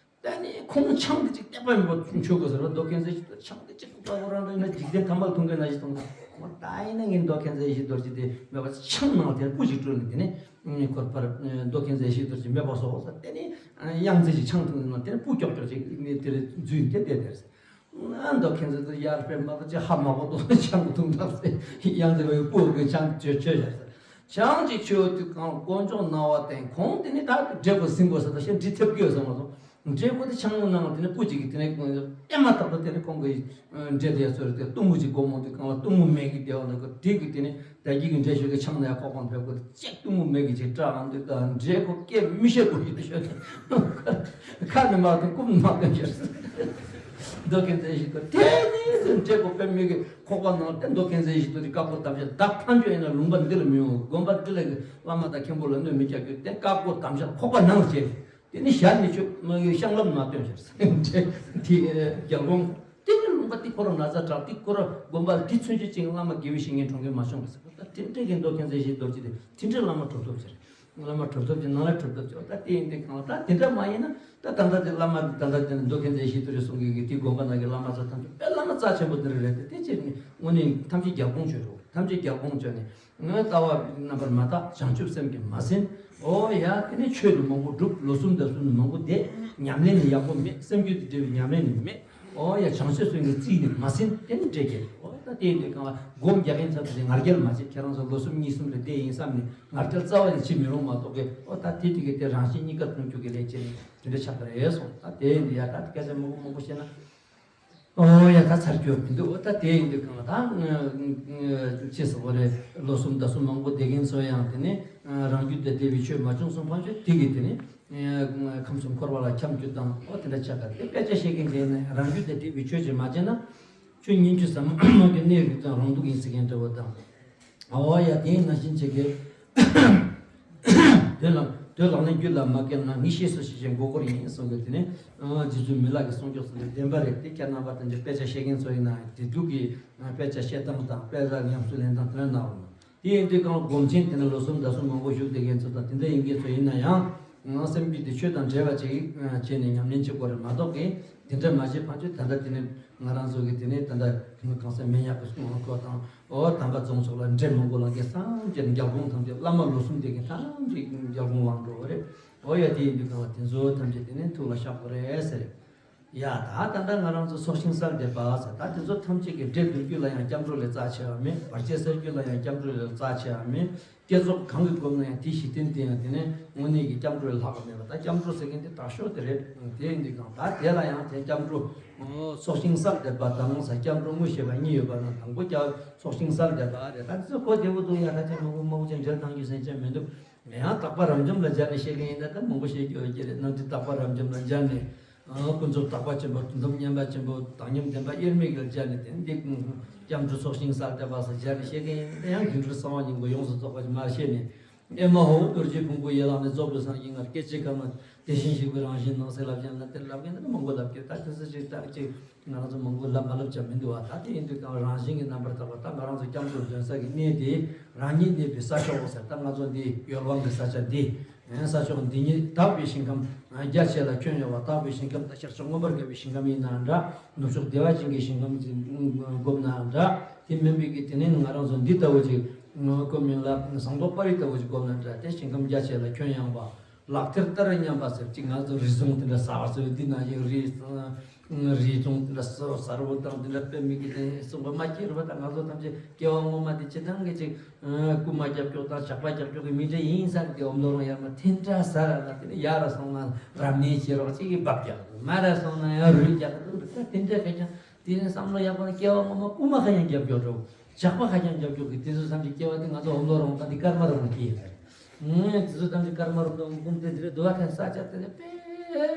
ད་ནི་ཁོང་ཆང་དེ་ཅིག་གཏད་པ་མེད་པར་མཆོད་དགོས་ཟེར་བ། མདོ་མཁྱེན་བརྩེ་ཞིག་རྡོ་ཆང་དེ་ཅིག་ཁོ་པ་ཁོ་རང་འདྲ་ཡིན་ན་འཇིག་རྟེན་ཐ་མལ་མཐོང་མཁན་ནང་བཞིན་མཐོང་། ད་ཡིན་ན་ངས་མདོ་མཁྱེན་བརྩེ་ཞིག་རྡོ་རྗེ་དེ་མེད་པ་ཆང་ནང་དེར་སྤུ་ཅིག་བཀྲུས་ནས་དེ་ནས་ཁོར་ཕར་མདོ་མཁྱེན་བརྩེ་ཞིག་རྡོ་རྗེ་མེད་པ་བཟོ་དགོས་ཟེར། དེ་ནས་གཡང་རྫི་ཞིག་ཆང་འཐུང་ནས་དེ་ནས་སྤུ་ཀྱོག་ཀྱོག་ཅིག་དེར་འཛུལ་ཏེ་བསྡད་དེར། ཨ་མདོ་མཁྱེན་བརྩེ་དེ་ཡར་ཕེབས་མ་གཏོགས་ཅི་ཧ་མ་གོ་དོ། ཆང་འཐུང་དང་ཟེར། གཡང་རྫི་བའི་སྤུ་གི་ཆང་བཅོས་བཅོས་བཞག་ཟེར། ཆང་ཅིག་མཆོད་དུས་གང་དཀོན་མཆོག་སྣང་བ་བསྟན། ཁོང་དེ་ནི་ད་འདྲེ་ཁོ་ཟིན་དགོས་ཟེར། ད་ཤེས་འདྲི་ཐེབས་ཀྱི་ཡོད་ཟེར་མ་སོང་། འདྲེ་ཁོ་དེ་ཆང་ནང་དེ་ནི་སྤུ་གཅིག་གིས་དེ་ནི་ཨེ་མ་ཐག་ཏུ་དེ་ནི་ཁོང་གི་འདྲེ་དེ་ཡ་ཚོར་ཏེ་གཏུམ་མོ་ཅིག་སྒོ་མོ་དེ་གང་ལ་གཏུམ་མོ་མེད་ཀྱི་བདེ་བ་ན་ཁོ་དེ་གི་དེ་ནི་ད་གི་གི་འདྲེ་ཤོད་ཀྱི་ཆང་ནང་ཡ་ཁོག་པང་ཕེབས་ཁོ་དེ་གཅིག་གཏུམ་མོ་མེད་ཀྱི་ཅིག་སྐྲག་འང་དུས་ད་འདྲེ་ཁོ་སྐད་མི་ཤེས་ཁོ་ཡིན་ཤོད་དེ་ཁ་ནི་མ་ཐོན་རྐུབ་ནི་མ་ཐོན་ཤོད། མདོ་མཁྱེན་བརྩེ་ཞིག་རྡོ་རྗེ་ནི་འདྲེ་ཁོ་དཔེ་མི་གི་ཁོག་པ་ནང་དེ་མདོ་མཁྱེན་བརྩེ་ཞིག་རྡོ་རྗེ་བཀའ་བསྒོ་དམ་བཅའ་བདག་ཐམས་ཅད་ཡིན་ན་ལུང་པ་འདི་ལ་མི་ཡོང་། དགོན་པ་འདི་ལ་གི་བླ་མ་དང་མཁན་པོ་ལ་གནོད་མི་རྒྱག་རྒྱུ་དེ་བཀའ་བསྒོ་དམ་བཅའ་ཁོག་པ་ནང་བྱས། དེ་ནི་ཞལ་ནས་ཆོས་མ་གི་བཤང་ལམ་མ་སྟོན་ཤར་ཟེར་འདྲེ་དེ་རྒྱལ་འགོང་དེ་ནི་ལུང་པ་དེ་ཁོ་རང་ན་ཚ་དྲག་དེ་ཁོ་རང་དགོན་པ་ལ་དེ་ཚུན་ཆད་ཅིག་བླ་མ་དགེ་བའི་བཤེས་གཉེན་གྲོངས་མཁན་མ་བྱུང་བ་ཟེར། ད་དེ་འདྲ་གི་མདོ་མཁྱེན་བརྩེ་ཞིག་རྡོ་རྗེ་དེ་དེ་འདྲ་བླ་མ་གྲུབ་ཐོབ་ཟེར། བླ་མ་གྲུབ་ཐོབ་ཀྱི་ནང་ལ་གྲུབ་ཐོབ་ཀྱི། ད་དེ་ཡིན་དུས་གང་ལ་ད་དེ་འདྲ་མ་ཡིན་ན་ད་ད་ལྟ་དེ་བླ་མ་ད་ལྟ་དེ་མདོ་མཁྱེན་བརྩེ་ཞིག་རྡོ་རྗེ་གསུང་གི་གི་དེ་དགོན་པ་ནང་གི་བླ་མ་ཚོ་ཐམས་ཅད་དཔེ་བླ་མ་རྩ་ཆེན་པོ་དེ་རེད་དེ། དེ་ཕྱིར་ནི་དངོས་གནས་ཐམས་ཅད་རྒྱལ་འགོང་བྱོས་རོགས། ཐམས་ཅད་རྒྱལ་འགོང་བྱོས་ནས་ངའི་ལྟ་བ་རྣམ་པར་མ་དག། བྱང་ཆུབ་སེམས་ཀྱིས་མ་ཟིན། ཨོ་ཡ་དེ་ནི་ཆོས་ནི་མང་པོ་སྒྲུབ། ལོ་གསུམ་ཟླ་གསུམ་ནི་མང་པོ་བསྡད། ཉམས་ལེན་ནི་ཡག་པོ་མེད། སེམས་རྒྱུད་དང་འབྲེལ་བའི་ཉམས་ལེན་ནི་མེད། ཨོ་ཡ་བྱང་ཆུབ་སེམས་ཀྱི་རྩིས་ནི་མ་ཟིན། དེ་ནི་འདྲེ་རྒྱལ། ཨོ་ད་དེ་ཡིན་དུས་གང་ལ་སྒོམ་རྒྱག་མཁན་ཚོ་དེ་ང་རྒྱལ་མ་བྱེད། ཁྱེད་རང་ཚོ་ལོ་གསུམ་གཉིས་གསུམ་རེ་བསྡད་ཡིན་བསམ་ནས་ང་རྒྱལ་རྩ་བ་ནས་བྱེད་མི་རུང་མ་གཏོགས་གི། ཨོ་ད་དེ་དེ་གི་དེ་རང་གཞན་གཉིས་ཀ་མཐུན་འཇུག་གི་ལས་བྱེད་ནས་དེ་འདྲ་ཆགས་པ་རེད་སོང་། ད་དེ་ཡིན་དུས་ཡ་ད་སྐད་ཆ་མང་པོ་མང་པོ་བཤད་ན། ཨོ་ཡ་ད་ཚར་རྒྱུ་མི་འདུག། ཨོ་ད་དེ་ཡིན་དུས་གང་ལ་ད་ཅེས་སོ་གོ་རེད། ལོ་གསུམ་ཟླ་གསུམ་མང་པོ་བསྡད་མཁན་ཚོ་ཡང་དེ་ནི་རང་རྒྱུད་དང་འབྲེལ་བའི་ཆོས་མ་བྱུང་སོང་། ཕངས་ཆོས་དེ་གིས་དེ་ནི་ཁམས་གསུམ་འཁོར་བ་ལ་འཁྱམས་རྒྱུ་དང་། ཨོ་དེ་འདྲ་ཆགས་ཀ་དེ་དཔེ་ཆ་བཤད་མཁན་དེ་ནི་རང་རྒྱུད་དང་འབྲེལ་བའི་ཆོས་ཅིག་མ་བྱས་ན་ཆོས་ཉན་རྒྱུ་ཟ་མ་ནོར་རྒྱུ་གནས་རིགས་དང་རང་སྡུག་ཡིན་ཟེར་མཁན་འདྲ་བོ་དང་། ཨོ་ཡ་དེ་ནང་བཞིན་བྱེད་དགོས། དོན་ལ་དོན་ལག་ལེན་རྒྱུད་ལ་མ་སྐྱེས་ན། ངས་ཤེས་སོ་ཞེས་བྱའི་མགོ་སྐོར་ཡིན་གསུངས་པས། དེ་ནི་རྗེ་བཙུན་མི་ལ་གིས་གསུངས་ཀྱོག་ཟེར་ནས་བདེན་པ་རེད། དེ་ཁྱེད་རྣམ་པ་དང་དཔེ་ཆ་བཤད་མཁན་ཚོ་ཡིན་ན་དེ་དུས་ཀྱི་དཔེ་ཆ་བཤད་སྟངས་དང་དཔེ་ཆ་ཉམས་སུ་ལེན་སྟངས་དེ་ལ་ནག་འོང་། དེ་ཡིན་དུས་གང་སྒོམ་ཆེན་དེ་ནི་ལོ་གསུམ་ཟླ་གསུམ་མང་པོ་བཞུགས་བསྡད་མཁན་ཚོ་དང་དེ་འདྲ་ཡིན་མཁན་ཚོ་ཡིན་ན་ཡང་ང་སེམས་རྒྱུད་དེ་ཆོས་དང་འབྲེལ་བ་ཅིག་བྱས་ནས་ཉམས་ལེན་བྱེད་དགོས་རེད་མ་གཏོགས་ཀྱི་དེ་འདྲ་མ་བྱས་ཕངས་ཆོས། ད་ལྟ་དེ་ནི་ང་རང་ཚོ་གི་དེ་ནི་ད་ལྟ་གང་ཟག་མི་ཉག་གི་གསུང་ཁོ་དང་། ཨོ་དམ་པ་རྫོང་ཚོགས་ལ་འདྲེ་མང་པོ་ལངས་མཁན་ཐམས་ཅད་རྒྱལ་འགོང་ཐམས་ཅད། བླ་མ་ལོ་གསུམ་བསྡད་མཁན་ཐམས་ཅད་རྒྱལ་འགོང་ལངས་འགྲོ་བ་རེད། ཨོ་ཡ་དེ་ཡིན་དུས་གང་ལ་དེ་ཚོ་ཐམས་ཅད་དེ་ནས་ཐུགས་ལ་བཞག་དགོས་རེད་ཟེར། ཡ་ད་ད་ལྟ་ང་རང་ཚོ་ཚོགས་ཞིང་གསལ་འདེབས་པ་ཟེར། ད་དེ་ཚོ་ཐམས་ཅད་ཀྱི་འདྲེ་བསྡུ་རྒྱུ་ལ་ཡང་སྐྱབས་འགྲོ་ལས་རྩ་ཆེ་བ་མེད། བར་ཆད་སེལ་རྒྱུ་ལ་ཡང་སྐྱབས་འགྲོ་ལས་རྩ་ཆེ་བ་མེད། བསྐྱེད་རྫོགས་གང་གི་སྒོམ་ན་ཡང་དེའི་གཞི་རྟེན་དེ་ཡང་དེ་ནས་དངོས་གནས་ཀྱི་སྐྱབས་འགྲོ་ལས་ལྷག་པ་མེད་པ། ད་སྐྱབས་འགྲོ་ཟེར་མཁན་དེ་དྲག་ཤོས་དེ་རེད། དེ་ཡིན་དུས་གང་ད་དེ་ལ་ཡང་དེ་སྐྱབས་འགྲོ། ཚོགས་ཞིང་གསལ་འདེབས་པ་དང་ཟེར་སྐྱབས་འགྲོ་དངོས་བཤད་པ་གཉིས་ཡོད་པ་ན་དང་པོ་སྐྱབས་ཚོགས་ཞིང་གསལ་འདེབས་པ་རེད། ད་དེ་ཚོ་གོ་བདེ་པོ་འདུག། ཡ་ད་ཅི་མང་པོ་མང་པོ་ཅིག་འགྲེལ་བཏང་རྒྱུ་ཟེར་ཅན་མི་འདུག། ཡང་དག་པ་རབ་འབྱམས་ལ་སྦྱར་ནས་བཤད་མཁན་ཡིན་ན་ད་མང་པོ་བཤད་རྒྱུ་ཡོད་ཀྱི་རེད། ནང་དེ་དག་པ་རབ་འབྱམས་ལ་སྦྱར་ནས། ཨ་ཀུན་རྫོབ་དག་པ་ཆེན་པོ། དོན་དམ་མཉམ་པ་ཆེན་པོ། བཏང་སྙོམས་བདེན་པ་དབྱེར་མེད་ཀྱི་ལ་སྦྱར་ནས། དེ་འདི་སྐྱབས་འགྲོ་ཚོགས་ཞིང་གསལ་འདེབས་པ་ཟེར་སྦྱར་ནས་བཤད་མཁན་ཡིན་ན་ཡང་སྒྱུ་འཕྲུལ་གསང་བ་སྙིང་པོ་ཡོངས་སུ་རྫོགས་པ་ཞིག་མར་བཤད་ནས། ཨེ་མ་ཧོ། རྡོ་རྗེ་ཕུང་པོ་ཡན་ལག་ནས་རྫོགས་པའི་སངས་རྒྱས་ང་སྐད་ཅིག་གམ་དེ་བཞིན་གཤེགས་པའི་རང་བཞིན་སྣང་གསལ་ལབ་ཀྱང་ལ་དེ་ལབ་མཁན་དེ་མང་པོ་ལབ་ཀྱི། ད་དེ་ཚོ་ཅིག་ཏག་ཅིག་ང་རང་ཚོ་མང་པོ་ལབ་མ་ལབ་ཅག་མི་འདུག་བ། ད་དེ་ཡིན་དུས་ཀྱང་རང་བཞིན་གྱི་རྣམ་པར་དག་པ། ད་ང་རང་ཚོ་སྐྱབས་འགྲོ་འདོན་ས་གི་གནས་དེ་རང་ཉིད་གནས་པའི་ས་ཕྱོགས་ཟེར། ད་ང་ཚོ་འདི་ཡོལ་བ་གི་ས་ཆ་འདི། ས་ཕྱོགས་འདི་ཉིད་དག་པའི་ཞིང་ཁམས་རྒྱ་ཆེ་ལ་ཁྱོན་ཡངས་པ། དག་པའི་ཞིང་ཁམས་ད་ཤར་ཕྱོགས་མངོན་པར་དགའ་བའི་ཞིང་ཁམས་ཡིན་ནའང་འདྲ། ནུབ་ཕྱོགས་བདེ་བ་ཅན་གྱི་ཞིང་ཁམས་ཅིག་བསྒོམས་ནའང་འདྲ། དེ་མིན་པའི་གི་དེ་ནས་ང་རང་ཚོ་འདི་ལྟ་བུ་ཅིག་བསྒོམ་མིན་ལ་ཟངས་མདོག་དཔལ་རི་ལྟ་བུ་ཅིག་བསྒོམས་ན་འདྲ། དེ་ཞིང་ཁམས་རྒྱ་ཆེ་ལ་ཁྱོན་ཡངས་པ། ལག་མཐིལ་ལྟར་མཉམ་པ་ཟེར་ཅིག་ང་ཚོ་རི་ཟུང་དེ་འདྲ་གསར་བ་ཚོ་འདི་ན་ཡང་རི། རི་ལྗོངས་དེ་འདྲ་གསར་གསར་བོ་དང་དེ་འདྲ་དཔེ་མི་སྲིད་དེ་གསུངས་པ་མ་སྐྱེས་རུ་བ་དང་། ང་ཚོ་ཐམས་ཅད་སྐྱེ་བ་སྔོན་མ་དེ་སྤྱིར་བཏང་གི་ཅིག་རྐུན་མ་རྒྱབ་སྐྱོར་དང་ཇག་པ་རྒྱབ་སྐྱོར་གི་མི་འདྲ་ཡིན་ས་གི་འོམ་ལོ་རང་ཡར་མར་དེ་འདྲ་ཟ་ར་ལ། དེ་ནས་ཡར་ར་སོང་ན་རབ་གནས་བྱེད་རོགས་ཅིག་གི་འབབ་རྒྱག་མ་ར་སོང་ན་ཡང་རུལ་རྒྱག་དེ་འདྲ་ཁ་ཀྱང་། དེ་ནས་བསམ་བློ་ཡག་པོ་ན་སྐྱེ་བ་སྔོན་མ་རྐུན་མ་ཁ་ཀྱང་རྒྱབ་སྐྱོར་འགྲོ། ཇག་པ་ཁ་ཀྱང་རྒྱབ་སྐྱོར་གི་དེ་ཚོ་ཐམས་ཅད་སྐྱེ་བ་དེ་ང་ཚོ་འོམ་ལོ་རང་ད་དེ་སྐར་མ་རང་གི་ཡིན་ས་རེད། ངས་དེ་ཚོ་ཐམས་ཅད་སྐར་མ་རང་དུ་འོམ་ཀུན་དེ་དེ་རེད་འདུག་བ། ཁ་ས་ཆ་དེ་ནས་དཔེ་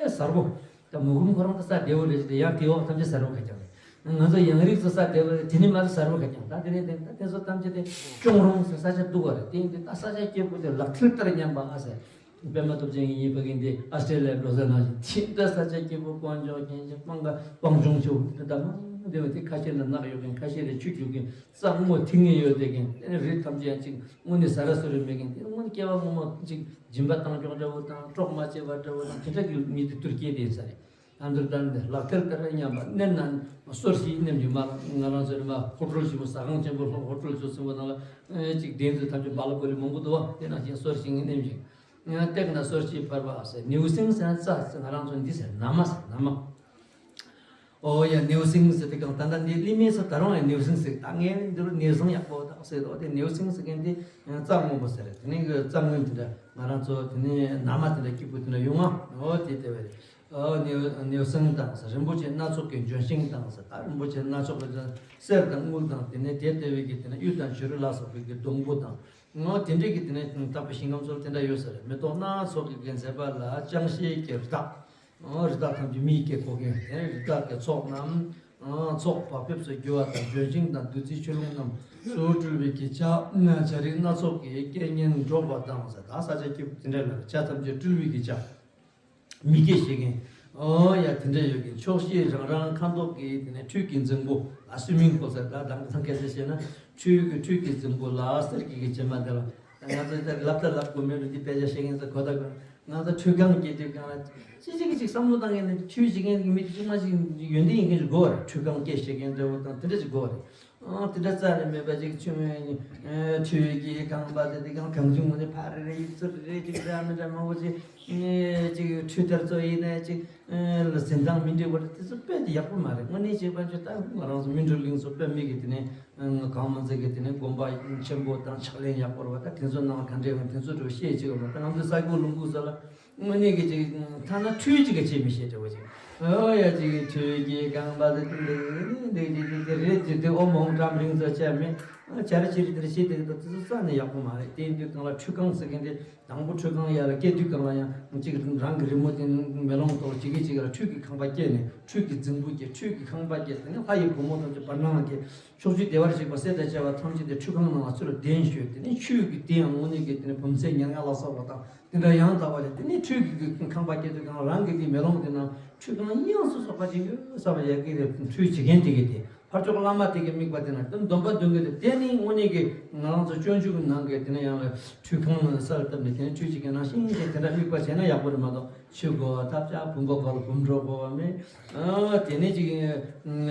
གསར་བོ། ད་མུ་གུམ་ཁོ་རང་ད་ས་བདེ་བོ་རེད་ཅེས་ཡང་དེའི་འོག་ཐམས་ཅད་ས་རུ་ཁ་རྐྱང་རེད། ང་ཚོ་ཡང་རིགས་ཚོ་ས་བདེ་བོ་རེད། དེ་ནི་མ་རེད་ས་རུ་ཁ་རྐྱང་། ད་དེ་རིང་དེ་ད་དེ་ཚོ་ཐམས་ཅད་དེ་ཅོང་རོང་ཟེར་ས་ཆ་འདུག་བ་རེད། དེ་ཡིན་དུས་ད་ས་ཆ་སྐྱེ་དགུ་དེ་ལག་མཐིལ་ལྟར་མཉམ་པ་ཨ་ཟེར། པད་མ་སྟོབས་ཆེན་གྱིས་ཉན་པ་གིན་དེ་ཨ་སི་ཏྲེ་ལི་ཡ་འགྲོ་ས་ནང་བཞིན་དེ་ད་ས་ཆ་སྐྱེ་དགུ་དཀོན་མཆོག་མཁྱེན་ཅིང་སྤང་ཀ་སྤང་ལྗོངས་ཆེ་བོ་དེ་ད་མང་བདེ་བ་དེ་ཁ་ཤས་ལ་ནགས་ཡོད་མཁན། ཁ་ཤས་ལ་ཆུ་རྒྱུག་མཁན། ས་སྔོ་ཐིང་ངེ་ཡོད་དེ་གིན། དེ་ནི་རི་ཐམས་ཅད་ཡང་ཅིག་དངོས་གནས་ཟ་ར་སུ་རི་མེད་གིན། དེ་དངོས་གནས་སྐྱེ་བ་སྔོན་མ་ཅིག་སྦྱིན་པ་བཏང་ཆོག་འདྲ་བོ་དང་གྲོགས་མ་བྱས་པ་འདྲ་བོ་དང་དེ་འདྲ་གི་མི་དེ་དུར་སྐྱེས་དེ་ཡིན་ས་རེད། ཨ་མདོར་བསྟན་ཏེ་ལག་མཐིལ་ལྟར་མཉམ་པ། མནན་ན་སོར་བཞི་མནན་གྱི་མ། ང་རང་ཚོའི་མ་ཧོ་ཀྲུལ་ཞིག་པོ་ཟ་ཁང་ཆེན་པོ་ལྷོ་ཧོ་ཀྲུལ་ཚོ་ཚུན་པོ་ནང་ལ་ཅིག་གདན་ཚོ་ཐམས་ཅད་བ་ལ་གོ་ལི་མང་པོ་འདུག་བ། དེ་ནང་བཞིན་སོར་བཞི་མནན་ཅིང་། སྟེགས་ན་སོར་བཞི་ཕར་བ་ཟེར། ནེའུ་གསིང་ཟེར་ན་རྩྭ་ཟེར། ང་རང་ཚོ་འདི་ཟེར་ན་མ་ཟེར་ན་མ། ཨོ་ཡ། ནེའུ་གསིང་ཟེར་དེ་གང་ད་ལྟ་འདི་ལི་མེ་ས་ད་རུང་ཡང་ནེའུ་གསིང་ཟེར། ད་ངས་འདི་རུ་ནེའུ་གསིང་ཡག་པོ་དག་ཟེར་དོ། དེ་ནེའུ་གསིང་ཟེར་མཁན་དེ་རྩྭ་སྔོན་པོ་ཟེར། དེ་ནས་གི་རྩྭ་སྔོན་དེ་འདྲ་ང་རང་ཚོ་དེ་ནས་ན་མ་དེ་འདྲ་སྐྱིད་པོ་དེ་འདྲ་ཡོང་ང་། ཨོ་དེ་དེ་བས་རེད། ཨོ་ནེའུ་ནེའུ་གསིང་དང་ཟེར། རིན་པོ་ཆེ་སྣ་ཚོགས་ཀྱི་ལྗོན་ཤིང་དང་ཟེར། ད་རིན་པོ་ཆེ་སྣ་ཚོགས་ཀྱི་ལྗོན། གསེར་དང་དངུལ་དང་དེ་ནས་དེ་ལྟ་བུའི་གི་དེ་ནས་གཡུ་དང་བྱུ་རུ་ལ་སོགས་པའི་གི་སྡོང་པོ་དང་། ཨོ་དེ་འདྲའི་གི་དེ་ནས་དག་པའི་ཞིང་ཁམས་སུ་དེ་འདྲ་ཡོད་ས་རེད། མེ་ཏོག་སྣ་ཚོགས་ཀྱི་གི་མཛེས་པ་ལ་ཅང་ཤེས་ཀྱི་རི་དྭགས། ཨོ་རི་དྭགས་ཐམས་ཅད་མིའི་སྐད་གོ་མཁན་དེ་རི་དྭགས་ཀྱི་ཚོགས་རྣམས། ཨོ་ཚོགས་བག་ཕེབས་སུ་རྒྱུ་བ་དང་། ལྗོན་ཤིང་དང་བདུད་རྩིའི་ཆུ་ཀླུང་རྣམས་སུ་སྤྲུལ་བའི་གི་བྱ། བྱ་རིགས་སྣ་ཚོགས་ཀྱི་སྐད་སྙན་སྒྲོག་པ་དང་ཟེར། ད་ས་ཆ་སྐྱིད་པོ་དེ་འདྲ་ལ་བྱ་ཐམས་ཅད་སྤྲུལ་བའི་གི་བྱ། མི་སྐད་བཤད་མཁན། ཨོ་ཡ་དེ་འདྲ་ཡོད་མཁན། ཕྱོགས་བཞིར་རང་རང་ཁ་མདོག་གི་དེ་ནས་ཁྲུས་ཀྱི་རྫིང་བུ་ལ་སུའི་མིང་གོ་ཟེར། ད་དང་ཐང་སྐད་ཆ་བཤད་ན་ཁྲུས་ཀྱི་ཁྲུས་ཀྱི་རྫིང་བུ་ལ་གསེར་གྱི་གི་བྱེ་མ་དེ་ལ། ང་ཚོ་ད་ལབ་ད་ལབ་དགོས་མེད་རུ་འདི་དཔེ་ཆ་བཤད་མཁན་ཚོ་གོ་ད་དགོས། ང་ཚོ་ཁྲུས་ཁང་སྐྱེ་དུས་སྒང་ལ་ཅི་ཅིག་གི་ཅིག་བསམ་བློ་བཏང་མཁན་ནི་ཁྲུས་བྱེད་མཁན་གྱི་མི་དེ་ཅིག་མ་ཅིག་ཡོན་ཏན་ཡིན་མཁན་ཅིག་དགོས་རེད། ཁྲུས་ཁང་སྐད་བཤད་མཁན་འདྲ་བོ་དང་དེ་འདྲ་ཅིག་དགོས་རེད། ཨང་། དེ་འདྲ་རྩ་ནས་མེད་པ་ཅིག་ཆུ་མོའི་ཁྲུས་ཀྱི་ཁང་པ་དེ་དེ་གང་གང་བྱུང་ངོ་ནས་ཕ་རེ་རེ་ཡིག་ཚུལ་རེ་ཅིག་འདྲ་མི་འདྲ་མང་པོ་ཅིག་ཅིག་ཁྲུས་དར་ཚོ་ཡིན་ནའི་ཅིག་ལ་འཛིན་སྟངས་མི་འདྲ་བ་རེ་དེ་ཚོ་དཔེ་དེ་ཡག་པོ་མ་རེད། དངོས་གནས་བྱས་པ་ཆུ་ད་ང་རང་ཚོ་སྨིན་གྲོལ་གླིང་ཚོ་དཔེ་མི་གི་དེ་ནས་གང་མ་ཚད་གི་དེ་ནས་དགོན་པ་ཆེན་པོ་དང་ཕྱག་ལེན་ཡག་པོ་རེད་བ། ད་དེ་ཚོ་ནང་ག་འདྲ་ཡོང་དེ་ཚོ་འགྲོ་ཤེས་ཅིག་ཡོད་མ་ད་ང་ཚོ་ས་ཁུག་ལུང་ཁུག་ཚོ་ལ། དངོས་གནས་ཀྱི་ཅིག་ཐ་ན་ཁྲུས་ཅིག་གི་བྱེད་མི་ཤེས་འདྲ་བོ་ཅིག་ཨོ་ཡ་ཅིག་ཁྲུས་ཀྱི་ཁང་པ་དེ་འདི་འདི་འདི་འདི་རེད་ཅིག་དེ་ཨོ་མོང་ཀྲམ་རིང་ཚོ་བྱས་མེད། བྱ་ར་ཅི་རི་དེ་ར་ཤེས་དེ་གི་ད་དེ་ཚོ་རྩ་ནས་ཡག་པོ་མ་རེད། དེ་ཡིན་དུས་གང་ལ་ཁྲུས་ཁང་ཟེར་མཁན་དེ་དང་པོ་ཁྲུས་ཁང་ཡར་ལ་སྐྱེལ་དུས་གང་ལ་ཡང་ཅིག་རང་གི་རི་མོ་དེ་མེ་ལོང་ཐོག་ཅིག་གི་ཅིག་ལ་ཁྲུས་ཀྱི་ཁང་པ་སྐྱེལ་ནས་ཁྲུས་ཀྱི་རྫིང་བུ་སྐྱེལ། ཁྲུས་ཀྱི་ཁང་པ་སྐྱེལ། དེ་ནས་ལྷ་ཡི་བུ་མོ་ཐམས་ཅད་བར་སྣང་ལ་སྐྱེལ། ཕྱོགས་བཅུའི་བདེ་བར་གཤེགས་པ་སྲས་དང་བཅས་པ་ཐམས་ཅད་དེ་ཁྲུས་ཁང་ནང་ལ་ཚུར་ལ་གདན་ཞུས། དེ་ནས་ཆོས་ཀྱི་དེ་ཡང་དངོས་གནས་ཀྱི་དེ་ནས་བུམ་ཚན་ཉེར་ལྔ་ལ་སོགས་པ་དང་དེ་འདྲ་ཡང་དག་པ་རེད། དེ་ནས་ཁྲུས་ཀྱི་ཁང་པ་སྐྱེལ་དུས་གང་རང་གི་དེ་མེ་ལོང་དེ་ནང་ཁྲུས་ཁང་དབྱངས་སུ་སོགས་པ་ཅིག་ཡོད་ས་བ་ཡ་གི་རེད། ཁྲུས་བྱེད་མཁན་དེ་གི་དེ་ཕར་ཕྱོགས་བླ་མ་དེ་གི་དམིགས་པ་དེ་ན་དེ་སྡོམ་པ་འདོན་གི་རེད། དེ་ནི་དངོས་གནས་ཀྱི་ང་རང་ཚོ་སྤྱོད་འཇུག་གི་ནང་གི་དེ་ནས་ཡང་ལ་ཁྲུས་ཁང་ནང་ས་ལ་བཏབ་ནས་དེ་ནས་ཁྲུས་བྱེད་མཁན་ནང་བཞིན་གྱི་དེ་འདྲ་དམིགས་པ་བྱས་ན་ཡག་པོ་རེད་མ་གཏོགས། ཆུ་དགོས་པ་ཐབས་ཆག་བུམ་པ་དགོས་ལ་བུམ་འགྲོ་དགོས་པ་མེད། ཨ་དེ་ནས་ཅིག་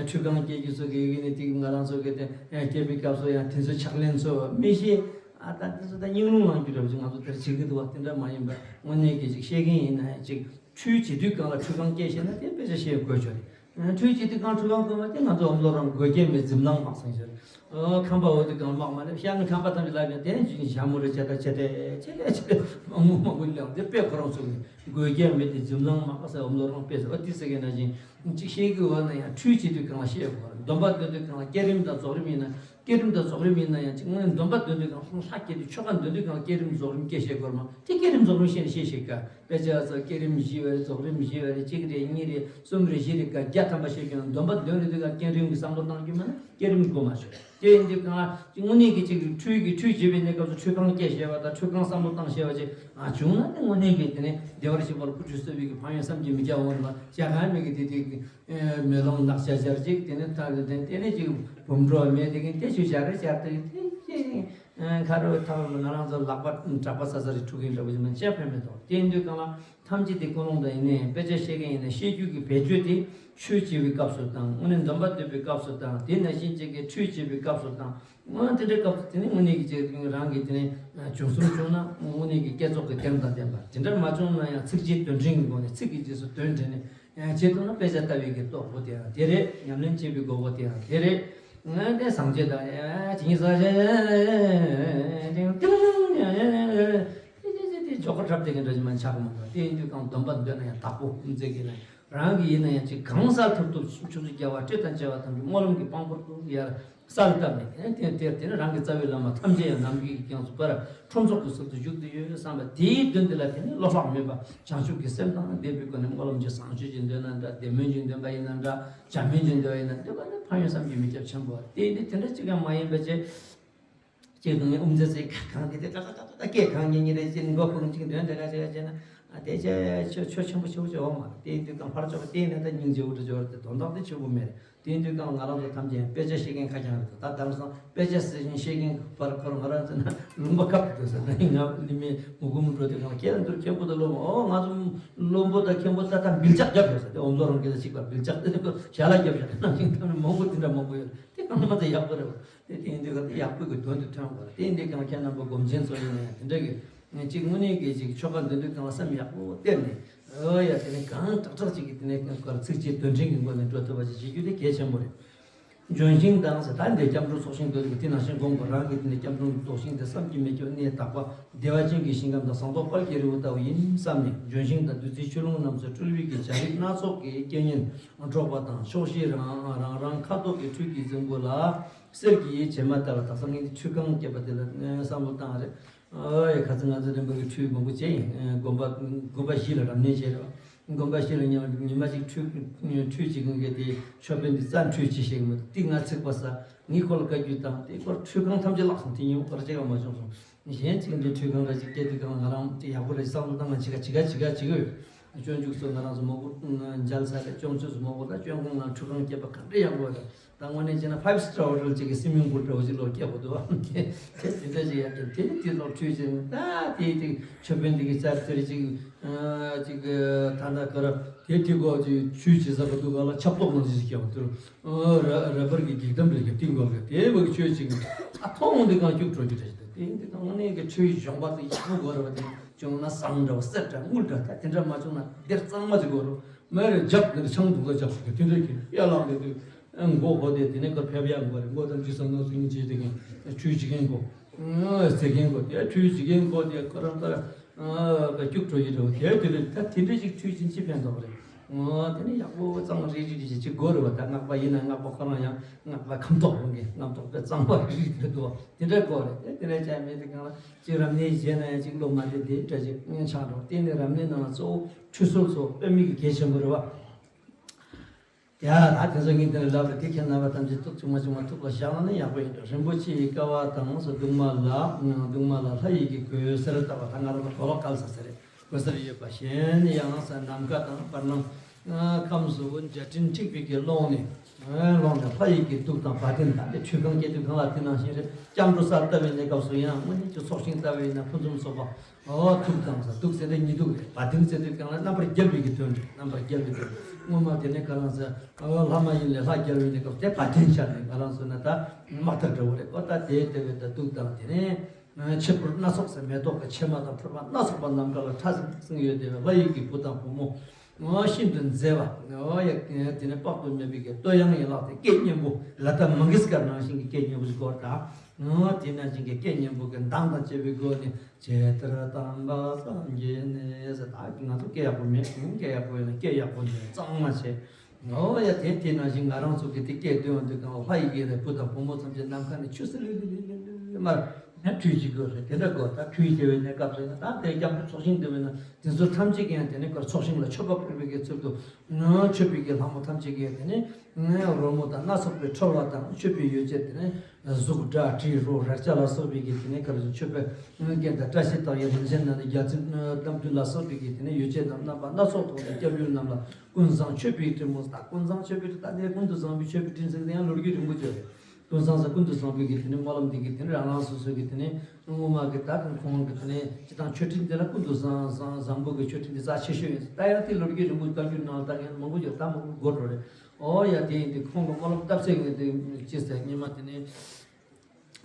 ཁྲུས་ཁང་སྐྱེལ་རྒྱུ་ཚོ་གི་གི་ནས་ཅིག་ང་རང་ཚོ་གི་དེ་སྐྱེལ་བའི་སྐབས་སུ་ཡང་དེ་ཚོ་ཕྱག་ལེན་ཚོ་མི་ཤེས། ཨ་ད་དེ་ཚོ་ད་སྙིང་རླུང་ལངས་རྒྱུ་འདྲ་བོ་ཅིག་ང་ཚོ་དེར་བྱེད་ཀྱི་འདུག་བ། དེ་འདྲ་མ་ཡིན་པ་དངོས་གནས་ཀྱི་ཅིག་ཤེས་མཁན་ཡིན་ན་ཡང་ཅིག་ཁྲུས་བྱེད་དུས་གང་ལ་ཁྲུས་ཁང་སྐྱེལ་ཤེས་ན་དེ་དཔེ་ཆ་ཤེས་དགོས་ཆོག་རེད། ཁྲུས་བྱེད་དུས་གང་ཁྲུས་ཁང་དགོས་མ་དེ་ང་ཚོ་འོམ་ལོ་རང་དགོས་སྐྱེལ་མེད་འཛིམ་ལང་མ་སང་ཤོར། ཨོ་ཁང་པ་འོ་དེ་གང་མག་མ་ལེབ་ཤར་ནས་ཁང་པ་ཐམས་ཅད་ལབ་ཀྱང་དེ་ནས་ཇི་ནི་ཞྭ་མོ་རེ་བྱས་ད་བྱས་ཏེ་བྱས་ཏེ་བྱས་ཏེ་མང་པོ་མང་པོ་ལེན་དེ་དཔེ་ཁོ་རང་ཚོ་གི་དགོས་སྐྱེལ་མེད་དེ་འཛིམ་ལང་མ་ས་འོམ་ལོ་རང་དཔེ་ཟེར་བ་དེ་ཟེར་མཁན་ན་བཞིན་གཅིག་ཤེས་ཀྱི་འོ་ན་ཡང་ཁྲུས་བྱེད་དུས་གང་ལ་ཤེས་དགོས། སྡོམ་པ་འདོན་དུས་གང་ལ་བསྐྱེད་རིམ་དང་རྫོགས་རིམ་ཡིན་ན་བསྐྱེད་རིམ་དང་རྫོགས་རིམ་ཡིན་ན་ཡང་གཅིག་སྔོན་སྡོམ་པ་འདོན་དུས་གང་ལ་ལྷ་བསྐྱེད་དུས་ཆོ་ག་འདོན་དུས་གང་ལ་བསྐྱེད་རིམ་རྫོགས་རིམ་སྐྱེ་ཤེས་དགོས་མ་དེ་བསྐྱེད་རིམ་རྫོགས་རིམ་ཤེས་ནས་ཤེས་ཤེས་ཀ་དཔེ་ཆ་ཚོ་བསྐྱེད་རིམ་བཞི་བ་རེད། རྫོགས་རིམ་བཞི་བ་རེད། གཅིག་རེད། གཉིས་རེད། གསུམ་རེད། བཞི་རེད། བརྒྱ་ཐམ་པ་བཤད་རྒྱུ་ན་སྡོམ་པ་འདོན་རེད་དུས་ག་བསྐྱེད་རིམ་གྱི་བསམ་བློ་བཏང་རྒྱུ་མ་ན་བསྐྱེད་རིམ་དགོས་མ་ཆོག་དེ་ཡིན་དུས་གང་ལ་དངོས་གནས་ཀྱི་ཅིག་ཁྲུས་ཀྱི་ཁྲུས་བྱེད་པའི་གནས་སྐབས་སུ་ཁྲུས་ཁང་སྐྱེལ་བྱས་པ་དང་ཁྲུས་ཁང་བསམ་བློ་བཏང་བྱས་པ་ཅིག་ཨ་བྱུང་ན་དེ་དངོས་གནས་ཀྱི་དེ་ནས་བདེ་བར་གཤེགས་པ་ལ་སྐུ་ཁྲུས་གསོལ་བའི་གི་ཕན་ཡོན་བསམ་གྱིས་མི་ཁྱབ་འོང་རེད་མ་བྱ་གང་མེད་ཀྱི་དེ་དེ་མེ་ལོང་ནག་ཆ་ཆར་ཅིག་དེ་ནས་ཐག་དེ་དེ་ནས་ཅིག་བུམ་འགྲོ་བ་མེད་དེ་གིན་དེ་ཆུ་ཆར་རེ་ཆར་དེ་དེ་ཁ་རུ་ཐག་ང་རང་ཚོ་ལག་པ་དྲག་པ་ས་ས་རེ་འཁྲུག་གིན་འདྲ་པོ་ཞིག་མ་བྱས་ཕན་མེད་དོ། དེ་ཡིན་དུས་གང་ལ། ཐམས་ཅད་དེ་ཀུན་སློང་དང་ཡིན་ནའི་དཔེ་ཆ་བཤད་མཁན་ཡིན་ན་བཤད་རྒྱུ་གི་བེད་སྤྱོད་དེ་ཆོས་བྱེད་པའི་སྐབས་སུ་དང་དངོས་གནས་སྡོམ་པ་འདོན་པའི་སྐབས་སུ་དང་དེ་ནང་བཞིན་ཅིག་གི་ཁྲུས་བྱེད་པའི་སྐབས་སུ་དང་དངོས་དེ་འདྲའི་སྐབས་སུ་དེ་ནི་དངོས་གནས་ཀྱི་ཅིག་རང་གི་དེ་ནི་བྱུང་སོང་བྱུང་ན་དངོས་གནས་ཀྱི་བསྐྱེད་རྫོགས་ཀྱི་རྟེན་དང་ལྡན་པ་དེ་འདྲ་མ་བྱུང་ན་ཡང་ཚིག་རྗེས་དོན་དྲན་གྱི་སྒོ་ནས་ཚིག་གི་རྗེས་སུ་དོན་དྲན་ནས་ཡང་བྱེད་ཐུབ་ན་དཔེ་ཆ་ལྟ་བའི་གི་སྟོབས་པོ་དེ་ཡང་དེ་རེད། ཉམས་ལེན་བྱེད་པའི་དགོས་པ་དེ་ཡང་དེ་རེད། ང་དེ་བཟང་སྤྱོད་དང་ཡང་ཇི་སྙེད་ས་ཆེན་ཏིང་ཏིང་དེ་དེ་དེ་དེ་ཇོ་ཁོ་འཁྲབ་སྟེ་གི་འདྲ་ཅིག་མ་ཆགས་མ་འདུག་དེ་ཡིན་དུས་གང་སྡོམ་པ་འདོན་ན་ཡང་དག་པོ་ཀུན་རྫས་ཀྱི་ན་རང་གི་ཡིན་ན་ཡང་ཅིག་གང་སར་ཐུབ་ཐུབ་ཆུ་ཚོད་བརྒྱ་བ་སྤྲེལ་དང་བཅས་པ་ཐམས་ཅད་སྨོན་ལམ་གྱི་དཔང་པོར་ཐུག་ཡར་སར་བཏབ་ནས་དེ་དེ་དེ་ནི་རང་གི་རྩ་བའི་བླ་མ་ཐམས་ཅད་ཡང་ནམ་མཁའི་གི་རྒྱང་སུ་བར་ཁྲོམ་ཚོགས་ཀྱི་ཟུར་དུ་བཞུགས་ཏེ་ཡོད་བསམ་པ་དེའི་མདུན་དེ་ལ་དེ་ནི་བློ་ལྷག་མེད་པ་བྱང་ཆུབ་ཀྱི་སེམས་དང་ལྡན་པའི་སྒོ་ནས་སྨོན་ལམ་གྱི་བཟང་སྤྱོད་ཅིག་འདོན་ན་འདྲ་བདེ་སྨོན་ཅིག་འདོན་པ་ཡིན་ན་འདྲ། བྱ་སྨོན་ཅིག་འདོན་པ་ཡིན་ན་འདོན་པ་ནི་ཕན་ཡོན་བསམ་གྱིས་མི་ཁྱབ་ཆེན་པོ་དེ་ནི་དེ་འདྲ་ཅིག་ཀྱང་མ་ཡིན་པ་བྱས། ཅེས་དང་ངས་ཨུམ་ཙེ་ཙེ་གང་དེ་དེ་ཏག་ཏག་ཏག་ཏག་སྐད་གང་ཉན་ཉན་རེད་ཅེས་མགོ་ཁུག་ཅིག་འདོན་དེ་ག་ཅེ་ག་ཅེ་ན་ཨ་དེ་ཅེ་ཆོས་ཆོས་ཆེན་པོ་ཆེ་བོ་ཅེ་འོ་མ་རེད། དེ་ཡིན་དུས་གང་ཕར་ཕྱོགས་དེ་ནས་ད་སྙིང་རྗེ་བོ་འདྲ་འབྱོར་ཏེ་དོན་དག་དེ་ཆེ་བོ་མེད་རེད། དེ་ཡིན་དུས་གང་ང་རང་ཚོ་ཐམས་ཅད་དཔེ་ཆ་བཤད་མཁན་ཁ་རྐྱང་རེད། ད་དེང་སང་དཔེ་ཆ་ཟེར་བཞིན་བཤད་མཁན་བར་སྐོར་ང་རང་ཚོ་ན་ལུང་པ་ཁབ་ཏུ་ཟེར་ན་ང་ནི་མི་མུ་གུ་མུ་འགྲོ་དེ་གང་ཁྱེད་རང་ཚོ་མཁན་པོ་དང་སློབ་མ་ཨོ་ང་ཚོ་བློན་པོ་དང་མཁན་པོ་ད་ལྟ་འབིལ་ལྕག་རྒྱབ་ཡོད་ཟེར་ཏེ་ཨོམ་བཟོ་རང་གི་ལ་ཅིག་པ་འབིལ་ལྕག་དེ་ཞལ་ལག་རྒྱབ་ཡོད་ནང་བཞིན་ཐམས་ཅད་མང་པོ་དེ་འདྲ་མང་པོ་ཡོད་དེ་གང་མ་ཚད་ཡག་པོ་རེད། དེ་དེ་འདི་ག་དེ་ཡག་པོའི་གི་དོན་དུ་ཐོན་དགོས་རེད། དེ་འདི་གང་ཁྱེད་རྣམ་པ་སྒོམ་ཆེན་ཚོ་ཡིན་ན་ཡང་དེ་འདྲ་གི་ཅིག་དངོས་གནས་ཀྱི་ཅིག་ཆོ་ག་འདོན་དུས་གང་ལ་སེམས་ཡག་པོ་གཏད་ནས་ཨོ་ཡ་དེ་ནས་གང་དྲག་དྲག་ཅིག་གི་དེ་ནས་གང་ཚིག་གཅིག་དོན་ཕྲན་གྱི་སྒོ་ནས་འགྲོ་ཐུབ་པ་ཅིག་བྱེད་རྒྱུ་དེ་གལ་ཆེན་པོ་རེད། ལྗོན་ཤིང་དང་ཟེར་ད་འདི་སྐྱབས་འགྲོ་ཚོགས་ཤིང་འདོད་པའི་དེ་ནང་བཞིན་དགོངས་པ་རང་གི་དེ་ནས་སྐྱབས་འགྲོ་ཚོགས་ཤིང་དེ་བསམ་གྱིས་མི་ཁྱབ་གནས་དག་པ་བདེ་བ་ཅན་གྱི་ཞིང་ཁམས་དང་ཟངས་མདོག་དཔལ་གྱི་རི་བོ་ལྟ་བུ་ཡིན་བསམ་ནས་ལྗོན་ཤིང་དང་བདུད་རྩིའི་ཆུ་ཀླུང་རྣམས་སུ་སྤྲུལ་པའི་གི་བྱ་རིགས་སྣ་ཚོགས་ཀྱི་སྐད་སྙན་སྒྲོག་པ་དང་ཕྱོགས་བཞིར་རང་རང་རང་ཁ་དོག་གི་ཁྲུས་ཀྱི་རྫིང་བུ་ལ་གསེར་གྱི་བྱེ་མ་ལྟ་བུ་དག་ས་ངེས་ཁྲུས་ཁང་བསྐྱེད་པ་དེ་ལ་བསམ་བློ་བཏང་རེད། ཨོ་ཡ་ཁ་ཚ་ང་ཚོ་རིན་པོ་གི་ཁྲུས་མང་པོ་བྱས་ཡིན། དགོན་པ་དགོན་པ་བཞི་ལ་རབ་གནས་བྱས་རོགས། དགོན་པ་བཞི་ལ་ཉི་ཉི་མ་གཅིག་ཁྲུས་ཁྲུས་བྱེད་མཁན་གྱི་དེ་ཆོས་དཔོན་དེ་རྩ་ཁྲུས་བྱེད་ཤེས་མི་འདུག་ཏིག་ང་ཚིག་པ་ས་ངའི་ཁོ་ལ་བཀའ་བརྒྱུད་དང་དེ་སྐོར་ཁྲུས་ཁང་ཐམས་ཅད་བརླག་སོང་། དེ་ཉིན་མོ་སྐོར་ཅིག་ཀ་མ་བྱུང་སོང་། གཞན་གཅིག་འདྲའི་ཁྲུས་ཁང་ར་ཅིག་སྐྱེ་དུས་གང་ང་རང་དེ་ཡག་པོ་རེད་བསམ་བློ་བཏང་ང་བྱེད་ག་བྱེད་ག་བྱེད་ག་ཡོད། སྤྱོད་འཇུག་སོགས་ང་རང་ཚོ་མང་པོ་མཇལ་ཚར་རེད། སྤྱོད་འཇུག་སོགས་མང་པོ་ད་སྤྱོད་ཁང་ནང་ཁྲུས་ཁང་སྐྱེས་པ་ག་འདྲ་ཡག་པོ་རེད། ད་དངོས་གནས་བྱས་ན་ཕའིབ་སི་ཊར་ཧོ་ཊེལ་གཅིག་གི་སི་མིང་པུལ་འདྲ་བོ་ཅིག་ལོག་སྐྱེ་དགོས་འདུག་དེ་དེ་འདྲ་ཞིག་ཡག་གི་དེ་དེ་ལོག་ཁྲུས་བྱས་ནས་ད་དེ་དེ་ཆོས་དཔོན་འདི་གི་རྩར་དེར་ཅིག་ཅིག་ད་ལྟ་ག་ར་དེ་དེ་གོ་ཅིག་ཆུ་བྱེད་ས་ག་འདུག་ག་ལ་ཆབ་ཏོག་ནང་ཅིག་སྐྱེ་བ་དེ་ར་ར་བར་གི་འགྱིག་དམ་རེ་གི་སྟེང་གོ་གི་དེ་བ་གི་ཆོས་ཅིག་ཨ་ཐོག་འདི་གང་སྐྱུག་བྲོ་རྒྱུ་འདྲ་ཞིག་འདུག་དེ་འདི་དངོས་གནས་གི་ཆུའི་གཞོང་པ་དེ་ཡག་པོ་དགོས་རེད་བ། དེ་བྱུང་ན་ཟངས་འདྲ་བ་གསེར་འདྲ་དངུལ་འདྲ་ད་དེ་འདྲ་མ་བྱུང་ན་སྡེར་གཙང་མ་ཅིག་དགོས་རེད། མ་རེད་རྒྱབ་འདིར་ཆང་འདུག་ས་རྒྱབ་ཟེར་གི་དེ་འདྲ་གི་གཡའ་ལངས་དེ་དུས་མགོ་གོ་དེ་དེ་ནས་ཁོ་ཕེབས་ཡག་མགོ་རེད། མགོ་དང་ཅི་ས་ནོར་སིང་བྱེད་དེ་གི་ཆུའི་འཇིག་རྐྱེན་གོ་ཟེར་མཁན་གོ་དེ་ཆུའི་འཇིག་རྐྱེན་གོ་དེ་ཁོ་རང་ལྟར་སྐྱུག་བྲོ་ཡི་རེད། དེ་དེ་རེད། ད་དེ་འདྲ་ཞིག་ཁྲུས་ཅིང་ཅི་ཕན་ཐོགས་རེད། དེ་ནས་ཡག་པོ་གཙང་རིལ་རིལ་རིལ་ཅིག་དགོས་རེད་བ། ད་སྔགས་པ་ཡིན་ན་སྔགས་པ་ཁོ་རང་ཡང་སྔགས་པ་ཁམས་ཐོག་ཡོང་གི་སྔགས་ཐོག་པའི་གཙང་པ་རིལ་རིལ་དེ་འདུག་བ། དེ་འདྲ་དགོས་རེད། དེ་དེ་འདྲ་ཅང་མེད་དེ་གང་ལ་ཅིག་རབ་གནས་བྱས་ན་ཡང་ཅིག་བློ་མ་བདེ་དེ་འདྲ་ཅིག་ཆགས་འགྲོ། དེ་ནས་རབ་གནས་ནང་ལ་གཙོ་བོ་ཁྲུས་གསོལ་སོགས་དཔེ་མི་གི་གལ་ཆེན་པོ་རེད་བ། ཡ་ད་དེ་ཚོ་ངས་འདི་ལ་ལབ་རེད། དེ་ཁྱེད་རྣམ་པ་ཐམས་ཅད་ཐུགས་ཆུང་མ་ཆུང་མ་ཐུགས་ལ་བཞག་ན་ནི་ཡག་པོ་ཡིན་འགྲོ། རིན་པོ་ཆེའི་ཀ་བ་དང་སོ་གདུང་མ་ལ་གདུང་མ་ལ་ལྷ་ཡི་གི་གོས་སེར་ལྟ་བ་ད་ང་རང་ཚོ་གོ་ལོག་སྐལ་ས་ཟེར་རེད། གོས་སེར་ཡོད་པ་གཞན་ནི་ཡང་ས་ནམ་མཁའ་དང་བར་སྣང་ཁམས་སུ་འཇའ་སྤྲིན་འཁྲིགས་པའི་གི་ཀློང་ནས་ཀློང་ནས་ལྷ་ཡི་གི་གདུགས་དང་བ་དན་དང་དེ་ཁྲུས་ཁང་སྐྱེ་དུས་གང་ལ་དེ་ནང་བཞིན་རེད། སྐྱབས་འགྲོ་སར་ལྟ་བའི་གནས་སྐབས་སུ་ཡང་དངོས་གནས་ཀྱི་ཚོགས་ཞིང་ལྟ་བའི་ན་ཕུན་སུམ་ཚོགས་པ། ཨོ་གདུགས་དང་ས་གདུགས་ཟེར་དེ་ཉི་གདུགས་རེད། བ་དན་ཟེར་དེ་གང་ལ་རྣམ་པར་རྒྱལ་བའི་གི་དོན་རེད། རྣམ་པར་རྒྱལ་བའི་དོན། སྔོན་མ་དེ་ནས་ཁ་རང་ས་ཨོ་ལྷ་མ་ཡིན་ལས་ལྷ་རྒྱལ་བའི་གནས་སྐབས་དེ་བ་དན་ཤར་ནས་ང་རང་ཚོ་ན་ད་དམག་ཐག་འདྲ་བོ་རེད། ཨོ་ད་དེ་དེ་བས་ད་གདུགས་དང་དེ་ནས་ཕྱེ་ཕུར་སྣ་ཚོགས་ཟེར་མེ་ཏོག་གི་ཕྱེ་མ་དང་ཕུར་པ་སྣ་ཚོགས་པ་ནམ་མཁའ་ལ་ཁྲ་ཟིང་ཟིང་ཡོད་དེ་བས་ལྷ་ཡི་གི་བུ་དང་བུ་མོ་ཨོ་ཤིན་ཏུ་མཛེས་པ། ཨོ་ཡ་དེ་ནས་དཔག་ཏུ་མེད་པའི་གི་བསྟོད་དབྱངས་ཡན་ལག་དེ་སྐད་སྙན་པོ་ལ་ཏ་མང་གེ་སི་ཀར་ནང་བཞིན་གྱི་སྐད་སྙན་པོ་ཞིག་གོ་ད། ཨོ་དེ་ནང་བཞིན་གྱི་སྐད་སྙན་པོ་གི་གདངས་དང་བཅས་པའི་སྒོ་ནས། ཇི་ལྟར་དམ་པ་སངས་རྒྱས་ནས་ཟེར། ད་ང་ཚོ་སྐད་ཡག་པོ་མེད། ཨང་སྐད་ཡག་པོ་ཡོད་ན་སྐད་ཡག་པོ་འདོན་གཙང་མ་བྱས། ཨོ་ཡ་དེ་དེ་ནང་བཞིན་ང་རང་ཚོ་གི་དེ་སྐད་འདོན་འོང་དུས་གང་ལ་ལྷ་ཡི་གེ་རེད། བུ་དང་བུ་མོ་ཐམས་ཅད་ནམ་མཁའ་ནས་ཆུ་སེར་ལི་ལི་ལི་ལི་ལི་མར་ ཁྲུས་བྱེད་དགོས་རེད། དེ་འདྲ་དགོས། ད་ཁྲུས་བྱེད་པའི་གནས་སྐབས་སུ་ཡིན་ན། ད་དེ་སྐྱབས་འགྲོ་ཚོགས་ཞིང་འདི་བས་ན་དེ་ཚོ་ཐམས་ཅད་ཀྱིས་ཡང་དེ་ནས་ཁོར་ཚོགས་ཞིང་ལ་མཆོད་པ་ཕུལ་བའི་གི་ཚུལ་དུ། མཆོད་པའི་གི་ལྷ་མོ་ཐམས་ཅད་ཀྱིས་དེ་ནས་རོལ་མོ་དང་སྣ་ཚོགས་པའི་ཁྲོ་བ་དང་མཆོད་པའི་ཡོ་བྱད། དེ་ནས་གཟུགས་སྒྲ་དྲི་རོ་རེག་བྱ་ལ་སོགས་པའི་གི་དེ་ནས་ག་རེ་ཟེར། མཆོད་པའི་རྒྱན་དང་བཀྲ་ཤིས་རྟགས་ཡི་རིན་ཆེན་སྣ་ནས་རྒྱ་མཚོའི་རྣམ་འཕྲུལ་ལ་སོགས་པའི་གི་དེ་ནས་ཡོ་བྱད་རྣམས་རྣམ་པ་སྣ་ཚོགས་ཐོགས་ནས་སྐྱབས་ཡུལ་རྣམས་ལ། ཀུན་བཟང་མཆོད་པའི་སྤྲིན་མོ། ད་ཀུན་བཟང་མཆོད་པའི་སྤྲིན། ད་དེ་ཀུན་ཏུ་བཟང་པོའི་མཆོད་པའི་སྤྲིན་ཟེར་གི་དེ་ཡང་ལོ་རྒྱུས་རིང་པོ་ཅིག་རེད། ཀུན་བཟང་ཟེར་ཀུན་ཏུ་བཟང་པོའི་གི་དེ་ནི་སྨོན་ལམ་འདི་གི་དེ་ནི་རང་རང་སོ་སོ་གི་དེ་ནི་སྔོན་མ་གི་ད་ཁོང་གི་དེ་ནི་སྤྱི་དང་མཆོད་སྤྲིན་དེ་ལ་ཀུན་ཏུ་བཟང་བཟང་བཟང་པོ་གི་མཆོད་སྤྲིན་དེ་རྩ་ཆེ་ཤོས་ཡིན། ད་ཡང་དེ་ལོ་རྒྱུས་རིང་པོ་བཀའ་འགྱུར་ནང་ལ་ད་ཡང་མང་པོ་ཡོད། ད་མང་པོ་འགོར་འགྲོ་རེད། ཨོ་ཡ། དེ་ཡིན་དུས་ཁོང་གི་སྨོན་ལམ་བཏབ་ཚད་ཀྱི་དེ་ཅི་ཟེར། སྔོན་མ་དེ་ནི་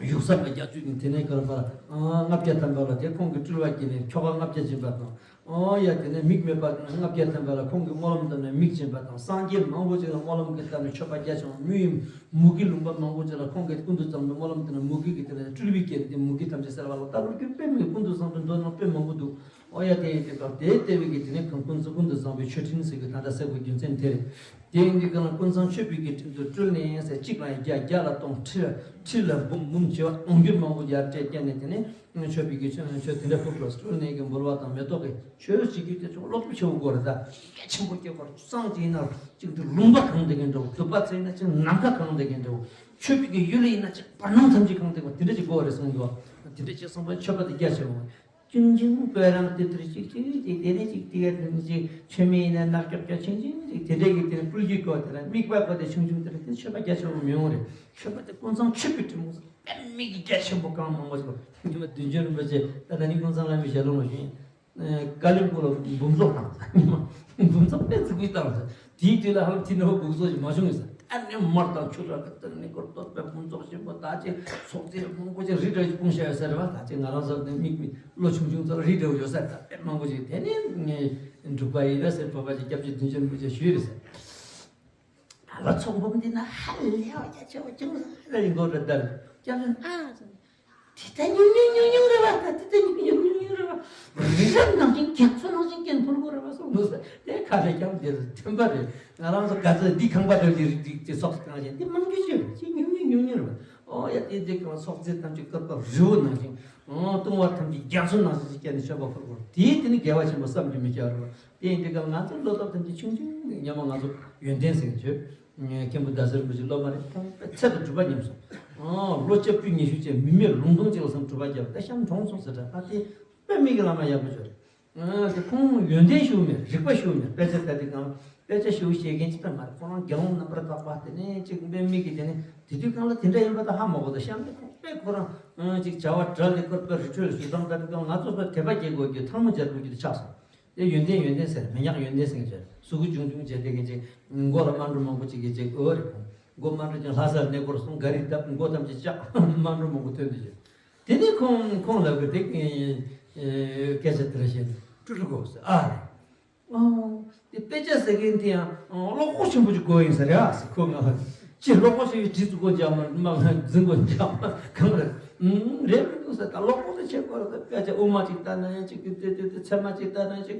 ཡུགས་ས་པ་རྒྱ་མཚོས་དེ་ནས་གར་པ་ལྔ་བརྒྱ་ཐམ་པ་ལ་དེ་ཁོང་གི་སྤྲུལ་བ་བསྐྱེད་ནས་ཁྱོ་ག་ལྔ་བརྒྱ་སྦྱིན་པ་དང་། ཨོ་ཡ། དེ་ནས་མིག་མེད་པ་ལྔ་བརྒྱ་ཐམ་པ་ལ་ཁོང་གི་སྨོན་ལམ་བཏབ་ནས་མིག་སྦྱིན་པ་དང་། སངས་རྒྱས་མང་པོ་ཅིག་ལ་སྨོན་ལམ་གྱི་བཏབ་ནས་མཆོད་པ་རྒྱ་ཆེ་བ། མི་ཡི་མུ་གེ་ལུང་པ་མང་པོ་ཅིག་ལ་ཁོང་གིས་ཀུན་ཏུ་བཟང་པོའི་སྨོན་ལམ་བཏབ་ནས་མུ་གེ་གི་དེ་ནས་སྤྲུལ་པའི་སྐད་དེ་མུ་གེ་ཐམས་ཅད་སེལ་བ་ལ། ད་ལོ་རྒྱུས་དཔེ་མི་ཀུན་ཏུ་བཟང་པོའི་མདོ་ནང་དཔེ་མང་པོ་འདུག། ཨོ་ཡ། དེ་ཡིན་དུས་སྐབས་དེ་ལྟ་བུའི་གི་དེ་ནས་ཁོང་ཀུན་ཏུ་ཀུན་ཏུ་བཟང་པོའི་མཆོད་སྤྲིན་ཟེར་གི་ད་ལྟ་ཟེར་བའི་རྒྱུ་མཚན་དེ་རེད། དེ་ཡིན་དུས་སྐབས་ལ་ཀུན་བཟང་མཆོད་པའི་གི་སྤྲིན་དུ་སྤྲུལ་ནས་ཟེར། གཅིག་ལ་བརྒྱ། བརྒྱ་ལ་སྟོང་། ཁྲི་ལ་ཁྲི་ལ་འབུམ། འབུམ་བྱེ་བ་སྟོང་འགྱུར་མང་པོ་ཡར་སྤྲད་བསྐྱལ་ནས་དེ་ནས་མཆོད་པའི་གི་མཆོད་མཆོད་དེ་འདྲ་ཕུལ་འགྲོ། སྤྲུལ་ནས་གི་འབུལ་བ་དང་མེ་ཏོག་གི་ཆོས་བྱེད་རྒྱུ་དེ་ཚོ་ཀློག་སྒྲུབ་ཆེ་བོ་དགོས་རེད། ད་གལ་ཆེན་པོ་སྐྱེ་བར་སངས་རྒྱས་ཡིན་ན་ཅིག་དེ་ལུང་པ་གང་དེ་གི་འདྲ་བོ། དུ་པ་ཚེ་ཡིན་ན་ཅིག་ནམ་མཁའ་གང་དེ་གི་འདྲ་བོ། མཆོད་པའི་གི་ཡུལ་ཡིན་ན་ཅིག་བར་སྣང་ཐམས་ཅད་གང་དེ་བོ། དེ་འདྲ་ཅིག་དགོས་རེད་གསུངས་འདུག། དེ་འདྲ་ཅིག་གསུངས་པ་མཆོད་པ་དེ་རྒྱ་ཆེ་བོ། ཆུང་ཆུང་པོའི་རང་དེ་དུར་ཅིག་ཅིག་ཅིག་དེ་ནས་ཅིག་དེ་ག་དེ་ནས་ཅིག་མཆོད་མེ་ཡིན་ན་ནག་ཀྱོག་ཀྱོག་ཆུང་ཆུང་ཅིག་དེ་འདྲ་གི་དེ་ནས་སྤུར་གྱི་སྐོར་དེ་ལ་དམིགས་པ་སྐོར་དེ་ཆུང་ཆུང་དེ་ལ་དེ་མཆོད་པ་རྒྱ་ཆེན་པོ་མི་ཡོང་རེད། མཆོད་པ་དེ་ཀུན་བཟང་མཆོད་པའི་སྤྲིན་མོ་དཔེ་མི་གི་རྒྱ་ཆེན་པོ་གང་མང་པོ་ཞིག་ཉི་མ་བདུན་ཅུ་རིན་པོ་ཆེ་ད་ད་ནི་ཀུན་བཟང་བླ་མའི་ཞལ་ལུང་ལ་ཞུ་ཡིན། ཀ་ལིམ་པོང་ལ་འབུམ་ཚོགས་བཏང་། ཉི་མ་འབུམ་ཚོགས་དཔེ་ཚིག་གུས་བཏང་། དེའི་དུས་ལ་ཧ་ལམ་དེ་འདྲ་བོ་འབུམ་ཚོགས་ཞིག་མ་བྱུང་ཡིན་ས། ཨ་ནི་མར་དང་ཆུ་ར་གི་སྟེང་ནས་སྐོར་གཏོད་པའི་འབུམ་ཚོགས་ཆེན་པོ་ད་ཅིག་ཚོགས་རྫས་མང་པོ་ཅིག་རི་འདྲ་ཅིག་སྤུངས་བཞག་ཡོད་ས་རེད་བ། ད་ཅིག་ང་རང་ཚོ་ནི་མིག་མི་བློ་ཆུང་ཆུང་ཚོ་ལ་རི་འདྲ་བོ་ཡོད་ས་རེད། ད་དཔེ་མང་པོ་ཅིག་དེ་ནས་ངས་འབྲུག་པ་ཡིན་ན་ཟེར། བོད་པ་ཅིག་སྐྱབས་རྗེ་བདུན་ཅུ་རིན་པོ་ཆེ་ཞུས་རེད་ཟེར། ད་ལ་ཚོགས་འབུམ་འདི་ན་ཧ་ལས་བ་རྒྱ་ཆེ་བ་ཅུང་ཟད་ཡིན་དགོས་རེད། ད་སྐྱབས་རྗེ་ཨ་ཟེར། དེ་ལྟར་ཉུང་ཉུང་ཉུང་ཉུང་རེད་བ། ད་དེ་ལྟར་ཉུང་ཉུང་ཉུང་ཉུང་རེད་བ། རི་རབ་ནང་བཞིན་རྒྱ་མཚོ་ནང་བཞིན་སྐད་འཕུར་དགོས་རེད་བ་གསུངས་འདུག་ཟེར། དེ་ཁ་ལས་ཀྱང་དེ་བདེན་པ་རེད། ང་རང་ཚོ་ག་ཚོད་འདི་ཁང་པ་འདྲ་ཅིག་རིག་རིག་ཅིག་ཚོགས་གང་བཞིན་འདི་མང་རྒྱུ་ཅིག་རེད། ཅིག་ཉུང་ཉུང་ཉུང་ཉུང་རེད་བ། ཨོ་ཡ། དེ་དེ་གང་ཚོགས་རྫས་ཐམས་ཅད་བསྐོར་པ་རི་བོ་ནང་བཞིན། ཨོ་ལྟུང་བ་ཐམས་ཅད་རྒྱ་མཚོ་ནང་བཞིན་ཅིག་བསྐྱལ་ནས་མཆོད་པ་ཕུལ་དགོས་རེད། དེ་དེ་ནི་དགེ་བ་ཆེན་པོ་བསམ་གྱིས་མི་ཁྱབ་རེད་བ། དེ་ཡིན་དུས་སྐབས་ང་ཚོ་བློ་སྟོབས་ཐམས་ཅད་ཆུང་ཆུང་ནས་སྔོན་མ་ང་ཚོ་ཡོན་ཏན་ཟེར་གྱི་ཆོས། མཁན་པོ་ཟླ་ཟེར་རིན་པོ་ཆེ་སློབ་མ་རེད། ཁོང་དཔེ་ཚད་དུ་གྲུབ་པ་ཉམས་སོང་། ཨ་ལོ་བཅུ་བཅུ་ཉི་ཤུ་བྱས་མི་མེད་ལུང་སྟོང་ཅིག་ལ་སོང་གྲུབ་པ་བརྒྱབ། ད་གཤམ་གྲོངས་སོང་ཟེར་འདྲ། ད་དེ་དཔེ་མི་གི་བླ་མ་ཡག་པོ་ཅིག་རེད། ཨ་དེ་ཁོང་ཡོན་ཏན་ཞེ་པོ་མེད། རིག་པ་ཞེ་པོ་མེད། དཔེ་ཆ་ལྟ་དུས་སྒང་དཔེ་ཆ་ཞེ་པོ་ཤེས་མཁན་ཅིག་ད་མ་རེད། ཁོ་རང་དགེ་སློང་རྣམ་པར་དག་པ་དེ་ནས་ཅིག་དཔེ་མི་གི་དེ་ནས་དེ་དུས་སྒང་ལ་དེ་འདྲ་ཡིན་པ་ད་ཧ་མ་གོ། ད་གཤམ་དུ་ཁོང་དཔེ་ཁོ་རང་ཅིག་བྱ་བ་དགྲ་ལས་སྐོར་དཔེ་རི་ཁྲོད་ལ་ཞུ་སྟངས་ལྟ་དུས་སྒང་ང་ཚོ་དཔེ་དད་པ་སྐྱེ་དགོས་རྒྱུ་ཐལ་མོ་སྦྱར་དགོས་རྒྱུ་དེ་ཆགས་སོང་། དེ་ཡོན་ཏན་ཡོན་ཏན་ཟེར། མི་ཉག་ཡོན་ཏན་ཟེར་གྱི་ཆོས། གཟུགས་པོ་ཆུང་ཆུང་བྱས་དེ་གི་ཅིག་མགོ་ལ་དམར་འབྲུ་མང་པོ་ཅིག་གི་ཅིག་འོ་རེད། ཁོང་མགོ་དམར་འབྲུ་ཀྱང་ལྷ་སར་གནས་སྐོར་སོང་། ག་རེ་བཏབ་མགོ་ཐམས་ཅད་ལྕགས་དམར་འབྲུ་མང་པོ་ཐོན་དུ་བྱོན། དེ་ནས་ཁོང་ཁོང་ལབ་གི་དེ་སྐད་ཆ་དེ་འདྲ་བཤད་ནས་སྤྲུལ་སྐུ་ཟེར་ཨ་རེད། ཨོ། དེ་དཔེ་ཆ་ཟེར་མཁན་དེ་ཡང་ཨོ་བློ་ཁོག་ཆེན་པོ་ཅིག་དགོས་ཡིན་ས་རེད་ཨ་ཟེར། ཁོ་ང་ཅི་བློ་ཁོག་ཆེ་བའི་བྲིས་ཚུགས་དགོས་ཀྱང་མ་མ་འཛིན་དགོས་ཀྱང་མ་གང་རེད། ཨུམ་རེད་མི་འདུག་ཟེར། ད་བློ་ཁོག་དེ་ཆེ་དགོས་རེད། དཔེ་ཆ་དབུ་མ་ཅིག་ལྟ་ན་ཡང་ཅིག་དེ་དེ་དེ་ཚད་མ་ཅིག་ལྟ་ན་ཅིག་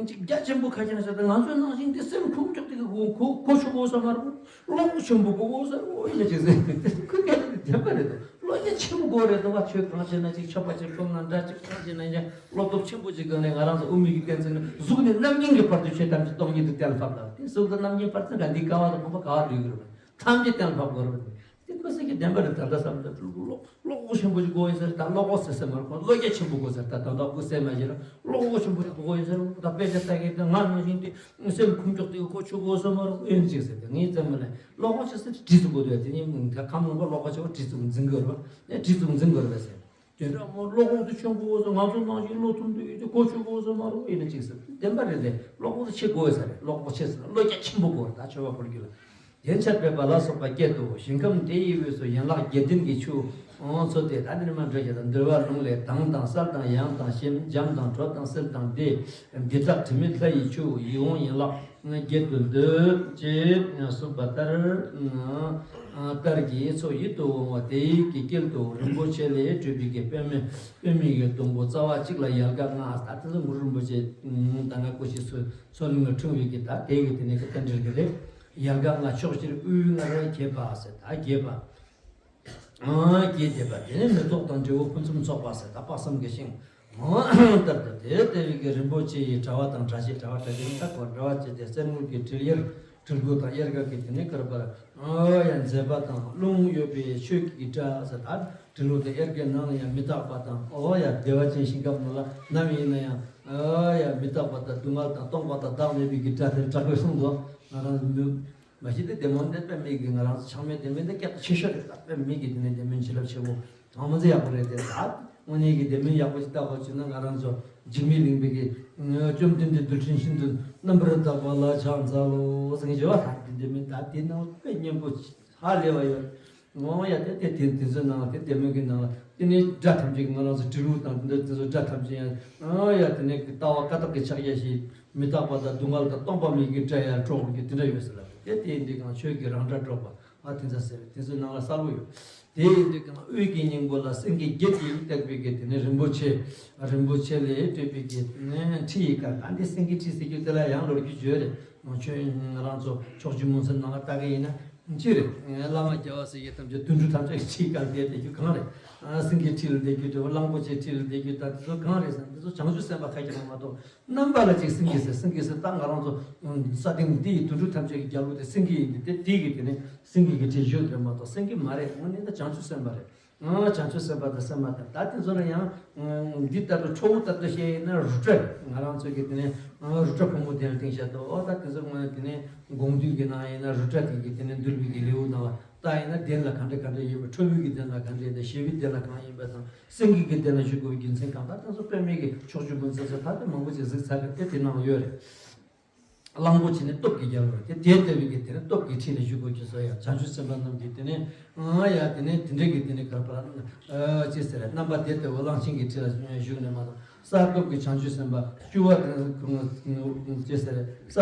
ཅིག་རྒྱ་ཆེན་པོ་ཁ་ཅན་ཟེར། ད་ང་ཚོའི་ནང་བཞིན་དེ་སེམས་ཁུངས་ཀྱོག་དེ་གི་གོ་གོ་གོ་ཆོད་དགོས་ས་མ་རེད། བློ་ཁོག་ཆེན་པོ་དགོས་ས་རེད། ཨོ་ཡིན་ན་ཅིག་ཟེར། དེ་ཁོ་སྐད་དེ་བདེན་པ་རེད་དོ། བློ་རྒྱ་ཆེན་པོ་དགོས་རེད་དོ། བ་ཆོས་གང་བྱེད་ན་ཅིག་ཆོས་པ་ཅིག་སློབ་ན་འདྲ། ཅིག་གང་བྱེད་ན་ཡང་བློ་སྟོབས་ཆེན་པོ་ཅིག་སྒང་ནས་ང་རང་ཚོ་དབུ་མའི་གི་བསྟན་འཛིན་ནི་གཟུགས་ནས་རྣམ་མཁྱེན་གྱི་བར་དུ་ཆོས་ཐམས་ཅད་སྟོང་ཉིད་དུ་གཏན་ལ་ཕབ་ལ། དེ་གཟུགས་དང་རྣམ་མཁྱེན་བར་ཚད་ག་འདི་ཀ་བ་དང་ཁང་པ་ག་བ་ལུས་དགོས་རེད། ཐམས་ཅད་གཏན་ལ་ཕབ་དགོས་རེད། དེ་ཁོ་སྲིད་ཀྱི་བདེན་པ་རེད། ད་ལྟ་བསམ་ད་བློ་བློ་ཁོག་ཆེན་པོ་ཅིག་དགོས་ཡིན་ཟེར། ད་བློ་ཁོག་ཟེར་ཟེར་མ་རེད། ཁོ་བློ་རྒྱ་ཆེན་པོ་དགོས་ཟེར། ད་ད་ད་ཁོ་ཟེར་མ་ཤེས་ར། བློ་ཁོག་ཆེན་པོ་ཅིག་དགོས་ཡིན་ཟེར། ད་དཔེ་ཆ་ལྟ་མཁན་དེ་ང་ནང་བཞིན་དེ་སེམས་ཁུངས་ཀྱོག་དེ་ཁོ་ཆོད་དགོས་ས་མ་རེད། ཨེ་ཅིག་ཟེར། དེ་ངས་བཙལ་མ་ལས་བློ་ཁོག་ཆེ་ས་དེ་བྲིས་ཚུགས་དགོས་འདུག། དེ་ནས་ད་ཁམས་ལུང་པ་བློ་ཁོག་ཆེ་བ་བྲིས་ཚུགས་འཛིན་དགོས་རེད་བ། ཨེ་བྲིས་ཚུགས་འཛིན་དགོས་རེད་བ་ཟེར། དེ་འདྲ་མོ་བློ་ཁོག་དེ་ཆེན་པོ་ཟེར། ང་ཚོ་ནང་བཞིན་བློ་ཐུབ་འདུག་ཡོད་དེ་གོ་ཆོད་གོ་ཟེར་མ་རུང་ཡིན་ན་ཅིག་ཟེར། བདེན་པ་རེད་དེ། བློ་ཁོག་དེ་ཆེ་དགོས་ས་རེད། བློ་ཁོག་ཆེ་ཟེར་ན་བློ་རྒྱ་ཆེན་པོ་དགོས་རེད། ད་ཆོས་པ་ཕོ་རྒྱུད་ལ། དེ་ཕྱིར་འབད་པ་ལ་སོགས་པ་བསྐྱེད་དོ། ཞིང་ཁམས་དེ་ཡི་དབུས་སུ་ཡན་ལག་བརྒྱད་ལྡན་གྱི་ཆུ། ཨོང་ཚོ་དེ་ད་འདིར་མ་འགྲོ་ཞེས་དང་། འདུལ་བ་ལུང་ལས་དྭངས་དང་གསལ་དང་ཡང་དང་ཞིམ། འཇམ་དང་དྲོ་དང་བསིལ་དང་བདེ། འདི་དག་དྲི་མེད་ལྷ་ཡི་ཆུ་ཡིད་འོང་ཡན་ལག་བརྒྱད་དུ་འདོད། ཅེས་གསུངས་པ་ལྟར། ལྟར་གྱི་ཚོགས་ཡིད་དུ་འོང་བ་དེ་ཡི་གི་དཀྱིལ་དུ་རིན་པོ་ཆེ་ལས་གྲུབ་པའི་གི་པདྨའི་པདྨའི་གི་སྡོང་པོ་རྩ་བ་གཅིག་ལ་ཡལ་ག་ལྔ། ད་ལྟ་གུ་རུ་རིན་པོ་ཆེ་ད་ང་སྐུ་ཞིག་སོ་སོ་ལུང་ལ་འཁྲུངས་པའི་གི་ད་དེ་གི་དེ་ནས་གི་རྟེན་འབྲེལ་གི་རེད། ཡལ་ག་ལྔ་ཕྱོགས་བཞིར་དབུས་ལྔ་རུ་གྱེས་པ་ཟེར། ད་གྱེས་པ། སྐྱེས་བསྡད་པ་དེ་ནི་མེ་ཏོག་དང་འབྲས་བུ་ཕུན་སུམ་ཚོགས་པ་ཟེར་ད་དཔག་བསམ་གྱི་ཤིང་ལྟར་དུ་དེ་ལྟ་བུའི་གི་རིན་པོ་ཆེ་ཡི་དྲ་བ་དང་དྲ་ཕྱེད་དྲ་བ་དྲ་ཕྱེད་ནི་ད་གོ་དྲ་བ་བཅས་ཏེ་གསེར་དངུལ་གྱི་དྲིལ་ཡེར་དྲིལ་བུ་དང་དབྱར་ཁ་གི་དེ་ནི་དཀར་པར་ཨོ་ཡ་མཛེས་པ་དང་རླུང་གཡོ་བའི་ཆོས་ཀྱི་སྒྲ་ཟེར་ད་དྲིལ་བུ་དང་དབྱར་ཁའི་ནང་ལ་ཡང་མི་རྟག་པ་དང་ཨོ་ཡ་བདེ་བ་ཅན་ཞིང་ཁམས་ནང་ལ་ནམ་ཡིན་ན་ཡང་ཨོ་ཡ་མི་རྟག་པ་དང་སྡུག་བསྔལ་དང་སྟོང་པ་དང་བདག་མེད་པའི་གི་སྒྲ་དེ་དྲག་པོས་གསུངས་འདུག་ང་རང་མི། མ་གཞི་དེ་བདེ་མོ་འདི་དཔེ་མེད་ཀྱི་ང་རང་ཚོ་ཆགས་མེད་བདེ་མོ་འདི་སྐད་ཆེ་ཤོས་རེད། ད་དཔེ་མེད་ཀྱི་དེ་ནས་བདེ་མོ་བྱིན་རླབས་ཆེ་བོ་དང་མ་ཚད་ཡག་པོ་རེད་དེ། ད་དངོས་གནས་ཀྱི་བདེ་མོ་ཡག་པོ་ཞིག་ལྟ་དགོས་བྱུང་ན་ང་རང་ཚོ་འཇིགས་མེད་གླིང་པའི་གི་བཅོམ་ལྡན་འདས་རྡུལ་ཕྲན་ཤིན་ཏུ་རྣམ་པར་དག་པ་ལ་ཕྱག་འཚལ་ལོ་ཟེར་གྱི་ཡོད་པ། ད་དེ་འདྲ་མིན་ད་དེ་ནང་དཔེ་སྙན་པོ་ཧ་ལས་པ་ཡོད། ངོ་ཡ་དེ་དེ་དེ་དེ་ཚོའི་ནང་ལ་དེ་བདེ་མོ་གི་ནང་ལ་དེ་ནས་སྒྲ་ཐམས་ཅད་ཀྱི་ང་རང་ཚོ་དྲིལ་བུ་དང་དེ་འདྲ་དེ་ཚོ་སྒྲ་ཐམས་ཅད་ཡང་ཨ་ཡ་དེ་ནས་ཀྱི་ལྟ་བ་ཀ་དག་གི་ཕྱག་རྒྱ་ཞིག་མི་རྟག་པ་དང་སྡུག་བསྔལ་དང་སྟོང་པ་མེད་ཀྱི་སྒྲ་ཡང་སྒྲོག་གི་དེ་འདྲ་ཡོད་ཟེར་ལ། དེ་དེ་འདི་གང་ཆོས་ཀྱི་རང་སྒྲ་སྒྲོག་པ་ཨ་དེ་ཚ་ཟེར་དེ་ཚོའི་ནང་ལ་གསལ་པོ་ཡོད། དེ་ཡིན་དུས་གང་དབུས་ཀྱི་སྙིང་པོ་ལ་སེང་གེ་བརྒྱད་ཀྱིས་བཏེགས་པའི་གི་དེ་ནས་རིན་པོ་ཆེ་རིན་པོ་ཆེ་ལས་སྤྲས་པའི་གི་ཁྲི་ཡི་ཁར་ཨ་འདི་སེང་གེ་ཁྲི་ཟེར་རྒྱུ་དེ་ལ་ཡང་ལོ་རྒྱུས་ཡོད་རེད། ང་ཆོས་ང་རང་ཚོ་ཕྱོགས་བཅུའི་མུན་སེལ་ནང་ལ་ལྟ་གི་ཡིན་ན་ཅི་རེད། བླ་མ་རྒྱལ་བ་སྲས་བཅས་ཐམས་ཅད་དུད་འགྲོ་ཐམས་ཅད་ཀྱི་ཁྲིའི་ཁར་བསྡད་བསྡད་རྒྱུ་གང་རེད། ཨ་སེང་གེ་ཁྲི་ལ་བསྡད་རྒྱུ་འདྲ་བོ་གླང་པོ་ཆེ་ཁྲི་ལ་བསྡད་རྒྱུ་ད་དེ་ཚོ་གང་རེད་ཟེར་ན་དེ་ཚོ་བྱང་ཆུབ་སེམས་དཔའ་ཁ་རྒྱག་མ་གཏོགས། རྣམ་པ་ལ་ཅིག་སེང་གེ་ཟེར་སེང་གེ་ཟེར་ད་ང་རང་ཚོ་ས་སྟེང་འདི་ཡི་དུད་འགྲོ་ཐམས་ཅད་ཀྱི་རྒྱལ་པོ་དེ་སེང་གེ་ཡིན་ཏེ་དེ་དེ་གི་དེ་ནས་སེང་གེ་གི་ཁྲི་བཞུགས་རེད་མ་གཏོགས་སེང་གེ་མ་རེད། དངོས་གནས་ད་བྱང་ཆུབ་སེམས་དཔའ་རེད། ཨང་བྱང་ཆུབ་སེམས་དཔའ་དང་སེམས་མ་དང་ད་དེ་ཚོ་ལ་ཡང་འདི་ལྟར་དུ་ཁྲོ་བོ་ལྟར་དུ་བཤད་ཡིན་ན་རུ་ཏྲ་རེད། ང་རང་ཚོ་གི་དེ་ནས་རུ་ཏྲ་ཕུང་པོ་དེ་ལ་བརྟེན་བཤད་དོ། ཨོ་ད་དེ་ཚོ་དངོས་དེ་ནས་དགོངས་འདུས་ཀྱི་ནང་ཡིན་ན་རུ་ཏྲ་དེ་གི་དེ་ནས་འདུལ་བའི་གི་ལེའུ་ནང་ལ་ད་ཡིན་ན་གདན་ལ་གང་འདྲ་གང་འདྲ་ཡིན་པ་ཁྲོ་བོའི་གི་གདན་ལ་གང་འདྲ་ཡིན་པ་ཞི་བའི་གདན་ལ་གང་ཡིན་པ་དང་། སེང་གེ་གི་གདན་ལ་བཞུགས་དགོས་པའི་རྒྱུ་མཚན་གང་དག་དེ་ཚོ་དཔེ་མེད་ཀྱི་ཕྱོགས་བཅུ་མུན་སེལ་ཚོ་ད་དེ་མང་པོ་ཅིག་གཟིགས་ཚར་གི་དེ་དེ་ནང་ཡོད་རེད། གླང་པོ་ཆེ་ནི་སྟོབས་ཀྱི་རྒྱལ་པོ་རེད་དེ་དེ་ལྟ་བུའི་གི་དེ་ནི་སྟོབས་ཀྱི་ཁྲི་ལ་བཞུགས་དགོས་ཀྱི་བཟོ་ཡ་བྱང་ཆུབ་སེམས་དཔའ་རྣམས་ཀྱིས་དེ་ནི་ཨང་ཡ་དེ་ནི་དེ་འདྲ་གི་དེ་ནི་གར་པར་ཅི་ཟེར་རྣམ་པ་བདེ་ལྟ་བུ་གླང་ཆེན་གྱི་ཁྲི་ལ་བཞུགས་ནས་མ་གཏོགས་ས་སྟོབས་ཀྱི་བྱང་ཆུབ་སེམས་དཔའ་སྤྱི་བོ་ཅི་ཟེར་ས་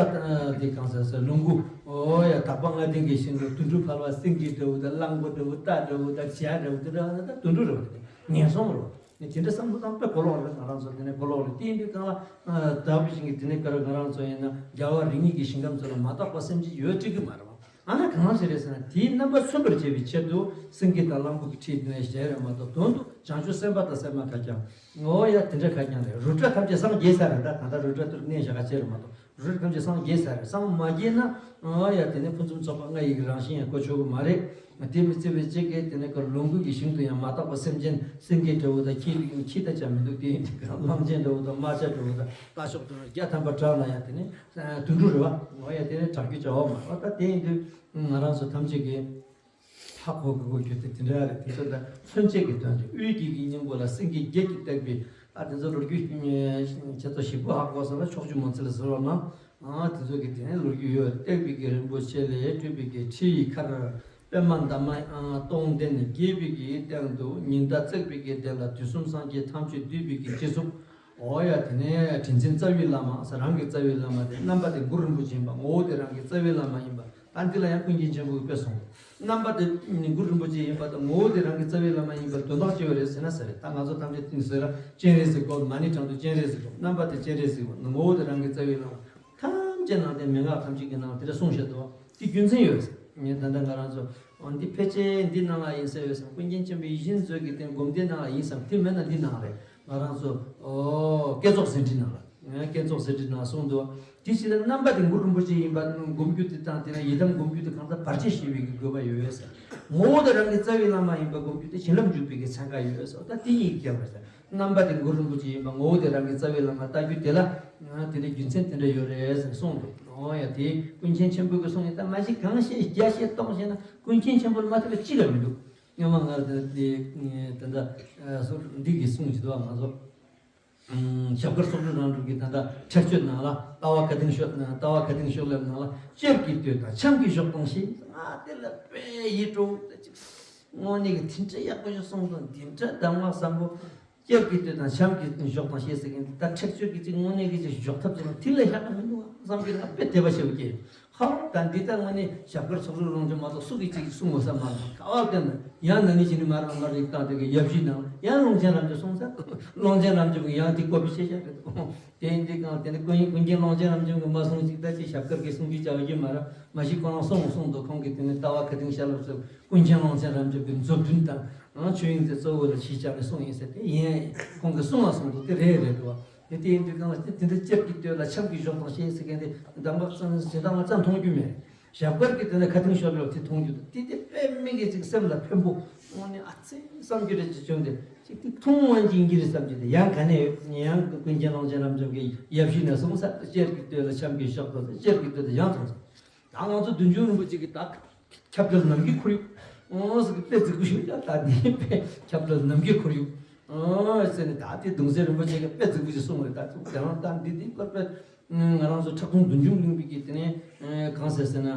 དེ་གང་ཟེར་ཟེར་ལོངས་སྐུ་ཨོ་ཡ་དག་པ་ལྔ་ལྡན་གྱི་ཞིང་དུ་དུད་འགྲོ་ཕལ་པ་སེང་གེ་འདྲ་བོ་དང་གླང་པོ་འདྲ་བོ་རྟ་འདྲ་བོ་དང་བྱ་འདྲ་བོ་དེ་འདྲ་བ་ད་དུད་འགྲོ་རེད་བ། དེ་ངན་སོང་རེད་བ། ནི་དེ་འདྲ་བསམ་བློ་བཏང་དཔེ་གོ་ལོག་རེད། ང་རང་ཚོ་དེ་ནས་གོ་ལོག་རེད། དེ་ཡིན་དུས་གང་ལ་ད་བུ་ཞིག་གིས་དེ་ནས་ག་རེ་ང་རང་ཚོ་ཡིན་ན་རྒྱལ་བ་རིགས་ལྔའི་གི་ཞིང་ཁམས་ཚོ་ལ་མ་དག་པ་སེམས་ཅན་ཡོད་སྲིད་ཀྱི་མ་རེད་བ། ཨ་ན་གང་ཞིག་རེད་ཟེར་ན་དེའི་རྣམ་པ་མཚོན་པར་བྱེད་པའི་ཆེད་དུ་སེང་གེ་དང་གླང་པོ་གི་ཁྲི་དེ་ནས་བཞེངས་རེད་མ་གཏོགས་དོན་དུ་བྱང་ཆུབ་སེམས་དཔའ་དང་སེམས་མ་ཁ་རྐྱང་ངོ་ཡ་དེ་འདྲ་ཁ་རྐྱང་རེད། རུ་ཏྲ་ཐམས་ཅད་སངས་རྒྱས་ས་རེད། ད་ད་ལྟ་རུ་ཏྲ་ཐུར་གནས་བཞག་ཁ་ཆེ་རེད་མ་གཏོགས། རུ་ཏྲ་ཐམས་ཅད་སངས་རྒྱས་ས་རེད། སངས་མ་རྒྱས་ན་ཨ་ཡ་དེ་ནས་ཕུན་སུམ་ཚོགས་པ་ལྔ་ཡི་རང་བཞིན་ཡང་གོ་ཆོད་གི་མ་རེད། དེ་མི་ཚེ་བའི་སྤྱི་སྐད་དེ་ནས་ཀར་ལོངས་སྐུ་གི་ཞིང་དུ་ཡང་མ་དག་པ་སེམས་ཅན་སེང་གེ་འདྲ་བོ་དང་ཁྱི་ཁྱི་དང་ཅང་མི་འདུག་དེ་ཡིན་དུས་གང་གླང་ཆེན་འདྲ་བོ་དང་རྨ་བྱ་འདྲ་བོ་དང་རྟ་མཆོག་འདྲ་བོ་བརྒྱ་ཐམ་པ་བྲག་ན་ཡང་དེ་ནས་དུད་འགྲོ་རེད་བ། འོ་ཡ་དེ་ནས་དྲག་རྒྱུ་བྱ་བ་མ་རེད་བ། ད་དེ་ཡིན་དུས་ང་རང་ཚོ་ཐམས་ཅད་ཀྱིས་ཧ་གོ་དགོས་དགོས་རྒྱུ་དེ་དེ་འདྲ་རེད། དེ་ཚོ་ད་མཚོན་བྱེད་ཀྱི་དོན་དུ་དབུས་ཀྱི་གི་སྙིང་པོ་ལ་སེང་གེ་བརྒྱད་ཀྱིས་བཏེགས་པའི་ཨ་དེ་ཚོ་ལོ་རྒྱུས་ཁྱེད་ཚོ་ཞིབ་པོ་ཧ་གོ་ས་ལ་ཕྱོགས་བཅུ་མུན་སེལ་ཟེར་བ་ན། ཨ་དེ་ཚོ་གི་དེ་ནས་ལོ་རྒྱུས་ཡོད། བཏེགས་པའི་གི་རིན་པོ་ཆེ་ལས་སྤྲུལ་པའི་གི་ཁྲི་ཡི་ཁར་པདྨ་འདབ་མ་སྟོང་ལྡན་རྒྱས་པའི་གི་སྟེང་དུ་ཉི་ཟླ་བརྩེགས་པའི་གི་གདན་ལ་དུས་གསུམ་སངས་རྒྱས་ཐམས་ཅད་འདུས་པའི་གི་སྤྱི་གཙུག་ཨོ་ཡ་དེ་ནས་དྲིན་ཆེན་རྩ་བའི་བླ་མ་ཟེར་རང་གི་རྩ་བའི་བླ་མ་དེ་རྣམ་པ་དེ་གུ་རུ་རིན་པོ་ཆེ་ཡིན་པ་ངོ་བོ་དེ་རང་གི་རྩ་བའི་བླ་མ་ཡིན་པ་ད་འདི་ལ་ཡང་ཀུན་མཁྱེན་ཆེན་པོས་དཔེ་གསུངས། རྣམ་པ་དེ་གུ་རུ་རིན་པོ་ཆེ་ཡིན་པ་དང་ངོ་བོ་དེ་རང་གི་རྩ་བའི་བླ་མ་ཡིན་པར་དོན་དག་ཅི་ཡོད་རེད་ཟེར་ན་ཟེར་རེད། ད་ང་ཚོ་ཐམས་ཅད་དེ་ཟེར་ར་སྤྱན་རས་གཟིགས་གོ་མ་ཎི་བགྲང་དུས་སྤྱན་རས་གཟིགས་གོ་རྣམ་པ་དེ་སྤྱན་རས་གཟིགས་གོ་ངོ་བོ་དེ་རང་གི་རྩ་བའི་བླ་མ། ཐམས་ཅད་ནང་བསྟན་མན་ངག་ཐམས་ཅད་ཀྱི་ནང་དེ་འདྲ་གསུངས་བཞག་འདུག་དེ་རྒྱུ་མཚན་ཡོད་ཟེར། ངས་ད་ལྟ་ང་རང་ཚོ་འོ་འདི་ཕལ་ཆེར་འདི་ནང་ལ་ཡིན་ཟེར་ཡོད་ཟེར། ཀུན་མཁྱེན་ཆེན་པོའི་ཡིད་བཞིན་མཛོད་ཀྱི་སྟེང་སྒོམ་སྡེ་ནང་ལ་ཡིན་ཟེར། དེ་མེད་ན་འདི་ནང་རེད། ང་རང་ཚོ་ཨོ་བསྐྱེད་རྫོགས་ཟིན་བྲིས་ནང་ལ་ངས་བསྐྱེད་རྫོགས་ཟིན་བྲིས་ནང་གསུངས་འདུག་དེ་ཕྱིར་རྣམ་པ་དེ་གུ་རུ་རིན་པོ་ཆེ་ཡིན་པ་སྒོམ་རྒྱུ་དེ་དང་དེ་ན་ཡི་དམ་སྒོམ་རྒྱུ་དེ་གང་ལྟར་བར་ཆད་ཞི་བའི་གི་དགོས་པ་ཡོད་ཟེར། ངོ་བོ་དེ་རང་གི་རྩ་བའི་བླ་མ་ཡིན་པ་སྒོམ་རྒྱུ་དེ་བྱིན་རླབས་འཇུག་པའི་གི་ཚན་ཁ་ཡོད་ཟེར། ད་དེ་ཡིན་སྐྱེ་བ་ཟེར། རྣམ་པ་དེ་གུ་རུ་རིན་པོ་ཆེ་ཡིན་པ་ངོ་བོ་དེ་རང་གི་རྩ་བའི་བླ་མ་ལྟ་རྒྱུ་དེ་ལ་ང་དེ་འདྲའི་རྒྱུ་མཚན་དེ་འདྲ་ཡོད་རེད་ཟེར་གསུངས་འདུག་ཨོ་ཡ་དེ་ཀུན་མཁྱེན་ཆེན་པོ་གི་གསུང་ཡིན། ད་མ་གཞི་གང་བཤད་བརྒྱ་བཤད་སྟོང་བཤད་ན་ཀུན་མཁྱེན་ཆེན་པོ་ལ་མ་ཐུག་པ་གཅིག་ལ་མི་འདུག་སྔོན་མ་ང་དེ་དེ་ད་ལྟ་སོ་འདི་གི་གསུང་ཅི་འདུག་ང་ཚོ་ཞབས་དཀར་སོག་ཁྲི་རང་གྲུབ་ཀྱི་ད་ལྟ་ཁྲེགས་ཆོད་ནང་ལ་ལྟ་བ་བཀའ་དྲིན་ཤོག་ལྟ་བ་བཀའ་དྲིན་ཤོག་ལེབ་ནང་ལ་གཅེར་གྱིས་ལྟོས་དང་འཆམ་གྱིས་ཞོག་དང་ཞེས་ང་དེ་ལ་དཔེ་ཡིད་དྲོ་དངོས་གནས་ཀྱི་དེ་འདྲ་ཡག་པོ་ཞིག་གསུངས་དང་འདི་འདྲ་གདམས་ངག་བཟང་པོ། གཅེར་གྱིས་ལྟོས་དང་འཆམ་གྱིས་ཞོག་དང་ཞེས་ཟེར་གྱིན་ད་ཁྲེགས་ཆོད་ཀྱི་ཅིག་དངོས་གནས་ཀྱི་ཅིག་ཞོག་ཐབས་ཟེར་ན་དེ་ལས་ལྷག་ག་མི་འདུག་བསམ་གྱི་ང་དཔེ་དད་པ་ཆེ་བོ་སྐྱེས། ཧ། ད་འདི་ལྟར་དངོས་གནས་ཞབས་དཀར་ཚོགས་གཙོ་ཀློང་ཆེན་མ་གཏོགས་སུ་གིས་ཅིག་གསུང་དགོས་ས་མ་རེད། ཁ་བ་བསྟན་ན་ཡང་ན་ནི་ཇི་ནི་མ་རང་མ་རིག་བཏང་དེ་གི་ཡབ་གཞིས་ནང་ཡང་ཀློང་ཆེན་རབ་འབྱམས་གསུང་ས། ཀློང་ཆེན་རབ་འབྱམས་ཀྱི་ཡང་དེ་བཀོད་པའི་ཤེས་བྱ་རེད། དེ་ཡིན་དུས་གང་དེ་ནི་ཀུན་ཀུན་མཁྱེན་ཀློང་ཆེན་རབ་འབྱམས་ཀྱི་མ་གསུང་ཅིག་ད་ཅིག་ཞབས་དཀར་གྱི་གསུང་རྒྱུ་བྱ་བ་རྒྱུ་མ་ར་མ་གཞི་ཁོ་རང་གསུང་གསུང་འདུག་ཁོང་གིས་དེ་ནི་ལྟ་བ་ཁ་ཏིང་ཤ་ལབ་སོ་ཀུན་མཁྱེན་ཀློང་ཆེན་རབ་འབྱམས་ཀྱི་མཛུབ་སྟོན་དང་ཆོས་དབྱིངས་དེ་གཙོ་བོ་ལ་གཞི་བཅའ་ནས་གསུང་ཡིན་ཟེར་དེ་ཡིན། ཁོང་གིས་གསུང་བ་གསུང་འདུག་དེ་རེད་རེད་འདུག་དེ་དེ་ཡིན་དུས་གང་ལ་དེ་དེ་འདྲ་གཅེར་གྱི་སྟོད་ལ་ཆབ་ཀྱི་གཞོགས་དང་ཤེས་ཟེར་མཁན་དེ་གདམས་པ་གསུང་ཟེར་དང་ང་ཙམ་མཐོང་རྒྱུ་མེད། ཞབས་དཀར་གྱི་དེ་ནས་ཁ་ཏིང་ཤོར་ལོག་དེ་མཐོང་རྒྱུ་དང་དེ་དེ་དཔེ་མི་གི་ཅིག་སེམས་ལ་ཕན་པོ་དངོས་གནས་ཨ་ཙི་བསམ་རྒྱུ་རེད་ཅེས་བྱུང་སྟེ་ཅིག་དེ་མཐོང་བ་ཅིག་ཡིན་གྱི་རེད་བསམ་གྱི་དེ་ཡང་ག་ནས་ཡང་ཀུན་མཁྱེན་ཀློང་ཆེན་རབ་འབྱམས་ཀྱི་ཡབ་གཞིས་ནས་གསུངས་ས་གཅེར་གྱི་སྟོད་ལ་ཆབ་ཀྱི་གཞོགས་དང་གཅེར་གྱི་སྟོད་དུ་ཡང་གསུངས་ས། ད་ང་ཚོ་བདུད་འཇོམས་རིན་པོ་ཆེ་གི་ད་ཁྱབ་བརྡལ་ནམ་མཁའི་ཁོར་ཡུག་ཨོ་ཟེར་གི་དཔེ་རྫིག་པོ་ཞིག་ཡོད་ད་འདི་དཔེ་ཁྱབ་བརྡལ་ནམ་མཁའི་ཁོར་ཡུག་ཨོ་ཟེར་ནས་ད་དེ་གདུང་སྲས་རིན་པོ་ཆེ་གི་དཔེ་རྫིག་པོ་ཞིག་གསུངས་རེད། ད་ཚུགས་དེ་རང་ད་འདི་འདི་སྐོར་དཔེ་ང་རང་ཚོ་ཁྲག་འཐུང་བདུད་འཇོམས་གླིང་པའི་གི་དེ་ནས་གང་ཟེར་ཟེར་ན་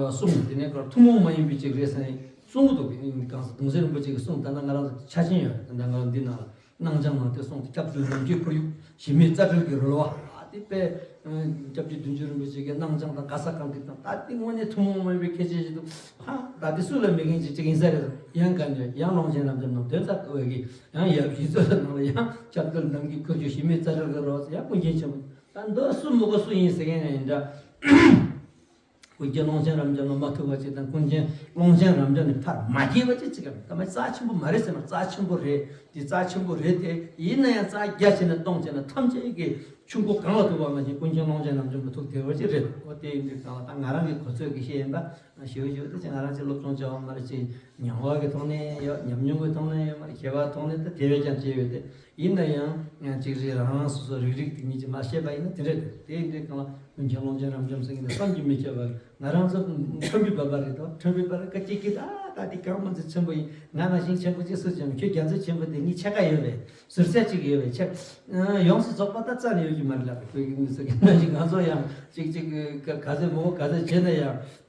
གསུང་དེ་ནས་ཐུན་མོང་མ་ཡིན་པའི་ཅིག་རེད་ཟེར་ནས་གསུང་གི་འདུག་གང་ཟེར་གདུང་སྲས་རིན་པོ་ཆེ་གི་གསུང་ད་ལྟ་ང་རང་ཚོ་ཆ་ཆེན་ཡོད་རེད། ད་ལྟ་ང་རང་འདི་ནང་ལ། སྣང་བྱང་ནང་དེ་སོང་སྟེ་སྐྱབས་འགྲོའི་ནམ་མཁའི་ཁོར་ཡུག་གཞི་མེད་རྩ་བྲལ་གྱི་རོལ་བ། ཨ་དེ་དཔེ་སྐྱབས་རྗེ་བདུད་འཇོམས་རིན་པོ་ཆེ་གི་སྣང་བྱང་དང་ག་ས་གང་གི་དང་ད་དེ་དངོས་གནས་ཐུན་མོང་མ་ཡིན་པའི་ཁྱད་ཆོས་ཤིག་འདུག་ཧ་ད་དེ་སུ་ལ་མེད་མཁན་ཅིག་ཅིག་ཡིན་ས་རེད། ཡང་ག་ནས་ཡང་ཀློང་ཆེན་རབ་འབྱམས་ནང་དོན་རྩ་བའི་གི་ཡང་ཡབ་གཞིས་ཚོ་ནང་ལ་ཡང་སྐྱབས་འགྲོའི་ནམ་མཁའི་ཁོར་ཡུག་གཞི་མེད་རྩ་བྲལ་གྱི་རོལ་བ་ཡང་ཀུན་མཁྱེན་ཆེན་པོ་ད་འདི་སུ་མི་དགོས་སུ་ཡིན་ཟེར་མཁན་ཡིན་འདྲ། ཀུན་མཁྱེན་ཀློང་ཆེན་རབ་འབྱམས་ལ་མ་ཐུག་པ་ཅིག་དང་ཀུན་མཁྱེན་ཀློང་ཆེན་རབ་འབྱམས་ནས་ཕར་མ་སྐྱེས་པ་ཅིག་ཅིག་གམ་ད་མ་རྩ་ཆེན་པོ་མ་རེད་ཟེར་ན་རྩ་ཆེན་པོ་རེད། འདི་རྩ་ཆེན་པོ་རེད་དེ་ཡིན་ན་ཡང་རྩ་བརྒྱ་བྱས་ན་སྟོང་བྱས་ན་ཐམས་ཅད་ཀྱི་ཆུ་མགོ་གང་ལ་ཐུག་པ་མ་ཤེས་ཀུན་མཁྱེན་ཀློང་ཆེན་རབ་འབྱམས་ལ་ཐུག་བདེ་བ་ཅིག་རེད། འོ་དེ་ཡིན་དུས་གང་ལ་ད་ང་རང་གི་གོ་ཚོད་ཀྱི་ཤེས་ཡིན་པ་ཞེའུ་ཞེའུ་དེ་ཅིག་ང་རང་ཅིག་སློབ་སྦྱོང་བྱ་བ་མ་རེད་ཅིག་མྱོང་བ་གི་ཐོག་ནས་ཡོད། ཉམས་མྱོང་གི་ཐོག་ནས་ཡོད་མ་རེད། མཁས་པ་ཐོག་ནས་ད་དེ་བས་ཀྱང་བྱས་ཡོད་དེ། ཡིན་ན་ཡང་ང་གཅིག་རེ་རང་རང་སོ་སོ་རིག་རིག་དེ་ཉིད་ཀྱིས་མ་ཤེས་པ་ཡིན་ན་དེ་འདྲ་རེད། དེ་ཡིན་དུས་གང་ལ་ཀུན་མཁྱེན་ཀློང་ཆེན་རབ་འབྱམས་ཟེར་མཁན་དེ་བསམ་གྱིས་མི་ཁྱབ་པ་ང་རང་ཚོ་ཁྲོན་པའི་བར་པ་རེད་དོ། ཁྲོན་པའི་བར་པ་སྐད་ཅིག་གིས་ད་ད་དེ་གང་མ་ཚོད་ཆེན་པོ་ཡིན། ང་ནང་བཞིན་ཆེན་པོ་ཅིག་སུ་ཅང་ཁྱོད་རྒྱ་མཚོ་ཆེན་པོ་དེ་གཉིས་ཕྱེད་ཀ་ཡོད་པས་ཟུར་ཚད་ཅིག་ཡོད་པས་ཁྱེད་ཡོངས་སུ་རྫོགས་པ་ད་རྩ་ནས་ཡོད་ཀྱི་མ་རེད་ལབ་པའི་མི་ཚོ་གི་ནང་བཞིན་ང་ཚོ་ཡང་ཅིག་ཅིག་ག་ཚད་མོ་ག་ཚད་བྱས་ན་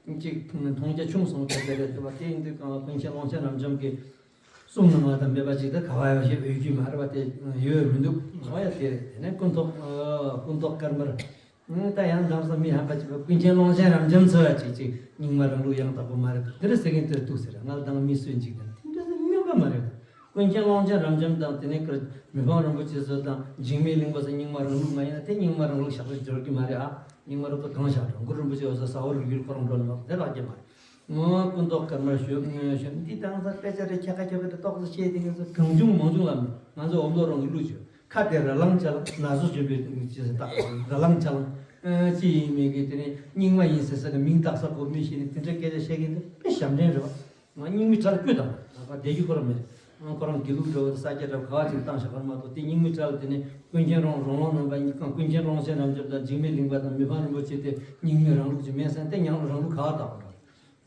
ཡང་ཅིག་མཐོང་རྒྱ་ཆུང་སོང་ག་ཚད་རེད་དེ་བ། དེ་ཡིན་དུས་གང་ལ་ཀུན་མཁྱེན་ཀློང་ཆེན་རབ་འབྱམས་ཀྱི་གསུང་གནང་བ་དང་མེད་པ་ཅིག་ད་ག་བ་ཡོད་ཞེས་འོས་རྒྱུ་མ་རེད་པ། དེ་ཡོད་མི་འདུག་འོ་ཡ་དེ་རེད། དེ་ནས་སྐུ་མདོག་སྐུ་མདོག་དཀར་དམར་ད་ཡང་འདང་ས་མི་ཧམ་པ་ཅིག་པ་ཀུན་མཁྱེན་ཀློང་ཆེན་རབ་འབྱམས་ཚོ་ཡ་ཅིག་ཅིག་རྙིང་མ་རང་ལུགས་ཡང་དག་པོ་མ་རེད་དེ་འདྲ་ཟེར་མཁན་དེར་འདུག་ཟེར། ང་ལ་དང་མི་སུན་ཅིག་དང་དེ་འདྲ་ཟེར་སྨྱོན་པ་མ་རེད། ཀུན་མཁྱེན་ཀློང་ཆེན་རབ་འབྱམས་དང་དེ་ནས་ཀར་མི་ཕམ་རིན་པོ་ཆེ་ཚོ་དང་འཇིགས་མེད་གླིང་པ་ཚོ་རྙིང་མ་རང་ལུགས་མ་ཡིན་ན་དེ་རྙིང་མ་རང་ལུགས་ཞག་རེ་འབྱོར་གྱི་མ་རེད་ཨ། རྙིང་མ་རང་ཚོ་གང་ཞག་འགྲོ་གུ་རིན་པོ་ཆེ་བ་ཚོ་ས་འོར་ཡུལ་ཁོ་རང་འགྲོ་ལ་མ་དེ་ལགས་ཀྱི་མ་རེད། ངོ་སྐུ་མདོག་དཀར་དམར་ཞོ་ཞོ་འདི་དང་ས་དཔེ་ཆ་རེ་ཁྱད་ཁ་ཁྱད་པར་དུ་ཏོག་ཙམ་བཤད་དེ་ངེད་ཚོ་གང་བྱུང་མང་བྱུང་ལ་ང་ཚོ་འོབ་ལོ་རང་གི་ལུགས་བྱོས་ཁ་དེ་ར་ལང་ཅ་ལང་ན་སོ་བྱོས་པའི་ཅི་ཟེར་ད་ར་ལང་ཅ་ལང་ཅི་ཡིན་མེད་ཀྱི་དེ་ནས་རྙིང་མ་ཡིན་ཟེར་ས་གི་མིང་བཏགས་ས་གོ་མི་ཤེས་ནས་དེ་འདྲ་སྐད་ཆ་བཤད་མཁན་དེ་དཔེ་ཞབས་འདྲེན་རེད་བ། ང་རྙིང་མའི་གྲལ་བཀོད་དང་ད་བསྡད་རྒྱུ་ཁོ་རང་མེད། ང་ཁོ་རང་དགེ་ལུགས་འདྲ་བོ་དང་ས་སྐྱ་འདྲ་བོ་ག་བ་ཅིག་བཏང་བཞག་པར་མ་གཏོགས་དེ་རྙིང་མའི་གྲལ་དེ་ནས་ཀུན་མཁྱེན་རོང་རོང་ལོང་རྣམ་པ་གཉིས་ཀང་ཀུན་མཁྱེན་ཀློང་ཆེན་རབ་འབྱམས་དང་འཇིགས་མེད་གླིང་པ་དང་མི་ཕམ་རིན་པོ་ཆེ་དེ་རྙིང་མའི་རང་ལུགས་ཅིག་མེད་ཟེར་ན་དེ་ཉང་རང་ལུགས་ག་བ་བཏགས་པ་འདྲ།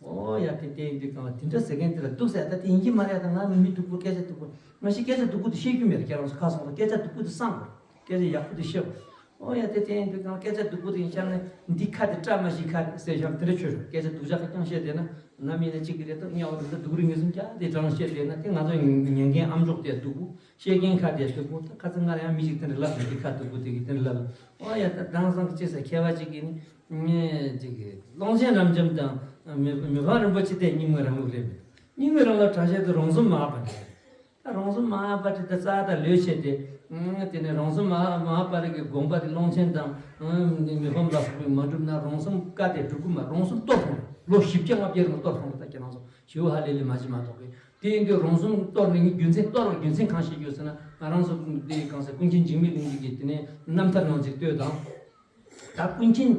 ཨོ་ཡ་དེ་དེ་ཡིན་དུས་གང་ལ་དེ་འདྲ་ཟེར་མཁན་དེ་ལ་འདུག་ཟེར་ད་དེ་ཡིན་གྱི་མ་རེད། ད་ང་མི་མི་སྡུག་པོ་སྐད་ཆ་སྡུག་པོ་མ་གཞི་སྐད་ཆ་སྡུག་པོ་དེ་བཤད་རྒྱུ་མེད། ཁྱེད་རང་ཚོ་ཁ་སང་ལ་སྐད་ཆ་སྡུག་པོ་དེ་བསམ་དགོས། སྐད་ཆ་ཡག་པོ་དེ་བཤད་དགོས། ཨོ་ཡ་དེ་དེ་ཡིན་དུས་གང་སྐད་ཆ་སྡུག་པོ་དེ་ཡིན་ཆགས་ནས་འདི་ཁ་དེ་བཀྲ་མ་ཤིས་ཁ་ཟེར་བཞག་དེ་འདྲ་ཆོས་རེད། སྐད་ཆ་སྡུག་ཅག་ག་རྐྱང་བཤད་བསྡད་ན་ནམ་ཡིན་ན་གཅིག་གི་རེད་དོ། དམྱལ་བ་དེ་འདྲ་སྡུག་རུས་ངན་སོང་རྒྱག་དེ་གྲངས་བཤད་བསྡད་ན་དེ་ང་ཚོ་ཉན་མཁན་ཨམ་ཅོག་དེ་སྡུག་པོ་བཤད་མཁན་ཁ་དེ་སྡུག་པོ་ད་ཁ་ཚ་ང་ལ་ཡང་མི་ཞིག་དེ་འདྲ་ལབ་འདི་ཁ་སྡུག་པོ་དེ་གི་དེ་འདྲ་ལབ། ཨོ་ཡ་ད་དེང་སང་གི་ཅི་ཟེར་མཁས་པ་ཅིག་གིས་ནི། ངས་ཅིག་གི་ཀློང་ཆེན་རབ་འབྱམས་དང་མི་མི་ཕམ་རིན་པོ་ཆེ་དེ་རྙིང་མའི་རང་ལུགས་རེད་མེད། རྙིང་མའི་རང་ལུགས་གྲགས་ཆེ་དེ་རོང་ཟོམ་མ་ཧཱ་པཎྜི་ཏ། ད་རོང་ཟོམ་མ་ཧཱ་པཎྜི་ཏ་རྩ་དང་ལོས་བྱས་ཏེ། དེ་ནས་རོང་ཟོམ་མ་ཧཱ་མ་ཧཱ་པཎྜི་ཏ་གི་དགོངས་པ་དེ་ཀློང་ཆེན་དང་མི་ཕམ་ལ་སོགས་པས་མ་གྲུབ་ན་རོང་ཟོམ་བཀའ་དེ་སྒྲུབ་ཀྱི་མ་རེད། རོང་ཟོམ་གཏོར་སོང་རེད། ལོ་བཞི་བརྒྱ་ལྔ་བརྒྱ་རིང་ལ་གཏོར་སོང་རེད། ད་ཁྱེད་རང་ཚོ་ཞི་བ་ཧ་ལས་ལས་མ་བྱེད་མ་གཏོགས་པས། དེ་ཡིན་དུས་རོང་ཟོམ་གཏོར་ནས་རྒྱུ་མཚན་གཏོར་བའི་རྒྱུ་མཚན་གང་ཤེས་རྒྱུ་ཟེར་ན་ང་རང་ཚོ་འདི་གང་ཟེར་ཀུན་མཁྱེན་འཇིགས་མེད་གླིང་པའི་གི་དེ་ནས་རྣམ་ཐར་ནང་ཅིག་ལྟོས་དང་། ད་ཀུན་མཁྱེན་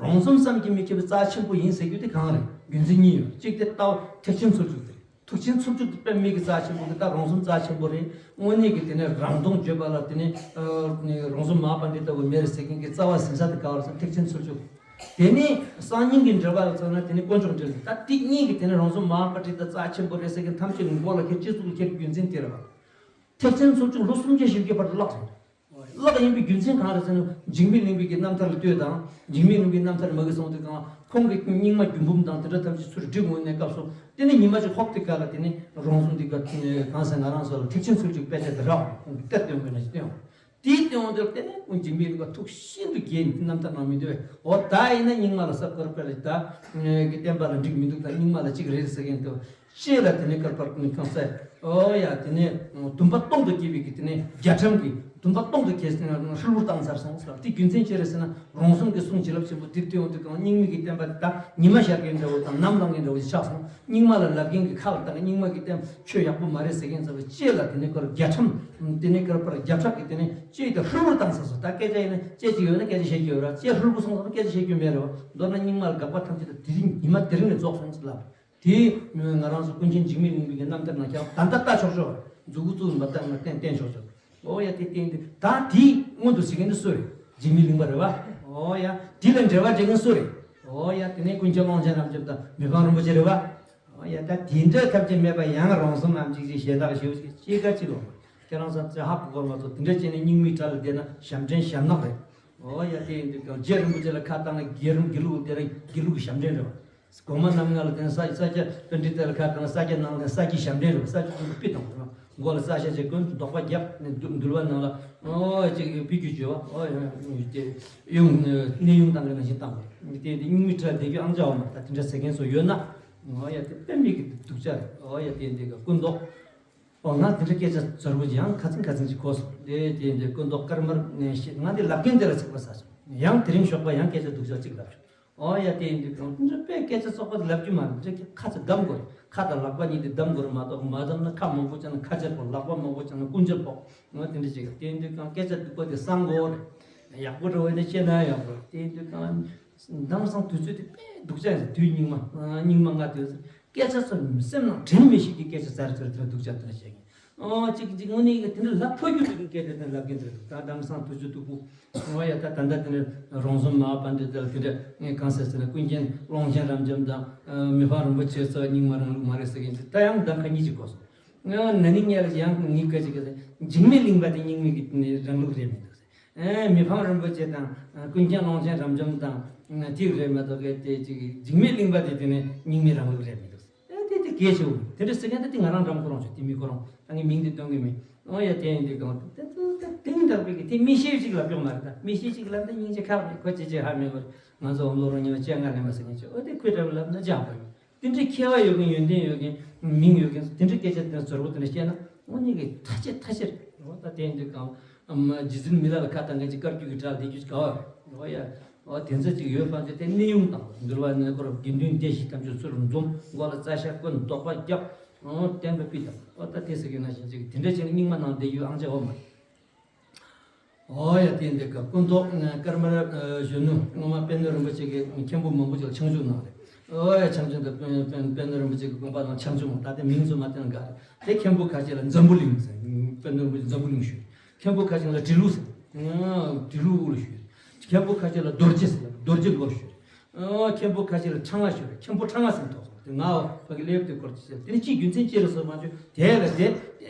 རོང་ཟོམ་བསམ་གྱིས་མི་ཁྱབ་པའི་རྩ་ཆེན་པོ་ཡིན་ཟེར་རྒྱུ་དེ་གང་རེད། རྒྱུ་མཚན་གཉིས་ཡོད། གཅིག་དེ་ལྟ་བ་ཐེག་ཆེན་ཚུལ་འཇུག་དེ་རེད། ཐེག་ཆེན་ཚུལ་འཇུག་དེ་དཔེ་མི་གི་རྩ་ཆེན་པོ་གི་ད་རོང་ཟོམ་རྩ་ཆེན་པོ་རེད། དངོས་གནས་ཀྱི་དེ་ནས་རང་སྟོང་བརྗོད་པ་ལ་དེ་ནས་རོང་ཟོམ་མ་ཧཱ་པཎྜི་ཏ་བོ་མེད་རེད་ཟེར་མཁན་གྱི་རྩ་བ་ཟིན་ས་དེ་ག་བ་རེད་ཟེར་ན་ཐེག་ཆེན་ཚུལ་འཇུག་དེ་ནས་གསར་རྙིང་གི་འགྲེལ་པ་ལ་མཚོན་ན་དེ་ནི་དཀོན་མཆོག་འགྲེལ་ད་དེ་གཉིས་ཀྱི་དེ་ནས་རོང་ཟོམ་མ་ཧཱ་པཎྜི་ཏ་རྩ་ཆེན་པོ་རེད་ཟེར་མཁན་ཐམས་ཅད་མགོ་ལ་ཁྱེར་སྤྱི་གཙུག་ལ་ཁྱེར་རྒྱུ་མཚན་དེ་རེད་བ། ཐེག་ཆེན་ཚུལ་འཇུག་ལོ་སུམ་བརྒྱ་བཞི་བརྒྱ་བར་དུ་བརླག་སོང་། བརླག་ཡིན་པའི་རྒྱུ་མཚན་གང་རེད་ཟེར་ན་འཇིགས་མེད་གླིང་པའི་གི་རྣམ་ཐར་ལ་ལྟོས་དང་། འཇིགས་མེད་གླིང་པའི་རྣམ་ཐར་མ་གི་སོང་དུས་གང་ཁོང་གི་རྙིང་མ་རྒྱུད་འབུམ་དང་དེ་འདྲ་ཐམས་ཅད་ཚུར་བསྒྲིགས་འོང་ནས་སྐབས་སུ་དེ་ནི་ཉི་མ་ཅིག་ཧོབ་དེ་ག་ལ་དེ་ནི་རོང་ཟོམ་དེ་ག་གང་ཟེར་ང་རང་ཚོ་ལ་ཐེག་ཆེན་ཚུལ་འཇུག་དཔེ་ཆ་དེ་རག་ཁོང་གི་གཏེར་སྟོན་དགོས་ན་ཞིག་སྟོན། དེའི་སྟེང་འོག་ཏུ་དེ་ནས་ཁོང་འཇིགས་མེད་གླིང་པ་ཐུགས་ཤིན་ཏུ་དགྱེས་ནས་རྣམ་ཐར་ནང་མི་འདུག་པས། འོ་ད་ཡིན་ན་རྙིང་མ་ལ་ས་སྐོར་པ་ལ་ད་གི་བསྟན་པ་ལ་འགྲིག་མི་འདུག་ད་རྙིང་མ་ལ་གཅིག་རེད་ཟེར་མཁན་དེ་ཅེས་ལ་དེ་ནས་བསྐལ་པར་ཀུན་ཁང་ས། ཨོ་ཡ་དེ་ནས་དུམ་པ་སྟོང་དུ་སྐྱེས་པའི་གི་དེ་ནས་རྒྱ་གྲམ་གྱི་དུམ་པ་སྟོང་དུ་སྐྱེས་ཏེ་ཧྲིལ་པོར་བཏང་ཚར་སོང་ཟེར། དེ་རྒྱུ་མཚན་ཅི་རེད་ཟེར་ན། རོང་ཟོམ་གྱི་གསུང་བྱིན་རླབས་ཆེན་པོ་དེ་སྟེང་འོག་ཏུ་གང་རྙིང་མའི་གི་བསྟན་པ་དེ་དག་ཉི་མ་ཤར་མཁན་འདྲ་བོ་དང་ནམ་ལངས་མཁན་འདྲ་བོ་ཞིག་ཆགས་སོང་། རྙིང་མ་ལ་ལབ་མཁན་གྱི་ཁ་ལ་བཏང་། རྙིང་མ་གི་བསྟན་ཆོས་ཡག་པོ་མ་རེད་ཟེར་མཁན་ཚོ་ལ་ཅེས་ལ་དེ་ནས་བསྐལ་པར་རྒྱ་གྲམ། དེ་ནས་བསྐལ་པར་རྒྱ་ཕྲག་གི་དེ་ནས་ཅེས་དེ་ཧྲིལ་པོར་བཏང་ཚར་སོང་། ད་སྐད་ཆ་ཡིན་ན་ཅེས་ཅིག་ཡོད་ན་སྐད་ཆ་བཤད་རྒྱུ་ཡོད་ར། ཅེས་ཧྲིལ་པོ་སོང་ཙང་སྐད་ཆ་བཤད་རྒྱུ་མེད་རེད་བ། མདོར་ན་རྙིང་མ་ལ་དགག་པ་ཐམས་ཅད་དེ་རིང་ཉི་མ་དེ་རིང་ནས་རྫོགས་སོང་ཟེར་ལབ། དེ་ང་རང་ཚོ་ཀུན་མཁྱེན་འཇིགས་མེད་གླིང་པའི་གི་རྣམ་ཐར་ནང་ཁྱེད་རང་ད་ལྟ་ལྟ་ཆོག་ཆོག་མཛུ་གུ་བཙུགས་ནས་མ་བལྟས་ན་བསྟན་བསྟན་ཆོག་ཆོག་ཨོ་ཡ་དེ་བསྟན་དེ་ད་དེའི་སྔོན་དུ་ཟེར་མཁན་དེ་སུ་རེད། འཇིགས་མེད་གླིང་པ་རེད་བ། ཨོ་ཡ་དེ་ལ་འགྲེལ་པ་འགྲེལ་མཁན་སུ་རེད། ཨོ་ཡ་དེ་ནས་ཀུན་མཁྱེན་ཀློང་ཆེན་རབ་འབྱམས་དང་མི་ཕམ་རིན་པོ་ཆེ་རེད་བ། ཨོ་ཡ་ད་དེ་འདྲ་ཐབས་ཅིག་མེད་པ་ཡང་རོང་ཟོམ་ནམ་ཅིག་ཅིག་གཞན་དག་ཞེའུ་ཅིག་ཅི་ག་ཅིག་ལོ། ཁྱེད་རང་ཚོ་ཚེ་ཧ་གོ་གོ་མ་གཏོགས་དེ་འདྲ་བྱས་ནས་རྙིང་མའི་གྲལ་ལ་བསྡད་ན་ཞབས་འདྲེན་ཞབས་ནག་རེད། ཨོ་ཡ་དེ་ཡིན་དུས་ཀྱང་རྗེ་རིན་པོ་ཆེ་ལ་ཁ་བཏང་ན་རྗེ་རིན་དགེ་ལུགས་དེ་རིང་དགེ་ལུགས་ཀྱི་ཞབས་འདྲེན་རེད་བ། གོང་མ་རྣམ་ལྔ་ལ་བརྟེན་ས་ས་སྐྱ་པཎྜི་ཏ་ལ་ཁ་བཏང་ན་ས་སྐྱ་ནང་ལ་ས་སྐྱའི་ཞབས་འདྲེན་རེད་བ། ས་སྐྱ་ཀུན་ཏུ་པི་བཏང་བ་རེད་བ། མགོ་ལ་ས་ཞབས་ཅེས་ཀུན་འདོགས་པ་བརྒྱབ་ནས་འདུལ་འདུལ་བ་ནང་ལ་ཨོ་ཅིག་པི་རྒྱུད་བརྗོད་བ། ཨོ་ཡ་དེ་གཡུང་གནས་གཡུང་བཏང་གི་ནང་བཞིན་བཏང་བ་རེད། དེ་དེ་རྙིང་མའི་གྲལ་བསྡད་རྒྱུ་ཨང་ཅག་བ་མ་རེད། ད་དེ་འདྲ་ཟེར་མཁན་ཚོ་ཡོད་ན། ཨོ་ཡ་དེ་དཔེ་མེད་ཀྱི་སྡུག་ཅག་རེད། ཨོ་ཡ་དེ་འདི་ག་སྐུ་མདོག་ཨོ་ང་དེ་འདྲ་སྐད་ཆ་ཟེར་བོ་ཅི་ཡང་ཁ་ཚིག་ཁ་ཚིག་ཅིག་གོ་སོང་། དེ་དེ་འདི་སྐུ་མདོག་དཀར་དམར་ནས་ཤེས། ང་འདི་ལབ་མཁན་དེ་ལ་ཚིག་པ་ཟ་སོང་། ཡང་དེ་རིང་ཞོགས་པ་ཡང་སྐད་ཆ་སྡུག་ཅག་ཅིག་ལབ་བྱུང་། ཨོ་ཡ་དེ་འདི་གང་འདྲ་དཔེ་སྐད་ཆ་བཙོག་པ་ལབ་རྒྱུ་མ་རེད། འདྲ་སྐད་ཁ་ཚ་གདམ་དགོས་རེད། ཁ་དང་ལག་པ་གཉིས་དེ་གདམ་དགོས་རེད་མ་གཏོགས། མ་གདམ་ན་ཁ་མང་པོ་བྱས་ན་ཁ་ཆེར་ཕོག་ལག་པ་མང་པོ་བྱས་ན་རྐུན་ཆེར་ཕོག་ང་དེ་འདྲ་ཅིག་དེ་འདི་གང་སྐད་ཆ་སྡུག་པ་དེ་གསང་དགོས་རེད། ཡག་པོ་འགྲོ་བས་ན་བཤད་ན་ཡག་པོ་རེད། དེ་འདི་གང་དེང་སང་དུས་ཚོད་དེ་དཔེ་སྡུག་ཅག་ཡིན། དུས་སྙིགས་མ་སྙིགས་མ་ལྔ་དུས་སྐད་ཆ་ཚོ་སེམས་ནང་དྲན་མི་ཤེས་ཀྱི་སྐད་ཆ་ཟེར་ཚོར་དེ་འདྲ་སྡུག་ཅག་དེ་འདྲ་བཤད་མཁན། ཨོ་གཅིག་གཅིག་དངོས་གནས་ཀྱི་དེ་འདྲ་ལབ་ཕོད་རྒྱུ་དེ་གི་སྐད་དེ་དེ་ལབ་མཁན་དེ་འདྲ་འདུག་ད་དེང་སང་དུས་ཚོད་སྡུག་པོ། ཨོ་ཡ་ད་ད་ལྟ་དེ་འདྲ་རོང་ཟོམ་མ་པ་འདི་དེ་ལ་དེ་འདྲ་ངས་གང་ཟེར་ཟེར་ན་ཀུན་མཁྱེན་ཀློང་ཆེན་རབ་འབྱམས་དང་མི་ཕམ་རིན་པོ་ཆེ་ཚོ་རྙིང་མ་རིང་ལུགས་མ་རེད་ཟེར་མཁན་ཅིག་ད་ཡང་གདམ་ཁ་གཉིས་ཅིག་གོ་སོང་། ང་ན་ནིང་ཉལ་ཡང་ངའི་སྐད་ཅིག་གི་འཇིགས་མེད་གླིང་པ་དེ་རྙིང་མའི་གི་རང་ལུགས་རེད་མི་འདུག་ཟེར། མི་ཕམ་རིན་པོ་ཆེ་དང་ཀུན་མཁྱེན་ཀློང་ཆེན་རབ་འབྱམས་དང་དེ་རེད་མ་གཏོགས་གལ་ཏེ་ཅིག་འཇིགས་མེད་གླིང་པ་དེ་དེ་ནས་རྙིང་མའི་རང་ལུགས་རེད་མི་འདུག་ཟེར། ཨེ་དེ་དེ་གལ་ཆེ་བོ་དེ་འདྲ་ཟེར་མཁན་དེ་དེ་ང་རང་འགྲམ་ཁོ་རང་ཆོག་དེ་མི་ཁོ་རང་ད་ངས་མིང་དེ་སྟོན་གི་མིན། ཨོ་ཡ་དེ་ཡིན་དུས་གང་དེ་ཚོ་ད་དེང་དག་པའི་གི་དེ་མི་ཤེས་ཅིག་ལབ་ཀྱོག་མ་རེད། ད་མི་ཤེས་ཅིག་ལབ་ན་སྙིང་རྗེ་ཁག་མེད། ཁོ་ཅི་ཅི་ཧ་མེད་པར་ང་ཚོ་འོམ་ལོ་རང་ཉིད་ལ་སྤྱན་སྔ་ལེན་པ་ཟེར་མཁན་ཆོག་ཨོ་དེ་ཁོས་འདྲ་བོ་ལབ་ན་ཅག་པ་ཡོད། དེ་འདྲའི་མཁས་པ་ཡོད་མཁན་ཡོན་ཏན་ཡོད་མཁན་མིང་ཡོད་མཁན་དེ་འདྲའི་སྐད་ཆ་དེ་ཟུར་པོ་དེ་འདྲ་བཤད་ན་དངོས་གནས་ཀྱི་ཐ་ཆད་ཐ་ཆད་རེད། འོ་ད་དེ་ཡིན་དུས་གང་རྗེ་བཙུན་མི་ལ་ལ་ཁ་བཏང་མཁན་གྱི་བཀའ་བརྒྱུད་ཀྱི་གྲགས་བསྡད་རྒྱུ་ག་བ་རེད། འོ་ཡ་འོ་དེ་ཚོ་ཅིག་ཡོད་པ་དེ་དེ་གནས་དབྱུང་དང་འདུལ་བ་ནས་སྐོར་དགེ་འདུན་སྡེ་བཞི་ཐམས་ཅད་ཚུར་འཛོམས་མགོ་ལ་རྩ་ཤ་ཀུན་འདོགས་པ་བརྒྱབ། འོ་བསྟན་པ་སྤུས་དག་འོ་ད་དེ་ཟེར་གྱི་ན་བཞིན་ཅིག་དེ་འདྲ་བྱས་ན་རྙིང་མ་ནང་བསྡད་རྒྱུ་ཨང་ཅག་འོ་མ་རེད། ཨོ་ཡ་དེ་འདི་ག་སྐུ་མདོག་དཀར་དམར་གཞོན་ནུ་སྔོན་མ་པད་ནོར་རིན་པོ་ཆེ་གི་མཁན་པོ་མང་པོ་ཅིག་ལ་ཆང་བཅུག་གནང་རེད། ཨོ་ཡ་ཆང་བཅུག་འདི་པད་པད་ནོར་རིན་པོ་ཆེ་གི་དགོངས་པ་དང་ཆང་བཅུག་མ་ད་ལྟ་མིང་ཚོ་མ་བསྟན་ག་རེད། དེ་མཁན་པོ་ཁ་ཤས་ལ་འཛམ་བུ་གླིང་ཟེར། པད་ནོར་རིན་པོ་ཆེ་འཛམ་བུ་གླིང་ཞུས། མཁན་པོ་ཁ་ཤས་ལ་དྲི་ལུ་ཟེར། དྲི་ལུ་དབུ་ལ་ཞུས། མཁན་པོ་ཁ་ཤས་ལ་རྡོ་རྗེ་ཟེར། རྡོ་རྗེ་ལོ་ཞུས། ཨོ་མཁན་པོ་ཁ་ཤས་ལ་ཁྲ་ང་ཞུ་རེད། མཁན་པོ་ཁྲ་ང་ཟེར་ཐོག་སོང་། དེ་ང་ཕ་གི་ལེབ་དེ་སྐོར་ཅི་ཟེར། དེ་ནི་ཅིའི་རྒྱུ་མཚན་ཅི་རེད་ཟེར་མ་བྱུང་། དེ་ལ་དེ་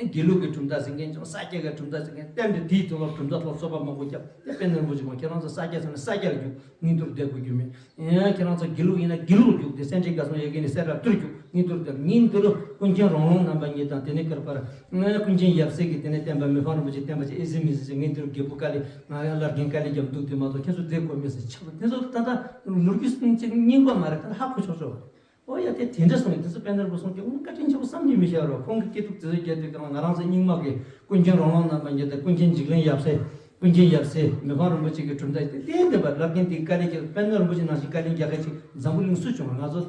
དགེ་ལུགས་ཀྱི་གྲུབ་མཐའ་ཟེར་མཁན་ཅང་ས་སྐྱ་གི་གྲུབ་མཐའ་ཟེར་མཁན་གཏན་དུ་དེའི་ཐོག་ལ་གྲུབ་མཐའ་ཐོག་རྩོད་པ་མང་པོ་བརྒྱབ། དེ་དཔེ་ནོར་བུ་ཅིག་མ་ཁྱེད་རང་ཚོ་ས་སྐྱ་ཟེར་ན་ས་སྐྱ་ལ་རྒྱུག་ངན་ཐུར་བསྡད་དགོས་རྒྱུ་མེད། ཡང་ཁྱེད་རང་ཚོ་དགེ་ལུགས་ཡིན་ན་དགེ་ལུགས་ལ་རྒྱུག་དེ་སེ་འབྲས་དགའ་གསུམ་ཡ་གི་ནི་སེ་ར་ཐུར་རྒྱུག་ངན་ཐུར་བསྡད། ངན་ཐུར་ཀུན་མཁྱེན་རོང་ལུང་རྣམ་པ་གཉིས་དང་དེ་ནས་ཀར་པར་ཀུན་མཁྱེན་ཡབ་སྲས་ཀྱི་དེ་ནས་བསྟན་པ་མི་ཕམ་རིན་པོ་ཆེ་བསྟན་པ་ཅིག་ཨེ་ཟིན་མི་ཟིན་ཟེར་ངན་ཐུར་རྒྱལ་པོ་དཀའ་ལས། ང་ཡང་བླ་རྒན་དཀའ་ལས་རྒྱབ་འདུག་དེ་མ་གཏོགས་ཁྱེད་ཚོ་བསྡད་དགོས་མེད་ཟེར་ཆགས་པ་དེ་ཚོ་ད་ལྟ་ལོ་རྒྱུས་སུ་གཅིག་རྙིང་པ་མ་རེད། ད་ལྟ་ཧ་གོ་ཆོག་ཆོག་པ་རེད། ཨོ་ཡ་དེ་དེ་འདྲ་སོང་ཡིན། དེ་ཚོ་དཔལ་ནོར་བུ་སོང་སྐྱེ་དངོས་བཀའ་དྲིན་ཆེན་པོ་བསམ་གྱིས་མི་ཁྱབ་རེད། ཁོང་གི་སྐྱིད་སྡུག་དེ་ཚོ་རྒྱབ་དུས་གང་ང་རང་ཚོ་རྙིང་མ་གི་ཀུན་མཁྱེན་རོང་ལུང་རྣམ་པ་གཉིས་དང་ཀུན་མཁྱེན་འཇིགས་གླིང་ཡབ་སྲས་ཀུན་མཁྱེན་ཡབ་སྲས་མི་ཕམ་རིན་པོ་ཆེ་གི་གྲུབ་མཐའ་དེ་བསྟན་བསྟན་པ་བླ་རྒན་དེའི་དཀའ་ལས་ཀྱི་དཔལ་ནོར་རིན་པོ་ཆེ་ནང་བཞིན་དཀའ་ལས་རྒྱག་མཁན་ཅིག་འཛམ་བུ་གླིང་སུ་བྱུང་རེད། ང་ཚོ་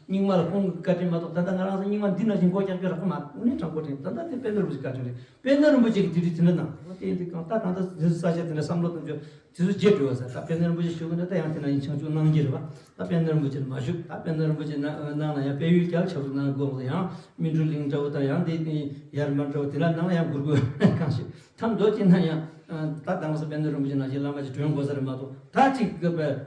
རྙིང་མ་ལ་ཁོང་གི་བཀའ་དྲིན་མ་གཏོགས་ད་ལྟ་ང་རང་ཚོ་རྙིང་མ་འདི་ནང་བཞིན་སྒོ་རྒྱག་རྒྱུ་རག་གི་མ་རེད། དངོས་གནས་དྲང་པོ་དྲན། ད་ལྟ་དེ་དཔལ་ནོར་རིན་པོ་ཆེ་བཀའ་དྲིན་རེད། དཔལ་ནོར་རིན་པོ་ཆེ་གིས་དེ་དུས་དེ་འདྲ་གནང་། འོ་དེ་ཡིན་དུས་གང་ལྟར་ད་ལྟ་དེ་ཚོ་ས་ཆ་དེ་འདྲ་བསམ་བློ་གཏོང་རྒྱུ་དེ་ཚོ་བརྗེད་འགྲོ་བ་ཟེར། ད་དཔལ་ནོར་རིན་པོ་ཆེ་ཞུ་གི་འདྲ་ད་ཡང་དེ་ན་ཡིན་ཆང་བཅུག་གནང་གི་རེད་བ། ད་དཔལ་ནོར་རིན་པོ་ཆེ་ལ་མ་ཞུ། ད་དཔལ་ནོར་རིན་པོ་ཆེ་གནང་ན་ཡང་དཔལ་ཡུལ་རྒྱལ་ཆབ་སྲིད་གནང་དགོས་ཡང་སྨིན་གྲོལ་གླིང་འདྲ་བོ་དང་ཡང་དེ་ཡར་མར་འདྲ་བོ་དེ་ལ་གནང་ན་ཡང་གུར་དགོས་གང་ཞིག་ཐམ་མདོ་ཅི་ན་ཡང་ད་དང་ས་དཔལ་ནོར་རིན་པོ་ཆེ་ནང་བཞིན་བླ་མ་ཅིག་གྲོན་དགོས་ས་རེད་མ་གཏོགས། ད་ཅིག་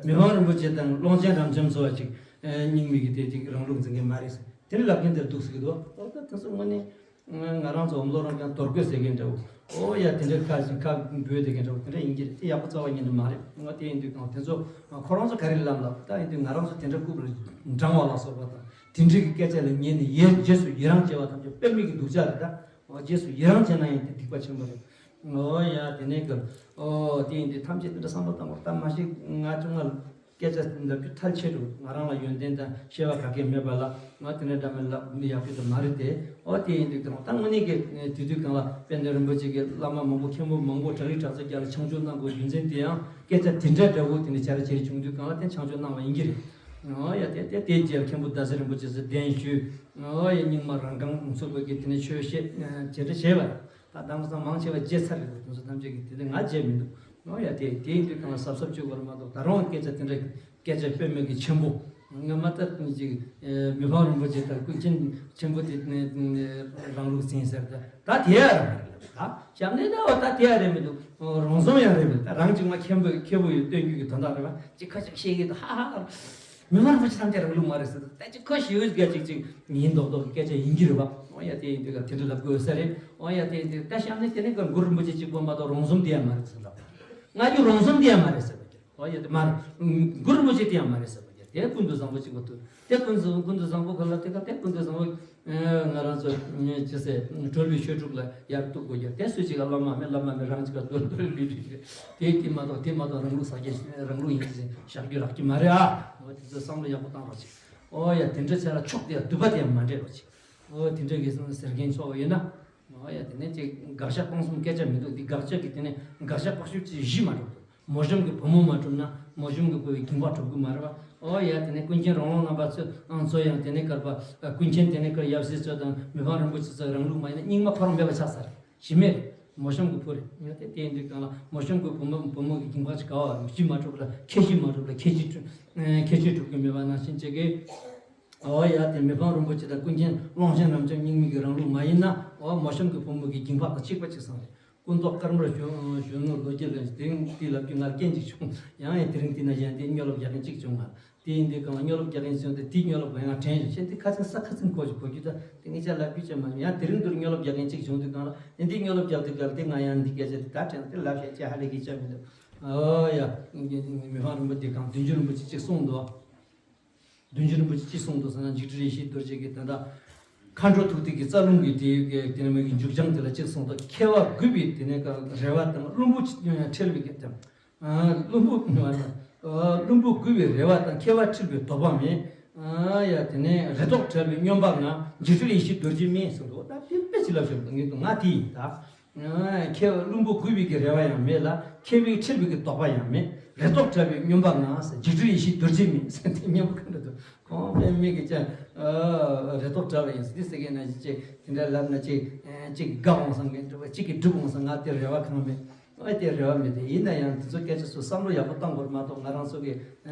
མི་ཕམ་རིན་པོ་ཆེ་དང་ཀློང་ཆེན་རབ་འབྱམས་ཚོ་བ་ཅིག་རྙིང་མའི་གི་དེ་ཅིག་རང་ལུགས་འཛིན་མཁན་མ་རེད་ཟེར་དེ་འདྲ་ལབ་མཁན་དེར་འདུག་ཟེར་གི་འདུག་ཨོ་ད་དེ་ཚོ་དངོས་གནས། ང་རང་ཚོ་འོམ་ལོ་རང་ཀྱང་དོར་དགོས་ཟེར་མཁན་འདྲ་བོ། ཨོ་ཡ་དེ་འདྲའི་ཁ་ཞིག་ཁ་འབོད་དེ་མཁན་འདྲ་བོ་དེ་འདྲ་ཡིན་གྱི་རེད། དེ་ཡག་པོ་རྩ་བ་ཉིད་ནས་མ་རེད། ང་དེ་ཡིན་དུས་ཀྱང་དེ་ཚོ་ཁོ་རང་ཚོ་ག་རེ་ལབ་ལབ། ད་ཡིན་དུས་ང་རང་ཚོ་དེ་འདྲ་རྐུབ་ལ་འབྲང་བ་ལ་སོགས་པ་དང་དེ་འདྲའི་གི་སྐད་ཆ་ལ་ཉན་ནས་ཡེ་རྗེས་སུ་ཡི་རང་བྱེད་པ་ཐམས་ཅད་དཔེ་མེད་ཀྱི་སྡུག་ཅག་རེད། ད་ཨོ་རྗེས་སུ་ཡི་རང་བྱེད་ན་ཡང་དེ་སྡིག་པ་ཆེན་པོ་རེད། ཨོ་ཡ་དེ་ནས་གི། ཨོ་དེ་ཡིན་དུས་ཐམས་ཅད་དེ་འདྲ་བསམ་བློ་བཏང་བར་ད་མ་ཤེས་ང་ཅུང་ང་སྐད་ཆ་འདི་ལབ་རྒྱུ་ཐལ་ཆེ་འགྲོ། ང་རང་ལ་ཡོན་ཏན་དང་ཤེས་པ་ག་གེ་མེད་པ་ལ་ང་དེ་འདྲ་འདྲ་མི་ལབ་མི་ཡག་པོ་དེ་མ་རེད་དེ། ཨོ་དེ་ཡིན་དུས་ད་དངོས་གནས་ཀྱི་དུས་དུས་གང་ལ་དཔལ་ལྡན་རིན་པོ་ཆེ་གི་བླ་མ་མང་པོ་མཁན་པོ་མང་པོ་དྲག་རིགས་དྲག་རྩལ་རྒྱ་ལ་ཆང་བཅུད་གནང་དགོས་རྒྱུ་མཚན་དེ་ཡང་སྐད་ཆ་དེ་འདྲ་འདྲ་བོ་དེ་འདྲ་བྱ་ར་བྱེད་བྱུང་དུས་གང་ལ་དེ་ཆང་བཅུད་གནང་བ་ཡིན་གྱི་རེད། ཨོ་ཡ་དེ་དེ་དེ་རྗེས་མཁན་པོ་ཟླ་ཟེར་རིན་པོ་ཆེ་ཟེར་གདན་ཞུས། ཨོ་ཡ་རྙིང་མ་རང་རྐང་ཚུགས་པའི་གི་དེ་ནས་ཆོས་བཤད་བྱེད་འདྲ་བྱས་པ། ད་དེང་སང་མང་ཆེ་བ་བརྗེད་ཚར་རེད། དེ་ཚོ་ཐམས་ཅད་ཀྱིས་དེ་འདྲ་ང་བརྗེད་མི་འདུག་ཨོ་ཡ་དེ་དེ་ཡིན་དུས་གང་ལ་གཟབ་གཟབ་བྱེད་དགོས་རེད་མ་གཏོགས་ད་རུང་སྐད་ཆ་དེ་འདྲ་སྐད་ཆ་དཔེ་མེད་ཀྱི་ཆེན་པོ་ང་མ་ལྟར་ཅིག་མི་ཕམ་རིན་པོ་ཆེ་དང་ཀུན་མཁྱེན་ཆེན་པོ་དེ་རང་ལུགས་ཟིན་ཟེར། ད་ད་དེ་ཡ་རང་རེད། ད་ཞབས་ནས་ད་བ་ད་དེ་ཡ་རེད་མི་འདུག་རང་བཟུང་ཡང་རེད་མི་འདུག་ད་རང་ཅིག་མ་མཁན་པོ་མཁན་པོ་ཡོད་སྟོན་རྒྱུ་གི་དོན་དག་རེད་བ། ཅིག་ཁ་ཅིག་བཤད་ཀྱི་འདུག་ཧ་ཧ། མི་མང་རིན་པོ་ཆེ་ཐམས་ཅད་རང་ལུགས་མ་རེད་ཟེར། ད་ཅི་ཁོ་ཞི་བའི་སྐད་ཅིག་ཅིག་ཉིན་རྡོག་རྡོག་གི་སྐད་ཆ་ཡིན་གྱི་རེད་བ། ཨོ་ཡ་དེ་ཡིན་དུས་ཀ་དེ་འདྲ་ལབ་དགོས་ས་རེད། ཨོ་ཡ་དེ་ཡིན་དུས་ད་གཤམ་ནས་དེ་ནས་ཀ་གུ་རུ་རིན་པོ་ཆེ་གཅིག་པོ་མ་གཏོགས་རོང་ཟོམ་དེ་ཡང་མ་རེད་ཟེར་ལབ། ང་རྒྱུ་རོང་ཟོམ་དེ་ཡང་མ་རེད་ཟེར་བ་ཀྱི། ཨོ་ཡ་དེ་མ་རེད། གུ་རུ་རིན་པོ་ཆེ་དེ་ཡང་མ་རེད་ཟེར་བ་ཀྱི། དེ་ཀུན་ཏུ་བཟང་པོ་གཅིག་པོ་ཐུག་དེ་ཀུན་ཏུ་ཀུན་ཏུ་བཟང་པོ་ག་ལ་དེ་ཀ་དེ་ཀུན་ཏུ་བཟང་པོ། ང་རང་ཚོ་ཅི་ཟེར་གྲོལ་བའི་ཆོས་དྲུག་ལ་ཡར་གཏུག་དགོས་ཀྱི་དེ་སུ་གཅིག་ག་བླ་མ་མེད་བླ་མ་མེད་རང་གཅིག་ག་གྲོལ་གྲོལ་བའི་རིགས་རེད། དེ་དེ་མ་གཏོགས་དེ་མ་གཏོགས་རང་ལུགས་ཟ་རྒྱུ་རང་ལུགས་ཡིན་ཟེར་བཞག་རྒྱུ་རག་གི་མ་རེད་ཨ། འོ་དེ་ཚོ་བསམ་བློ་ཡག་པོ་བཏང་རོགས་བྱེད། ཨོ་ཡ་དེ་འདྲ་བྱས་ལ་ཕྱོགས་དེ་ཡང་སྡུད་པ་དེ་ཡང་མ་འདྲེས་རོགས་བྱེད། ཨོ་དེ་འདྲ་གི་ཟེར་མཁན་ཚོ་ཡོད་ན། ཨོ་ཡ་དེ་ནས་ཅིག་དགག་བཞག་གཏོང་གསུམ་སྐད་ཆ་མི་འདུག་དེ་དགག་བྱ་གི་དེ་ནས་དགག་བྱ་དཔག་ཤུལ་ཅིག་བཞི་མ་གྲུབ་འདུག་མོ་གཤམ་གྱི་བུ་མོ་མ་གྲུབ་ན་མོ་གཤམ་གྱི་བུ་བའི་སྒྱིང་པ་གྲུབ་གི་མ་རེད་བ། ཨོ་ཡ་དེ་ནས་ཀུན་མཁྱེན་རོང་ལོ་རྣམ་པ་ཚོ་ཨང་ཚོ་ཡང་དེ་ནས་སྐར་པ་ཨ་ཀུན་མཁྱེན་དེ་ནས་སྐར་ཡབ་སྲས་ཚོ་དང་མི་ཕམ་རིན་པོ་ཆེ་ཚོ་རང་ལུགས་མ་ཡིན་ན་རྙིང་མ་ཁོ་རང་མེད་པ་ཆགས་ཚར་རེད། གཞི་མེད་རེད། མོ་གཤམ་གྱི་བུ་རེད། ཡང་དེ་དེ་ཡིན་དུས་གང་ལ་མོ་གཤམ་གྱི་བུ་མོ་བུ་མོ་གི་སྒྱིང་པ་ཅིག་ག་བ་རེད། བཞི་མ་གྲུབ་ལ་ཁལ་བཞི་མ་གྲུབ་ལ་ཁལ་བཞི་གྲུབ་ཁལ་བཞི་གྲུབ་གི་མེད་པ་ནང་བཞིན་བྱེད་ཀྱི། ཨོ་ཡ་དེ་མི་ཕམ་རིན་པོ་ཆེ་དང་ཀུན་མཁྱེན་ཀློང་ཆེན་རབ་འབྱམས་རྙིང་མའི་གི་རང་ལུགས་མ་ཡིན་ན་ཨོ་མོ་གཤམ་གྱི་བུ་མོ་གི་སྒྱིང་པ་དང་གཅིག་པ་གཅིག་བཟང་རེད། སྐུ་མདོག་དཀར་དམར་གཞོན་གཞོན་ནུ་ལོ་རྒྱུས་ལ་དེ་དེ་ལབ་རྒྱུ་ངར་སྐད་ཅིག་བྱུང་། ཡང་ཡང་དེ་རིང་དེ་ན་གཞན་དེ་སྨྱོ་ལབ་རྒྱག་མཁན་གཅིག་བྱུང་ང་། དེ་ཡིན་དུས་གང་ལ་སྨྱོ་ལབ་རྒྱག་མཁན་བྱུང་སྟེ་དེ་སྨྱོ་ལབ་ང་ཡང་དྲན་བྱུང་ཤེས་དེ་ཁ་ཚིག་ས་ཁ་ཚིག་གོ་ཅིག་གོ་རྒྱུ་ད་དེ་ངས་ཅག་ལབ་རྒྱུ་ཅག་མ་ཡང་དེ་རིང་དུ་སྨྱོ་ལབ་རྒྱག་མཁན་གཅིག་བྱུང་དུས་གང་ལ་དེ་འདི་སྨྱོ་ལབ་རྒྱག་དུས་གང་ལ་དེ་ང་ཡང་འདི་སྐད་ཆ་དེ་ད་དྲན་དེ་ལབ་བཤད་ཅེས་ཧ་ལས་ཀྱི་ཅག་མི་འདུག་ཨོ་ཡ། མི་ཕམ་རིན་པོ་ཆེ་གང་བདུན་ཅུ་རིན་པོ་ཆེ་གཅིག་གསུངས་འདུག་བདུན་ཅུ་རིན་པོ་ཆེ་གཅིག་གསུངས་འདུག་ཟེར་ན་འཇིགས་བྲལ་ཡེ་ཤེས་རྡོ་རྗེ་གིས་ད་ལྟ་མཁའ་འགྲོ་ཐུགས་ཐིག་གི་རྩ་རླུང་གི་དེའི་དེ་ནས་མ་གི་མཇུག་བྱང་དེ་ལ་གཅིག་གསུངས་འདུག་མཁས་པ་རྒུད་པའི་དེ་ནས་ཀ་རེ་བ་དང་བླུན་པོ་ཁྲེལ་བའི་གི་དང་། བླུན་པོ་བླུན་པོ་རྒུད་པའི་རེ་བ་དང་མཁས་པ་ཁྲེལ་བའི་དོགས་པ་མེད། ཡ་དེ་ནས་རེ་དོགས་བྲལ་བའི་སྨྱོན་པ་ང་། འཇིགས་བྲལ་ཡེ་ཤེས་རྡོ་རྗེ་མིན་ཟེར་འདུག་ད་དེ་དཔེ་ཅིག་ལབ་ཤོག་ངས་འདུག་ང་དེ་ཡིན་ད། མཁས་པ་བླུན་པོ་རྒུད་པའི་གི་རེ་བ་ཡང་མེད་ལ་མཁས་པའི་ཁྲེལ་བའི་གི་དོགས་པ་ཡང་མེད། རེ་དོགས་བྲལ་བའི་སྨྱོན་པ་ང་ཟེར་འཇིགས་བྲལ་ཡེ་ཤེས་རྡོ་རྗེ་མིན་ཟེར་དེ་སྙན་པོ་ག་འདྲ་འདུག་ཁོང་དཔེ་མི་གི་ཅག་རེ་དོགས་བྲལ་བ་ཡིན་ཟེར་དེ་ཟེར་མཁན་ན་ཅིག་དེ་འདྲ་ལབ་ན་ཅིག་ཅིག་དགའ་འོང་བསམ་མཁན་འདྲ་བ་ཅིག་གི་སྒྲུབ་འོང་བསམ་ང་དེ་རེ་བ་གང་མེད། ཨ་དེ་རེ་བ་མེད་དེ་ཡིན་ན་ཡང་དེ་ཚོ་སྐད་ཆ་ཚོ་བསམ་བློ་ཡག་པོ་བཏང་དགོས་མ་གཏོགས་ང་རང་ཚོ་གི་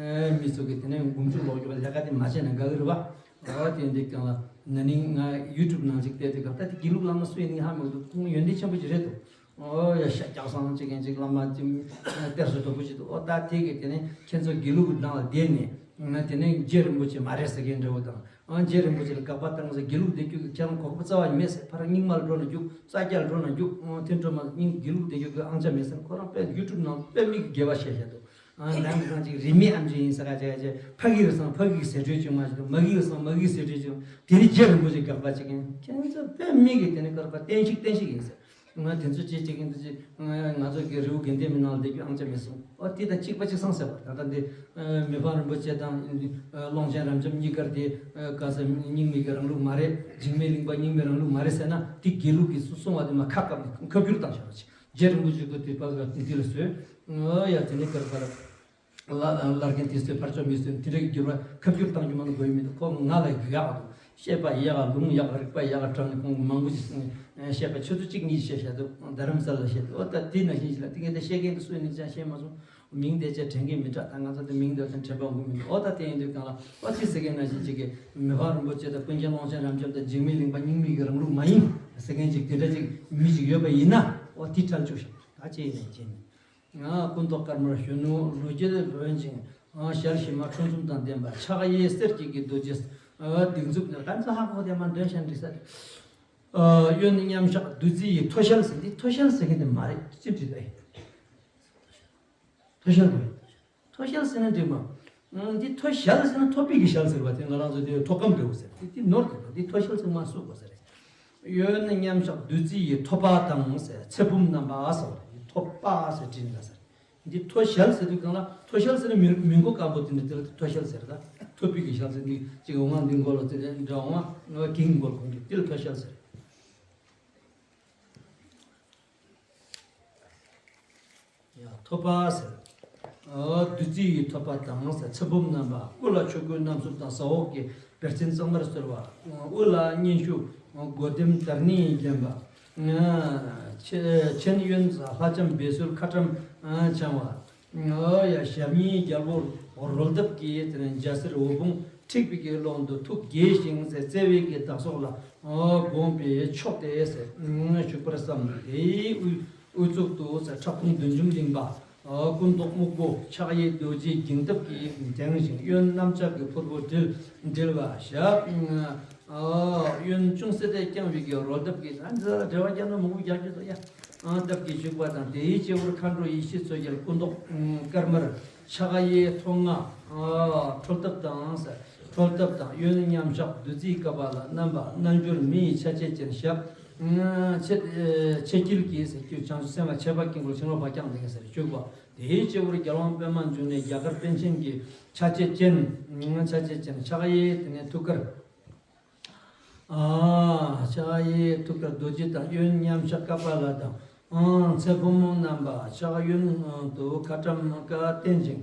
མི་ཚོ་གི་དེ་ནས་མགོ་མཇུག་ལོག་རྒྱུ་བ་ལས་ཀ་དེ་མ་བྱས་ན་དགའ་གི་རེད་བ། ཨ་དེ་འདི་གང་ལ་ན་ནིང་ང་ཡུ་ཊུབ་ནང་ཅིག་བལྟས་དེ་ག་ད་དེ་དགེ་ལུགས་བླ་མ་སུ་ཡིན་ནི་ཧ་མི་གོ་འདུག་ཁོང་ཡོན་ཏན་ཆེན་པོ་ཅིག་རེད་འདུག་ཨོ་ཡ་ཤ་རྒྱག་སང་ཅིག་གན་ཅིག་བླ་མ་ཅིག་གཏེར་སུ་དོ་པོ་ཅིག་འདུག་ཨོ་ད་དེ་གི་དེ་ནས་ཁྱེད་ཚོ་དགེ་ལུགས་ནང་ལ་བསྡད་ནས་ང་དེ་ནས་རྗེ་རིན་པོ་ཆེ་མ་རེད་ཟེར་མཁན་འདྲ་བོ་དང་། ཨང་། རྗེ་རིན་པོ་ཆེ་ལ་དགག་པ་བཏང་ཟེར། དགེ་ལུགས་བསྡད་རྒྱུ་གི་ཁྱེད་རང་གོ་སྐབས་རྩ་བ་ནས་མེད་ཟེར། ཕར་རྙིང་མ་ལ་འགྲོ་ན་རྒྱུག་ས་སྐྱ་ལ་འགྲོ་ན་རྒྱུག་ཨང་། དེ་འགྲོ་མ་རྙིང་དགེ་ལུགས་བསྡད་རྒྱུ་གི་ཨང་ཅག་མེད་ཟེར། ཁོ་རང་དཔེ་ཡུ་ཊུབ་ནང་དཔེ་མི་གི་དགེ་བ་བཤད་བཤད་འདུག་ཨང་། ནང་གི་སང་ཅིག་རིས་མེད་ཨམ་ཆི་ཡིན་ས་ག་ཅག་ཅག་ཕ་གི་རེད་སང་ཕ་གི་གི་ཟེར་སྒྲོས་བྱུང་མ་བྱུང་། མ་གི་རེད་སང་མ་གི་གི་ཟེར་སྒྲོས་བྱུང་། དེ་ནི་རྗེ་རིན་པོ་ཆེ་དགག་པ་བྱེད་མཁན་ཁྱེད་ཚོ་དཔེ་མི་གི་དེ་ནི་ཀར་པ་བསྟན་བཤིག་བསྟན་བཤིག་ཡིན་ཟེར། ང་དེ་ཚོ་ཅིག་ཅིག་ཡིན་དུས་ཅིག་ང་ང་ཚོ་གི་རི་བོ་དགེ་ལྡན་པའི་ནང་ལ་བསྡད་རྒྱུ་ཨང་ཅག་མེད་སོང་། ཨོ་དེ་དང་གཅིག་པ་གཅིག་སང་ཟེར་བ་ད་ལྟ་འདི་མི་ཕམ་རིན་པོ་ཆེ་དང་ཀློང་ཆེན་རབ་འབྱམས་གཉིས་ཀར་དེ་ག་ས་རྙིང་མའི་གི་རང་ལུགས་མ་རེད། འཇིགས་མེད་གླིང་པ་རྙིང་མའི་རང་ལུགས་མ་རེད་ཟེར་ན་དེ་དགེ་ལུགས་ཀྱིས་གསུངས་པ་དེ་མ་ཁ་བཀབ་ནས་ཁ་བསྒྱུར་བཏང་བཞག་པ་ཅིག་རྗེ་རིན་པོ་ཆེ་གི་དུས་བབ་ལ་འདི་ལ་བཟོས། ཨོ་ཡ་དེ་ནས་ཀར་ཀར། ལ་ལ་ལར་གན་དེ་ཚོའི་ཕར་ཕྱོགས་མི་ཚོས་དེ་འདྲའི་འགྱུར་བ་ཁ་བསྒྱུར་བཏང་རྒྱུ་མ་གཏོགས་དགོས་མི་འདུག་ཁོ་ང་ལ་ཡག་འདུག་བཤད་པ་ཡག་ལུང་ཡག་རིགས་པ་ཡག་དྲངས་ནས་ཁོང་མང་པོ་ཞིག་བཤད་པ་ཆུ་ཚོད་གཅིག་གཉིས་བཤད་བཤད་འདུག་རྡ་རམ་ས་ལ་བཤད་འདུག་ཨོ་ད་དེ་ནང་བཞིན་ཞིག་ལ་དེ་ངས་ད་བཤད་མཁན་དེ་སུ་ཡིན་ནི་ཅང་ཤེས་མ་སོང་། མིང་དེ་ཅག་དྲན་གི་མི་འདྲ། ད་ང་ཚོ་དེ་མིང་དེ་དྲན་དྲན་པ་འོང་གི་མི་འདུག་ཨོ་ད་དེ་ཡིན་དུས་གང་ལ་ཨོ་ཅི་ཟེར་མཁན་ནང་བཞིན་ཅིག་གི་མི་ཕམ་རིན་པོ་ཆེ་དང་ཀུན་མཁྱེན་ཀློང་ཆེན་རབ་འབྱམས་དང་འཇིགས་མེད་གླིང་པ་རྙིང་མའི་གི་རང་ལུགས་མ་ཡིན་ཟེར་མཁན་ཅིག་དེ་འདྲ་ཅིག་མི་ཅིག་ཡོད་པ་ཡིན་ན་ཨོ་དེ་ཁྲལ་བཅུག་ཤོག་ད་ཅི་ཡིན་ནས་ཅི་ཡིན། ང་སྐུ་མདོག་དཀར་དམར་གཞོན་ནུ་ལོ་རྒྱུས་ལོན་ཅིང་། ཞལ་ཞི་མ་ཁྲོ་འཛུམ་དང་ལྡན་པ་ཕྱག་གཡས་གསེར་གྱི་གི་རྡོ་རྗེ། སྡིགས་མཛུབ་ནི་ག་ཚོད་ཧ་གོ་དེ་མ་འདོན་ཤན་འགྲིག་ས་རེད། གཡོན་ནི་མཉམ་བཞག་བདུད་རྩི་ཡི་ཐོ་ཤལ་ཟེར་འདི་ཐོ་ཤལ་ཟེར་མཁན་དེ་མ་རེད་ཅི་འགྲིག་ཨེ། ཐོ་ཤལ་དགོས། ཐོ་ཤལ་ཟེར་ན་འགྲིག་མ། འདི་ཐོ་ཤལ་ཟེར་ན་ཐོ་པིག་གི་ཤལ་ཟེར་བ་དེ་ང་རང་ཚོ་དེ་ཐོ་སྐམ་འདྲ་བོ་ཟེར་དེ་དེ་ནོར་འདུག་འདི་ཐོ་ཤལ་ཟེར་མ་སུ་དགོས་ས་རེད། གཡོན་མཉམ་གཞག་བདུད་རྩི་ཡི་ཐོད་པ་དང་ཟེར། ཚེ་བུམ་རྣམ་པ་ཟེར་བ་རེད། ཐོད་པ་ཟེར་བྲིས་ན་ཟེར། འདི་ཐོད་ཞལ་ཟེར་དུས་གང་ལ། ཐོད་ཞལ་ཟེར་ན་མི་མི་མགོ་སྐམ་པོ་དེ་འདྲ་དེ་ལ་ཐོད་ཞལ་ཟེར་ད། ཐོད་པའི་གི་ཞལ་ཟེར་འདི་ཅིག་འོང་ང་འདི་མགོ་ལ་དེ་འདྲ་འོང་ང་གིང་མགོ་ལ་གོན་གི་དེ་ལ་ཐོད་ཞལ་ཟེར། ཡ་ཐོད་པ་ཟེར། ཨོ་བདུད་རྩི་ཡི་ཐོད་པ་དང་ཟེར། ཚེ་བུམ་རྣམ་པ། སྐུ་ལ་ཆོས་གོས་རྣམ་གསུམ་དང་ཟ་འོག་གི་བེར་ཆེན་གཙང་མར་གསོལ་བ། དབུ་ལ་སྙན་ཞུ་སྒོ་ལྡེམ་དར་སྣས་བརྒྱན་པ། མཆན་གཡོན་ལྷ་ལྕམ་བཻ་སུར་ཁ་ཊྭཱཾ་འཆང་བ། ཨོ་ཡ་ཞབས་གཉིས་རྒྱལ་པོ་རོལ་སྟབས་ཀྱིས་དེ་ནས་འཇའ་ཟེར་འོད་ཕུང་འཁྲིགས་པའི་གི་ཀློང་དུ་ཐུགས་དགྱེས་ཤིང་ཟེར། བརྩེ་བའི་གི་བདག་སོགས་ལ་དགོངས་པས་མཆོད་དེ་ཟེར་བཞུགས་པར་བསམ། དེའི་དབུས་དབུ་གཙུག་ཏུ་ཟེར་ཁྲག་འཐུང་བདུད་འཇོམས་གླིང་པ། སྐུ་མདོག་སྨུག་པོ་ཕྱག་གཡས་རྡོ་རྗེ་འགྱིང་སྟབས་ཀྱིས་བརྒྱན་ཞིང་། གཡོན་གནམ་ལྕགས་ཀྱི་ཕུར་བུ་དྲིལ་དྲིལ་བ་ཞབས། གཡོན་ཅུང་ཟད་དེ་བརྐྱང་བའི་གི་རོལ་སྟབས་ཀྱིས། ཨ་འདི་ལ་འགྲེལ་བ་རྒྱག་ན་མང་པོ་རྒྱག་རྒྱུ་འདུག་ཡ། སྟབས་ཀྱིས་བཞུགས་པ་དང་། དེའི་སྤྱི་བོར་མཁའ་འགྲོ་ཡེ་ཤེས་མཚོ་རྒྱལ་སྐུ་མདོག་དཀར་དམར་ཕྱག་གཡས་ཐོག་ལྔ་ཁྲོལ་སྟབས་དང་ཟེར། ཁྲོལ་སྟབས་དང་། གཡོན་མཉམ་གཞག་བདུད་རྩིའི་ཀ་པཱ་ལ། རྣམ་པ་རྣལ་འབྱོར་མི་ཡི་ཆ་བྱད་ཅན་ཞབས། ཕྱེད་ཕྱེད་སྐྱིལ་གྱིས་ཟེར། སྐྱིལ་བྱང་ཆུབ་སེམས་དཔའ་ཆེ་བ་དཀྱིལ་འཁོར་ཕྱིན་ལོག་པ་བརྐྱངས་ཏེ་ཟེར་བཞུགས་པ། དེའི་སྤྱི་བོར་རྒྱལ་དབང་པདྨ་འབྱུང་གནས་རྒྱ་གར་པཎ་ཆེན་གྱི་ཆ་བྱད་ཅན། ཆ་བྱད་ཅན་ཕྱག་གཡས་དེ་ནས་ཐུགས་ཀར། ཕྱག་གཡས་ཐུགས་ཀར་རྡོ་རྗེ་དང་། གཡོན་མཉམ་གཞག་ཀ་པཱ་ལ་དང་། ཚེ་བུམ་རྣམ་པ་ཕྱག་གཡོན་དུ་ཁ་ཊྭཱཾ་ཀ་བསྟན་ཅིང་།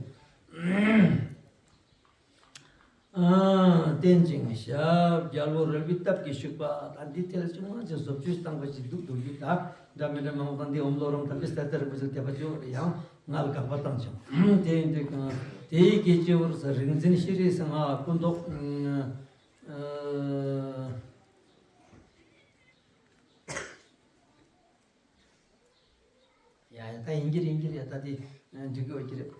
བསྟན་ཅིང་ཞབས་རྒྱལ་པོ་རོལ་པའི་སྟབས་ཀྱིས་བཞུགས་པ། ད་འདི་ཐད་ལ་ཅུང་མ་ཅིག་བཟོ་བཅོས་བཏང་པ་ཞིག་འདུག་འདུག་རྒྱུ་ད་འདྲ་མི་འདྲ་མང་པོ་དང་། འདི་ཨོཾ་ལོ་རང་ཐ་པི་སྟ་ཏ་རིན་པོ་ཆེ་དད་པ་ཅོག་རེ་ཡང་ང་ལ་དགག་པ་བཏང་ཅིང་། དེ་ཡིན་དུས་གང་དེའི་གི་སྤྱི་བོར་ཟེར། རིག་འཛིན་ཤྲཱི་སིང་ཧ་སྐུ་མདོག་ཨ། ཡ་ཡ་ད་ཡིན་གྱི་རེད། ཡིན་གྱི་རེད། ད་དེ་འགྲིག་གི་ཡོད་ཀྱི་རེད།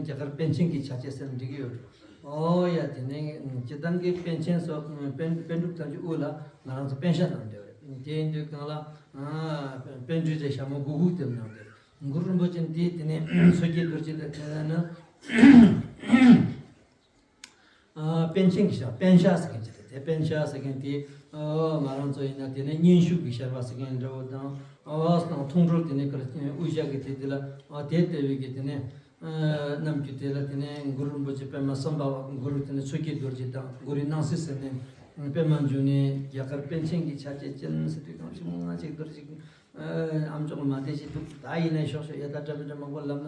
རྒྱ་གར་པཎ་ཆེན་གྱི་ཆ་བྱད་ཟེར་ན་འགྲིག་གི་ཡོད་རེད། ཨོ་ཡ་དེ་ནས་སྤྱིར་བཏང་གི་པཎ་ཆེན་སོགས་པཎ་པཎ་གྲུབ་ཐམས་ཅད་དབུ་ལ་ང་རང་ཚོ་པཎ་ཞྭ་བསྣམས་བསྡད་ཡོད་རེད། དེ་ཡིན་དུས་གང་ལ་པཎ་གྲུབ་ཀྱི་ཞྭ་མོ་གུག་གུག་དེ་བསྣམས་བསྡད་རེད། གུ་རུ་རིན་པོ་ཆེ་འདི་དེ་ནས་མཚོ་སྐྱེས་རྡོ་རྗེ་ལ་དེ་ནས་ན། པཎ་ཆེན་གྱི་ཞྭ། པཎ་ཞྭ་ཟེར་མཁན་ཅིག་རེད། དེ་པཎ་ཞྭ་ཟེར་མཁན་དེ་ང་རང་ཚོ་ཡིན་ན་དེ་ནས་སྙན་ཞུ་གི་ཞལ་པར་ཟེར་མཁན་འདྲ་བོ་དང་། ཨ་དང་མཐོང་གྲོལ་དེ་ནས་དབུ་ཞྭ་གི་དེ་དེ་ལ་དེ་ལྟ་བུའི་གི་དེ་ནས་རྣམས་ཀྱི་དེ་ལ་དེ་ནས་གུ་རུ་རིན་པོ་ཆེ་པདྨ་སམ་བྷ་བ། གུ་རུ་དེ་ནས་མཚོ་སྐྱེས་རྡོ་རྗེ་དང་། གུ་རུའི་སྣང་སྲིད་ཟེར་ནས་པདྨ་འབྱུང་གནས། རྒྱ་གར་པཎ་ཆེན་གྱི་ཆ་བྱད་ཅན་ཟེར་དུས་གང་ཞིག་ང་ཅིག་རྡོ་རྗེ། ཨམ་ཅོག་མ་བདེ་ཞིག་འདུག་ད་ཡིན་ནའི་ཤོག་ཤོག་ཡ་ད་འདྲ་མི་འདྲ་མང་པོ་ལབ་ན་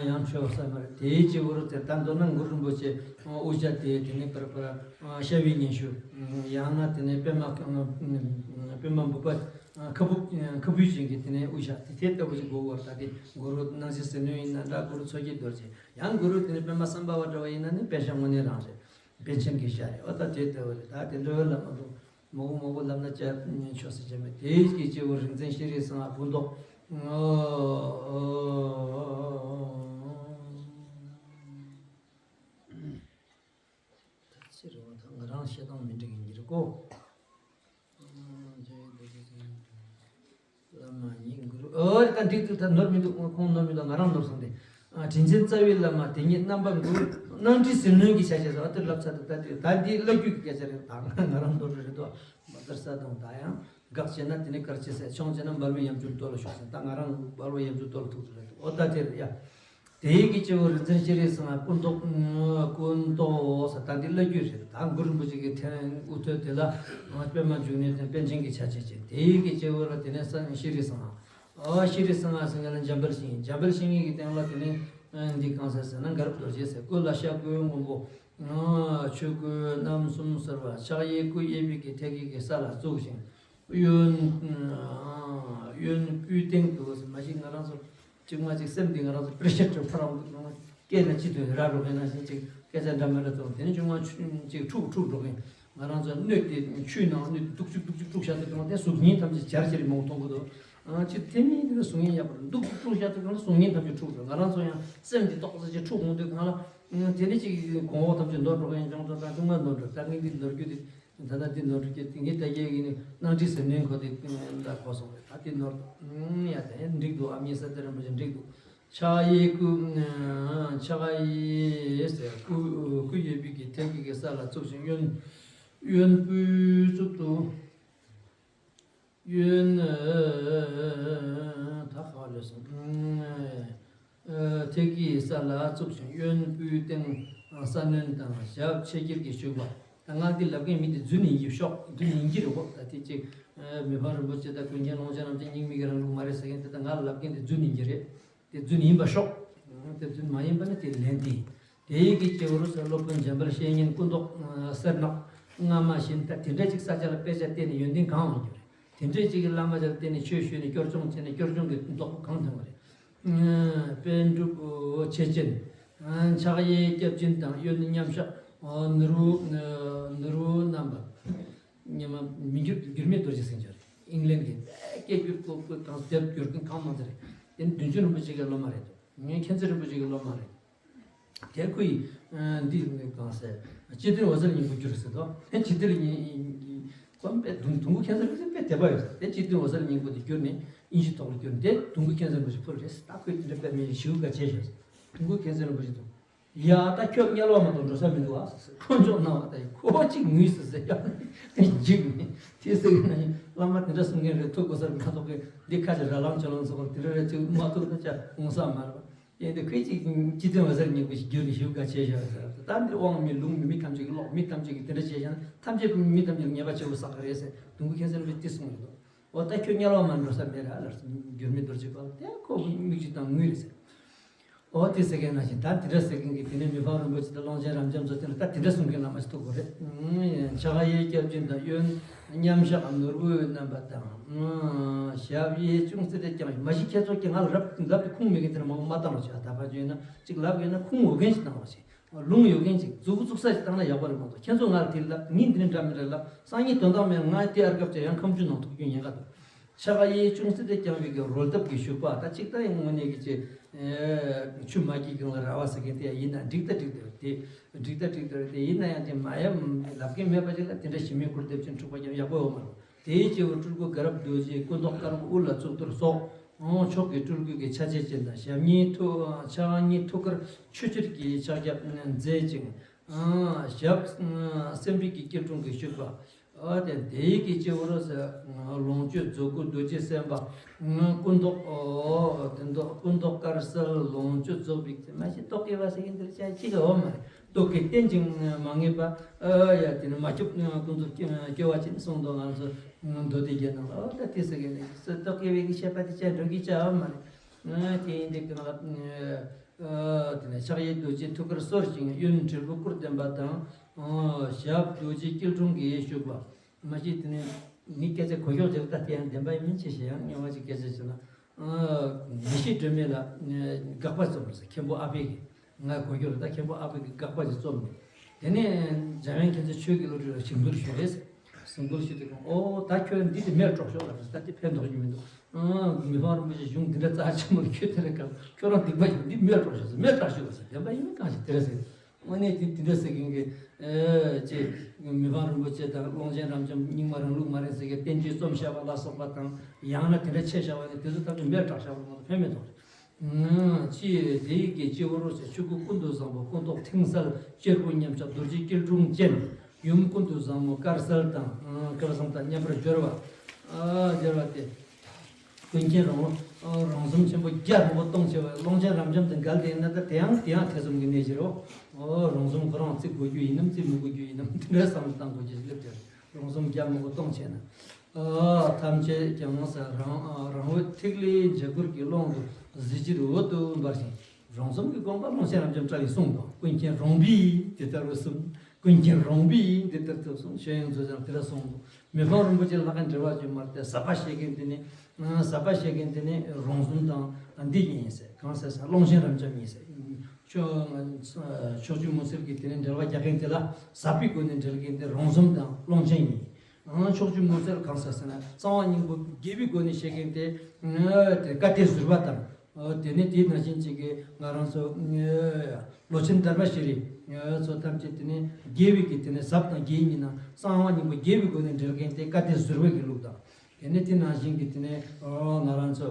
ཡང་ཆོག་ས་མ་རེད། དེའི་སྤྱི་བོར་དེ་ད་མདོར་ན་གུ་རུ་རིན་པོ་ཆེ་དབུ་ཞྭ་དེ་དེ་ནས་པར་པར་ཤ་བའི་སྙན་ཞུ། ཡང་ན་དེ་ནས་པདྨ་པདྨ་འབུམ་པ་ཁ་སྦུབ་ཁ་སྦུབ་ཅན་གྱི་དེ་ནས་དབུ་ཞྭ་དེ་དེ་ལྟ་བུ་ཞིག་དགོས་པར། ད་དེ་གུ་རུ་སྣང་སྲིད་ཟིལ་གནོན་ཡིན་ན་འདྲ། གུ་རུ་མཚོ་སྐྱེས་རྡོ་རྗེ། ཡང་གུ་རུ་དེ་ནས་པདྨ་སམ་བྷ་བ་འདྲ་བ་ཡིན་ན་ནི་པཎ་ཞྭ་དངོས་གནས་རང་རེད། པཎ་ཆེན་གྱི་ཞྭ་རེད། འོ་ད་དེ་ལྟ་བུ་རེད། ད་དེ་འདྲ་བའི་ལབ་མ་འདུག་མང་པོ་མང་པོ་ལབ་ན་ཅི་ཆོག་ཟེར་གྱི་མེད། དེའི་གི་སྤྱི་བོར་རིག་འཛིན་ཤྲཱི་སིང་ཧ་སྐུ་མདོག་ད་ཅི་རེད་བ། ད་ང་རང་བཤད་སྟངས་མི་འགྲིག་གི་འགྱུར་གོ། བླ་མ་ཉིད་གུ་རུ། ཨོ་རེད། ད་འགྲིག་འདུག་ད་ནོར་མི་འདུག་ཁོང་ནོར་མི་འདུག་ང་རང་ནོར་སོང་སྟེ། ཨ་དྲིན་ཅན་རྩ་བའི་བླ་མ་དེ་ཉིད་རྣམ་པ་གུ་རུ། སྣང་སྲིད་ཟིལ་གནོན་གྱི་ཆ་བྱད་ཟེར་བ་དེ་ལབ་ཚར་འདུག་ད་དེ་ད་འདི་བླ་བརྒྱུད་ཀྱི་སྐད་ཆ་རེད། ད་ང་རང་ནོར་རེད་འདུག་མ་དར་ས་དང་ད་ཡང་དགག་བྱས་ན་དེ་ནས་དཀར་ཆེ་ཟེར། མཆོང་བྱས་ན་འབར་བའི་ཡང་བསྐྱར་ལྟོ་ལ་ཞོག་ཟེར། ད་ང་རང་འབར་བའི་ཡང་བསྐྱར་ལྟོ་ལ་ཐུག་འགྲོ་རེད་འདུག་ཨོ་ད་དེ་རེད་ཡ། དེའི་གི་སྤྱི་བོར་རིག་འཛིན་ཤྲཱི་སིང་ཧ་སྐུ་མདོག་སྐུ་མདོག་ཟེར། ད་འདི་བླ་བརྒྱུད་རེད། ད་གུ་རུ་རིན་པོ་ཆེ་གི་ཐད་དབུ་ཐོད་དེ་ལ་པདྨ་འབྱུང་གནས་དང་པཎ་ཆེན་གྱི་ཆ་བྱད་ཅན། དེའི་གི་སྤྱི་བོ་ལ་དེ་ནས་ཤྲཱི་སིང་ཧ། ཨ་ཤྲཱི་སིང་ཧ་ཟེར་མཁན་ལ་འཇམ་དཔལ་བཤེས་གཉེན། འཇམ་དཔལ་བཤེས་གཉེན་གྱི་སྟེང་ལ་དེ་ནས་འདི་གང་ཟེར་ཟེར་ན་གར་པ་རྡོ་རྗེ་ཟེར། སྐུ་ལ་ཤ་ཀུན་སྔོན་པོ་ཆོས་གོས་རྣམ་གསུམ་གསོལ་བ། ཕྱག་གཡས་སྐུ་གཡས་པའི་གི་ཐད་ཀྱི་གི་ས་ལ་བཙུགས་ཤིང་། གཡོན་གཡོན་པུས་སྟེང་དུ་མ་གཞི་ང་རང་ཚོ་གཅིག་མ་གཅིག་སེམས་འདི་ང་རང་ཚོ་པེ་རེ་ཤར་དུ་ཕར་འོང་དུས་སྐད་ལ་ཅི་ཐོན་ར་རོ་གན་ན་ཞིག་ཅིག་སྐད་ཆ་འདྲ་མི་འདྲ་ཐོན། དེ་ནས་ཅུང་མ་ཅིག་འཁྲུག་འཁྲུག་འགྲོ་གིན་ང་རང་ཚོ་སྣོད་དེ་ཆུའི་ནང་སྣོད་དུག་ཅིག་དུག་ཅིག་འཁྲུག་བཞག་དུས་གང་དེ་གཟུགས་བརྙན་ཐམས་ཅད་འབྱར་འབྱར་མང་མཐོང་གི་འདུག་ཨ་ཅིག་དེ་མིན་དེ་གཟུགས་བརྙན་ཡག་པོ་འདུག་འཁྲུག་བཞག་དུས་གང་གཟུགས་བརྙན་ཐམས་ཅད་འཁྲུག་འགྲོ། ང་རང་ཚོ་ཡང་སེམས་འདི་ཏོག་ཙམ་ཅིག་འཁྲུག་འོང་དུས་གང་ལ་དེ་ནས་ཅིག་གོང་འོག་ཐམས་ཅད་འདོར་འགྲོ་གིན་ཅུང་ཙམ་དང་ཅུང་མ་འདོར་འགྲོ། ད་ངས་འདི་ནོར་རྒྱུ་དེ། ད་ལྟ་འདི་ནོར་འཁྲུལ་སྐྱེས་ཏེ་ངས་ད་རྒྱའི་གི་ནི་སྣང་སྲིད་ཟིལ་གནོན་ཁོ་དེ་ལ་གོ་སོང་རེད། ད་དེ་ནོར་ཡ་དེ་འགྲིག་འདུག་ཨ་མྱེས་ས་དེ་རིན་པོ་ཆེ་འགྲིག་འདུག་ཕྱག་གཡས་སྐུ་ཕྱག་གཡས་ཟེར་སྐུ་སྐུ་གཡས་པའི་གི་ཐད་ཀྱི་གི་ས་ལ་བཙུགས་ཤིང་གཡོན་གཡོན་པུས་གཙུག་ཏུ། གཡོན། ད་ག་ལས་སོང་། ཐེག་གི་ས་ལ་བཙུགས་ཤིང་གཡོན་སྤུའི་སྟེང་ས་གནོན་དང་ཞབས་ཕྱེད་སྐྱིལ་གྱིས་བཞུགས་པ། ད་ང་འདི་ལབ་མཁན་མི་དེ་རྫུན་ཡིན་གྱི་ཤོག་རྫུན་ཡིན་གྱི་རེད་གོ་ད་དེ་གཅིག་མི་ཕམ་རིན་པོ་ཆེ་དང་ཀུན་མཁྱེན་ཀློང་ཆེན་རབ་འབྱམས་རྙིང་མའི་གི་རང་ལུགས་མ་རེད་ཟེར་མཁན་དེ་ད་ང་ལབ་མཁན་དེ་རྫུན་ཡིན་གྱི་རེད། དེ་རྫུན་ཡིན་པ་ཤོག་དེ་རྫུན་མ་ཡིན་པ་ནི་དེ་ལན་དེ་ཡིན། དེ་ཡི་གི་སྐྱེས་བུ་རུ་ས་སློབ་དཔོན་འཇམ་དཔལ་བཤེས་གཉེན་སྐུ་མདོག་སེར་ནག་སྔ་མ་བཞིན་ད་དེ་འདྲ་ཅིག་ས་ཆ་ལ་དཔེ་ཆ་བལྟས་ནས་ཡོན་ཏན་གང་འོང་རྒྱུ་རེད། དེ་འདྲ་ཅིག་གི་བླ་མ་ཆ་ལ་བལྟས་ནས་ཆོས་ཞུས་ནས་སྐྱོར་སྦྱོང་བྱས་ནས་སྐྱོར་སྦྱོང་གི་མདོག་པོ་གང་ཐོན་པ་རེད། པཎ་གྲུབ་ཆེ་ཆེན། ཕྱག་གཡས་སྐྱབས་སྦྱིན་དང་གཡོན་མཉམ་བཞག་ནོར་བུ་ནོར་བུ་རྣམ་པ། ཉི་མ་མི་འགྱུར་འགྱུར་མེད་རྡོ་རྗེ་སེང་གེ་རེད། ཨིང་ལན་གྱི་སྐད་སྒྱུར་ཀློག་པོ་དང་དེབ་སྒྱུར་མཁན་གང་མང་ཙམ་རེད། དེ་ནི་བདུན་ཅུ་རིན་པོ་ཆེ་གི་སློབ་མ་རེད་འདུག་ངས་མཁྱེན་བརྩེ་རིན་པོ་ཆེ་གི་སློབ་མ་རེད། དེ་ཁོ་ཡིས་འདི་གང་ཟེར་སྤྱི་དོན་འོད་གསལ་སྙིང་པོ་བསྒྱུར་ཟེར་དོ། དེ་སྤྱི་དོན་སྙིང་ཁོ་དཔེ་དུང་དུང་གོ་མཁྱེན་བརྩེ་རིན་པོ་ཆེ་དཔེ་དད་པ་ཡོད་ཟེར། དེ་སྤྱི་དོན་འོད་གསལ་སྙིང་པོ་དེ་བསྒྱུར་ནས་དབྱིན་ཇི་ཐོག་ལ་བསྒྱུར་ནས་དེ་དུང་གོ་མཁྱེན་བརྩེ་རིན་པོ་ཆེ་ཕུལ་རེད་ཟེར། ད་ཁོས་དེ་འདྲ་དཔེ་མི་ཞིབ་དགའ་བྱས་ཤག་དུང་གོ་མཁྱེན་བརྩེ་རིན་པོ་ཆེ་དང་། ཡ་ད་ཁྱོད་དམྱལ་བ་མ་གཏོགས་འགྲོ་ས་མི་འདུག་ཨ། ཁོ་ཅོག་ན་བ་ད་ཡི་ཁོ་གཅིག་ངུས་སུ་ཟེར་ཡ་འཇིགས་ནས་དེ་ཟེར་གི་ན་ཡིན། བླ་མ་དེ་འདྲ་གསུང་མཁན་རེད་ཐུག་དགོས་ས་རེད་མ་གཏོགས་གི་འདི་ཁ་ཅིག་ར་ལམ་ཆ་ལམ་སོགས་དེ་འདྲ་རེད་ཐུག་མ་ཐུག་ན་ཅག་འོང་ས་མ་རེད་པ། ཡིན་དེ་ཁོས་ཅིག་སྤྱི་དོན་འོད་གསལ་སྙིང་པོ་ཞིག་བསྒྱུར་ནས་ཞིབ་དགའ་བྱས་ཤག་ཟེར། ད་འདི་དབང་མི་ལུང་མི་མི་ཐམས་ཅད་ཀྱི་ཀློག་མི་ཐམས་ཅད་ཀྱིས་དེ་འདྲ་བྱས་ཤག་ན་ཐམས་ཅད་ཀྱི་མི་ཐམས་ཅད་ཀྱི་ཉེས་པ་ཆེ་བོ་བསགས་གི་རེད་ཟེར་དུང་གོ་མཁྱེན་བརྩེ་རིན་པོ་ཆེ་དེ་གསུངས་ཡོད་འདུག་འོ་ད་ཁྱོད་དམྱལ་བ་མ་འགྲོ་ས་མེད་ར་ལ་འགྱུར་མེད་རྡོ་རྗེ་པ་ལ་དེ་ཁོ་མིག་ཆུ་དང་ངུས་རེད་ཟེར། འོ་དེ་ཟེར་མཁན་ནང་བཞིན་ད་དེ་འདྲ་ཟེར་མཁན་གྱི་དེ་ནས་མི་ཕམ་རིན་པོ་ཆེ་དང་ཀློང་ཆེན་རབ་འབྱམས་ཚོ་དེ་ལ་ད་དེ་འདྲ་གསུང་མཁན་བླ་མ་ཞིག་ཐུག་དགོས་རེད། ཕྱག་གཡས་སྐྱབས་སྦྱིན་དང་གཡོན་མཉམ་བཞག་ནོར་བུའི་རྣམ་པ་དང་། ཞབས་གཡས་ཅུང་ཙེ་དེ་ཀྱང་མ་གཞི་ཁྱེད་ཚོ་ཀྱི་ང་ལ་རབ་རབ་ཏུ་ཁུངས་མེད་མཁན་དེ་ལ་མང་པོ་མ་བཏང་རོགས་བྱ། ད་ཕར་ཚུར་ཡིན་ན་གཅིག་ལབ་ཡོད་ན་ཁུངས་ཡོད་མཁན་ཞིག་བཏང་རོགས་བྱེད། ལུང་ཡོད་མཁན་ཅིག་མཛུབ་གུ་བཙུགས་ས་ཞིག་བཏང་ན་ཡག་པོ་རེད་མ་གཏོགས་ཁྱེད་ཚོ་ང་ལ་དེ་ལབ་ངས་འདི་ནས་འདྲ་མི་འདྲ་ལབ་སང་ཉིན་དོན་དག་མེད་ལབ་སང་ཉིན་དོན་དག་མེད་ང་དེ་ཨར་སྐབས་ཅིག་ཡང་ཁ་མཆུ་ནང་ཐུག་རྒྱུ་ཉེན་ཁ་འདུག་ཕྱག་གཡས་ཅུང་ཟད་དེ་བརྐྱང་བའི་གི་རོལ་སྟབས་ཀྱི་ཞུགས་པ་ད་ཅིག་ད་ཡང་དངོས་གནས་ཀྱི་ཅིག་ཆུ་མ་སྐྱེས་གང་ལ་ར་བ་ཟེར་མཁན་དེ་ཡིན་ན་འགྲིག་ད་འགྲིག་དེ་དེ་འགྲིག་ད་འགྲིག་དེ་དེ་ཡིན་ན་ཡང་དེ་མ་ཡ་ལབ་མཁན་མེད་པ་ཅིག་ལ་དེ་འདྲ་ཞི་མི་ཁུར་སྟེབས་ཅན་འཁྲུག་པ་ཀྱང་ཡག་པོ་ཡོད་མ་རེད། དེའི་སྐྱེ་བོ་སྤྲུལ་སྐུ་དགའ་རབ་རྡོ་རྗེའི་སྐུ་མདོག་དཀར་པོ་དབུ་ལ་བཙུགས་གཏོར་སོགས་ཕྱོགས་ཀྱི་སྤྲུལ་སྐུ་གི་ཆ་བྱད་ཅན་དང་ཞབས་གཉིས་ཐུ་ཕྱག་གཉིས་ཐུགས་ཀར་ཆུ་གཏེར་གྱི་ཕྱག་རྒྱ་མཛད་ཅིང་ཞབས་སེམས་རིག་གི་སྐྱིལ་ཀྲུང་གིས་བཞུགས་པ། དེ་དེའི་གི་སྐྱེ་བོ་རོ་ཟེར་ལོངས་སྤྱོད་རྫོགས་སྐུ་རྡོ་རྗེ་སེམས་དཔའ་སྐུ་མདོག་དེ་མདོག་སྐུ་མདོག་དཀར་གསལ་ལོངས་སྤྱོད་རྫོགས་པའི་མ་གཞི་རྟོག་གེ་བ་ཟེར་གྱི་འདིར་ཆ་གཅིག་ཡོད་མ་རེད། རྟོག་གེ་རྟེན་ཅིང་མ་ངེས་པ། ཨ་ཡ་དེ་ནི་མ་སྐྱོབ་ཀུན་རྫོབ་སྐྱེ་བ་ཅན་གསུངས་འདུག་ང་ཚོ་མདོ་སྡེ་རྒྱན་ནང་ལ་ཨོ་ད་དེ་ཟེར་གི་ནི་སུ་རྟོག་གེ་བའི་གི་བཤད་པ་དེ་ཆ་འགྲོ་གི་ཆ་ཨ་མ་རེད། དེ་ཡིན་དེ་གི་ནང་ལ་དེ་ནི་ཕྱག་གཡས་རྡོ་རྗེ་ཐུགས་ཀར་གསོར་ཞིང་གཡོན་དྲིལ་བུ་སྐུར་བསྟན་པ་དང་། ཞབས་རྡོ་རྗེ་སྐྱིལ་ཀྲུང་གིས་བཞུགས་པ། མ་གཞི་དེ་ནི་ངའི་སྐད་ཆ་གོ་ཤོག་ཅིག་ད་དེ་ཡང་བདེན་པ་ཡིན་མིན་ཅི་ཞིག་ཡང་རྙོག་པ་ཅིག་སྐད་ཆ་ཅིག་ལ། དགེ་བཤེས་སྒྲོལ་མ་ལ་དགག་པ་རྩོམ་རེད་ཟེར་མཁན་པོ་ཨ་ཕས་གི། ང་གོ་རྒྱུ་རེད་ད་མཁན་པོ་ཨ་ཕས་གི་དགག་པ་ཅིག་རྩོམ་ནས། དེ་ནས་འཇམ་དབྱངས་མཁྱེན་བརྩེ་ཆོས་ཀྱི་བློ་གྲོས་ལ་གཟིགས་འབུལ་ཞུས་རེད། གཟིགས་འབུལ་ཞུས་དུས་ཨོ་ད་ཁྱོད་འདི་དེ་མེར་སྲེག་ཤོག་ལབ་རེད་ད་དེ་ཕན་ཐོགས་ཀྱི་མི་འདུག་མི་ཕམ་རིན་པོ་ཆེ་གཞུང་འདི་འདྲ་རྩ་ཆེན་པོ་ལ་ཁྱོད་དེ་རེད་ག་ཁྱོད་རང་སྡིག་པ་ཡིན་འདི་མེར་སྲེག་ཤོག་ཟེར་མེར་སྲེག་ཤོག་ཟེར་བདེན་པ་ཡིན་མིན་གང་ཞིག་དེ་རེད་ཟེར། དངོས་གནས་དེ་དེ་འདྲ་ཟེར་མཁན་གྱི་ཨེ་ཅེ་མི་ཕམ་རིན་པོ་ཆེ་དང་ཀློང་ཆེན་རབ་འབྱམས་རྙིང་མ་རང་ལུགས་མ་རེད་ཟེར་མཁན་བསྟན་བཅོས་རྩོམ་བཞག་པ་ལ་སོགས་པ་དང་ཡང་ན་དེ་འདྲ་ཆེ་བཞག་པ་ནི་དེ་ཚོ་ཐམས་ཅད་མེར་སྲེག་བཞག་པ་མ་གཏོགས་ཕན་མེད་དོ། ཅི་དེ་ཡི་གེ་སྤྱི་བོར་ཟེར་ཆོས་སྐུ་ཀུན་ཏུ་བཟང་པོ་སྐུ་མདོག་མཐིང་གསལ་གཅེར་བུ་མཉམ་གཤགས་རྡོ་རྗེ་སྐྱིལ་ཀྲུང་ཅན། ཡུམ་ཀུན་ཏུ་བཟང་མོ་དཀར་གསལ་དང་དཀར་བཟང་དང་མཉམ་པར་སྦྱོར་བ། སྦྱོར་བ་སྟེ། ཀུན་མཁྱེན་རོང་རོང་ཟོམ་ཆེན་པོ་བརྒྱ་མང་པོ་སྟོང་ཆེ་བ་ཀློང་ཆེན་རབ་འབྱམས་དང་འགལ་ཏེ་ཡིན་ན་ད་དེ་ཡང་དེ་ཡང་ཐེ་ཚོམ་གྱི་གནས་ཀྱི་རོ། རོང་ཟོམ་ཁོ་རང་བརྩི་དགོས་རྒྱུ་ཡིན་ནམ་བརྩི་མི་དགོས་རྒྱུ་ཡིན་ནམ་དེ་འདྲའི་བསམ་བློ་བཏང་དགོས་ཀྱི་སླེབས་ཀྱི་རོང་ཟོམ་བརྒྱ་མང་པོ་སྟོང་ཆེ་ན། ཐམས་ཅད་ཀྱང་ས་རང་རང་འོད་ཐིག་ལེའི་འཇའ་གུར་གྱི་ཀློང་དུ་གཟི་བརྗིད་འོད་དུ་འབར་ཞིང་། རོང་ཟོམ་གྱི་དགོངས་པ་ཀློང་ཆེན་རབ་འབྱམས་བཀྲ་ལས་གསུངས་དང་ཀུན་མཁྱེན་རོང་པས་དེ་ལྟར་གསུངས། ཀུན་མཁྱེན་རོང་པས་འདི་ལྟར་ཐུགས་གསུངས། ཤེས་ཡོན་མཛོད་ཀྱང་དེ་ལ་གསུངས་འདུག་མི་ཕམ་རིན་པོ་ཆེ་ལྷ་ཁང་འབྲེལ་བ་བརྗོད་མར་ཏེ་ཟབ་པ་བཤད་མཁན་དེ་ནི་ཟབ་པ་བཤད་མཁན་དེ་ནི་རོང་ཟོམ་དང་འདི་གཉིས་ཡིན་ཟེར། གང་ཟེར་ས་ཀློང་ཆེན་རབ་འབྱམས་ཡིན་ཟེར། ཕྱོགས་ཕྱོགས་བཅུའི་མུན་སེལ་གྱི་དེ་ནི་འབྲེལ་བ་རྒྱག་མཁན་དེ་ལ་ཟབ་པའི་སྒོ་ནས་འབྲེལ་མཁན་དེ་རོང་ཟོམ་དང་ཀློང་ཆེན་ཡིན། ཕྱོགས་བཅུའི་མུན་སེལ་གང་ཟེར་ཟེར་ན་གསང་བ་སྙིང་པོ་རྒྱས་པའི་སྒོ་ནས་བཤད་མཁན་དེ་བཀའ་གཏེར་ཟུར་པ་དང་། དེ་ནས་དེའི་ནང་བཞིན་གཅིག་གིས་ང་རང་ཚོ་ལོ་ཆེན་དར་མ་ཤེས་རིག་ཚོ་ཐམས་ཅད་དེ་ནས་རྒྱས་པའི་གི་དེ་ནས་ཟབ་དང་རྒྱས་གཉིས་ནང་གསང་བ་སྙིང་པོ་རྒྱས་པའི་སྒོ་ནས་འབྲེལ་མཁན་དེ་བཀའ་གཏེར་ཟུར་པའི་གི་ལུགས་དང་། དེ་ནས་དེ་ནང་བཞིན་གི་དེ་ནས་ང་རང་ཚོ་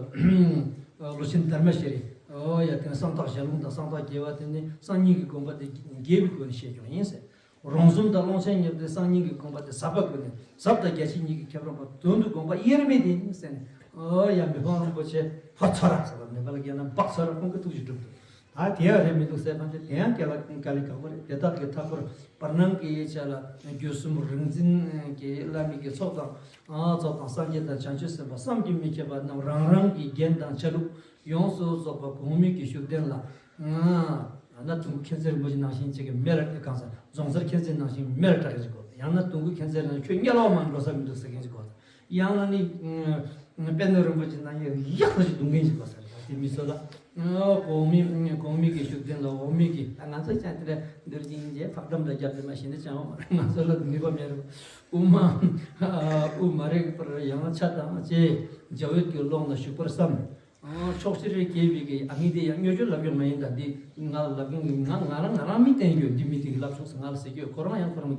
ལོ་ཆེན་དར་མ་ཤེས་རིག་ཡ་དེ་ནས་གསང་བདག་ཞལ་ལུང་དང་གསང་བདག་རྒྱལ་བ་དེ་ནས་གསང་སྙིང་གི་དགོངས་པ་དེ་རྒྱས་པའི་སྒོ་ནས་བཤད་ཀྱང་ཡིན་ཟེར། རོང་ཟོམ་དང་ཀློང་ཆེན་མཉམ་དུ་སང་ཉིན་གྱི་དགོངས་པ་དེ་ཟབ་པ་དགོས་ནས། ཟབ་དང་རྒྱ་ཆེ་གཉིས་ཀྱི་ཁྱད་པར་མ་དོན་དུ་དགོངས་པ་དབྱེར་མེད་དེ་ཡིན་ཟེར་ནས། ཨོ་ཡ། མི་ཕམ་རིན་པོ་ཆེ་ཕ་ཚོ་ར་ཟེར་བ། ནེ་པ་ལ་རྒྱལ་ན་འབག་ཚོ་ར་ཁོང་གི་ཐུགས་རྗེ་སྒྲུབ་ཏུ། ད་དེ་ཡང་རེད་མི་འདུག་ཟེར་བ་དེ། དེ་ཡང་དཀའ་ལས་དཀའ་ལས་ཁག་པོ་རེད། དེ་དག་གི་མཐའ་སྐོར་བར་སྣང་གི་ཆ་ལ་རྒྱུད་གསུམ་རིག་འཛིན་གྱི་བླ་མའི་གི་ཚོགས་དང་། ཨ་ཚོགས་དང་སངས་རྒྱས་དང་བྱང་ཆུབ་སེམས་དཔའ་བསམ་གྱིས་མི་ཁྱབ་པ་རྣམས་རང་རང་གི་རྒྱན་དང་ཆ་ལུགས་ཡོངས་སུ་རྫོགས་པ་གོང་མའི་གི་བཞུགས་གདན་ལ། ཨ་ན་དུང་མཁྱེན་བརྩེ་རིན་པོ་ཆེ་ནང་བཞིན་ཅིག་གི་མེ་ལ་གང་ཟག་རྫོང་སར་མཁྱེན་བརྩེ་ནང་བཞིན་མེ་ལ་སྐྲག་གི་ཅིག་གོ། ཡང་ན་དུང་མཁྱེན་བརྩེ་ནང་ཁྱོད་དམྱལ་བ་མ་འགྲོ་ས་མི་འདུག་ཟེར་མཁན་ཅིག་གོ། ཡང་ན་ནི་ཨ་པད་ནོར་རིན་པོ་ཆེ་ནང་ཡང་ཡག་ཐག་ཆོད་རྡུང་མཁན་ཅིག་གོ་ཟེར་བ་དེ་མི་ཚོ་ལ། ཨ་གོང་མའི་གོང་མའི་གི་བཞུགས་གདན་ལ་འོག་མའི་གི། ད་ང་ཚོ་ཅང་དེ་འདྲ་འདིར་ཅིག་ཡིན་ཅེས་ཕག་བདམས་དང་རྒྱབ་དེ་མ་ཤེས་ན་ཅང་འོང་མ་རེད། ང་ཚོ་ལ་ནུས་པ་མེད་རེད། དབུ་མ་དབུ་མ་རིག་པར་ཡང་ཆ་དང་བཅས་འཇའ་འོད་ཀྱི་ཀློང་ན་བཞུགས་པར་བསམ། ཨ་ཕྱོགས་བཞིར་རྒྱས་པའི་གི། ཨ་ངས་དེ་ཡང་སྨྱོ་སྦྱོར་ལབ་ཀྱང་མ་ཡིན། ད་འདི་ང་ལ་ལབ་ཀྱང་ང་ང་རང་ང་རང་མི་བསྟན་རྒྱུ། འདི་མི་དེ་གི་ལབ་བྱུང་ཟེར་ང་ལ་ཟེར་རྒྱུ། ཁོ་རང་ཡང་ཁོ་རང་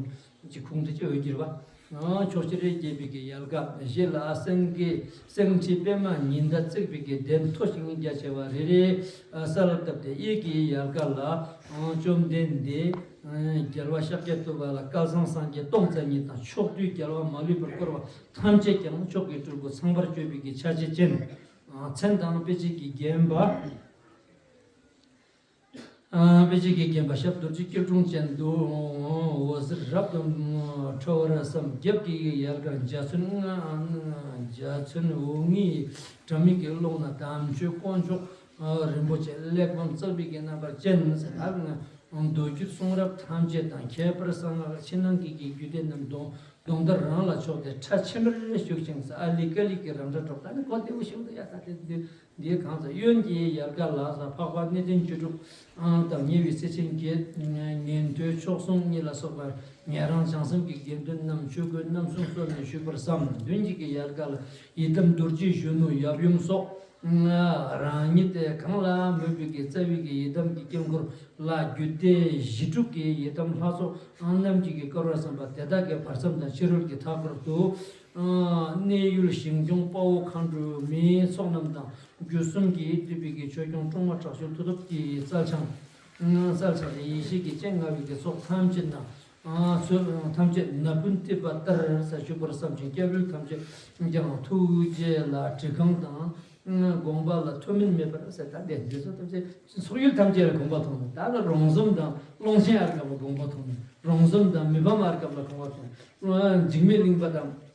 གི་ཁུངས་དེ་ཅི་འོས་ཀྱིར་བ། ཨ་ཕྱོགས་བཞིར་རྒྱས་པའི་གི་ཡལ་ག་བཞི་ལ་སེང་གེ་སེང་ཁྲི་པདྨ་ཉི་ཟླ་བརྩེགས་པའི་གི་གདན་མཐོ་ཞིང་རྒྱ་ཆེ་བ་རེ་རེ། ཨ་ས་ལ་བཏབ་སྟེ་གཡས་ཀྱི་ཡལ་ག་ལ་ཨ་བཅོམ་ལྡན་འདས་ཨ་རྒྱལ་བ་ཤཱཀྱ་ཐུབ་པ་ལ་སྐལ་བཟང་སངས་རྒྱས་སྟོང་རྩ་གཉིས་དང་ཕྱོགས་དུས་རྒྱལ་བ་མ་ལུས་པར་བསྐོར་བ་ཐམས་ཅད་ཀྱང་མཆོག་གི་སྤྲུལ་སྐུ་ཚངས་པར་སྤྱོད་པའི་གི་ཆ་བྱད་ཅན། ཨ་མཚན་དང་དཔེ་བྱད་ཀྱིས་བརྒྱན་པ། ཨ་དཔེ་བྱད་ཀྱིས་བརྒྱན་པ་ཞབས་རྡོ་རྗེ་སྐྱིལ་ཀྲུང་ཅན་དུ། འོད་ཟེར་རབ་ཏུ་འཕྲོ་བར་བསམ། རྒྱབ་ཀྱི་ཡལ་གར་འཇའ་ཚོན་ལྔ། འཇའ་ཚོན་འོད་ལྔའི་དྲ་མིག་གི་ཀློང་ན་དམ་ཆོས་དཀོན་མཆོག་རིན་པོ་ཆེ་གླེགས་བམ་བརྩེགས་པའི་གི་རྣམ་པར་ཅན་ཟེར། ད་མདོ་རྒྱུད་གསུང་རབ་ཐམས་ཅད་དང་ཁྱད་པར་གསང་སྔགས་ཕྱི་ནང་གི་གི་རྒྱུད་སྡེ་རྣམས་གདོང་གདོང་མདར་རང་ལ་ཕྱོགས་ཏེ་ཁྲ་ཆེན་པོར་བཞུགས་ཤིང་ས། ཨ་ལི་ཀ་ལི་གི་རང་སྒྲ་སྒྲོག། ད་ནི་གོ་བདེ་པོ་ཞིག་འདུག་ཡ། ད་དེ་འདི་འདིའི་གང་ཟག་གཡོན་གྱི་ཡལ་ག་ལ་ས་འཕགས་པ་གནས་བརྟན་བཅུ་དྲུག་དང་ཉེ་བའི་སེ་ཆེན་བརྒྱད། ཉན་ཐོས་མཆོག་ཟུང་གཉིས་ལ་སོགས་པ་ཉན་རང་བྱང་སེམས་ཀྱི་དགེ་འདུན་རྣམས་ཆོས་གོས་རྣམ་གསུམ་གསོལ་ནས་བཞུགས་པར་བསམ། མདུན་གྱི་ཡལ་ག་ལ་ཡི་དམ་རྡོ་རྗེ་གཞོན་ནུ་ཡབ་ཡུམ་སོགས། རང་ཉིད་དེ་གང་ལ་མོས་པའི་གི་རྩ་བའི་གི་ཡི་དམ་གྱི་དཀྱིལ་འཁོར་ལ་རྒྱུད་སྡེ་བཞི་དྲུག་གི་ཡི་དམ་ལྷ་ཚོགས་རྣམས་ཀྱིས་གི་བསྐོར་བར་བསམ་པ་དེ་དག་གི་བར་མཚམས་དང་ཕྱི་རོལ་གྱི་མཐའ་སྐོར་དུ། གནས་ཡུལ་ཞིང་སྐྱོང་དཔའ་བོ་མཁའ་འགྲོ་མའི་ཚོགས་རྣམས་དང་རྒྱུད་གསུམ་གྱིས་བཏུད་པའི་གི་ཆོས་སྐྱོང་སྲུང་མ་དྲག་ཤུལ་མཐུ་སྟོབས་ཀྱི་རྩལ་འཆང་། རྩལ་འཆང་ཡེ་ཤེས་ཀྱི་སྤྱན་མངའ་བའི་གི་ཚོགས་ཐམས་ཅད་ན། ཨ་ཚོས་ཐམས་ཅད་ན་བུན་གཏིབས་པ་ལྟར་ཟེར་བཞུགས་པར་བསམ་ཞིང་། སྐྱབས་ཡུལ་ཐམས་ཅད་ཀྱང་ཐུགས་རྗེ་ལ་བྲི་གང་དང་དགོངས་པ་ལ་ཐུན་མིན་མེད་པར་ཟེར། ད་འདི་འདི་ཚོ་ཐམས་ཅད་ཚོགས་ཡུལ་ཐམས་ཅད་ལ་དགོངས་པ་མཐོང་ནས། ད་ལ་རོང་ཟོམ་དང་ཀློང་ཆེན་ཨར་སྐབས་ལ་དགོངས་པ་མཐོང་ནས། རོང་ཟོམ་དང་མི་ཕམ་ཨར་སྐབས་ལ་དགོངས་པ་མཐོང་ནས། འཇིགས་མེད་གླིང་པ་དང་།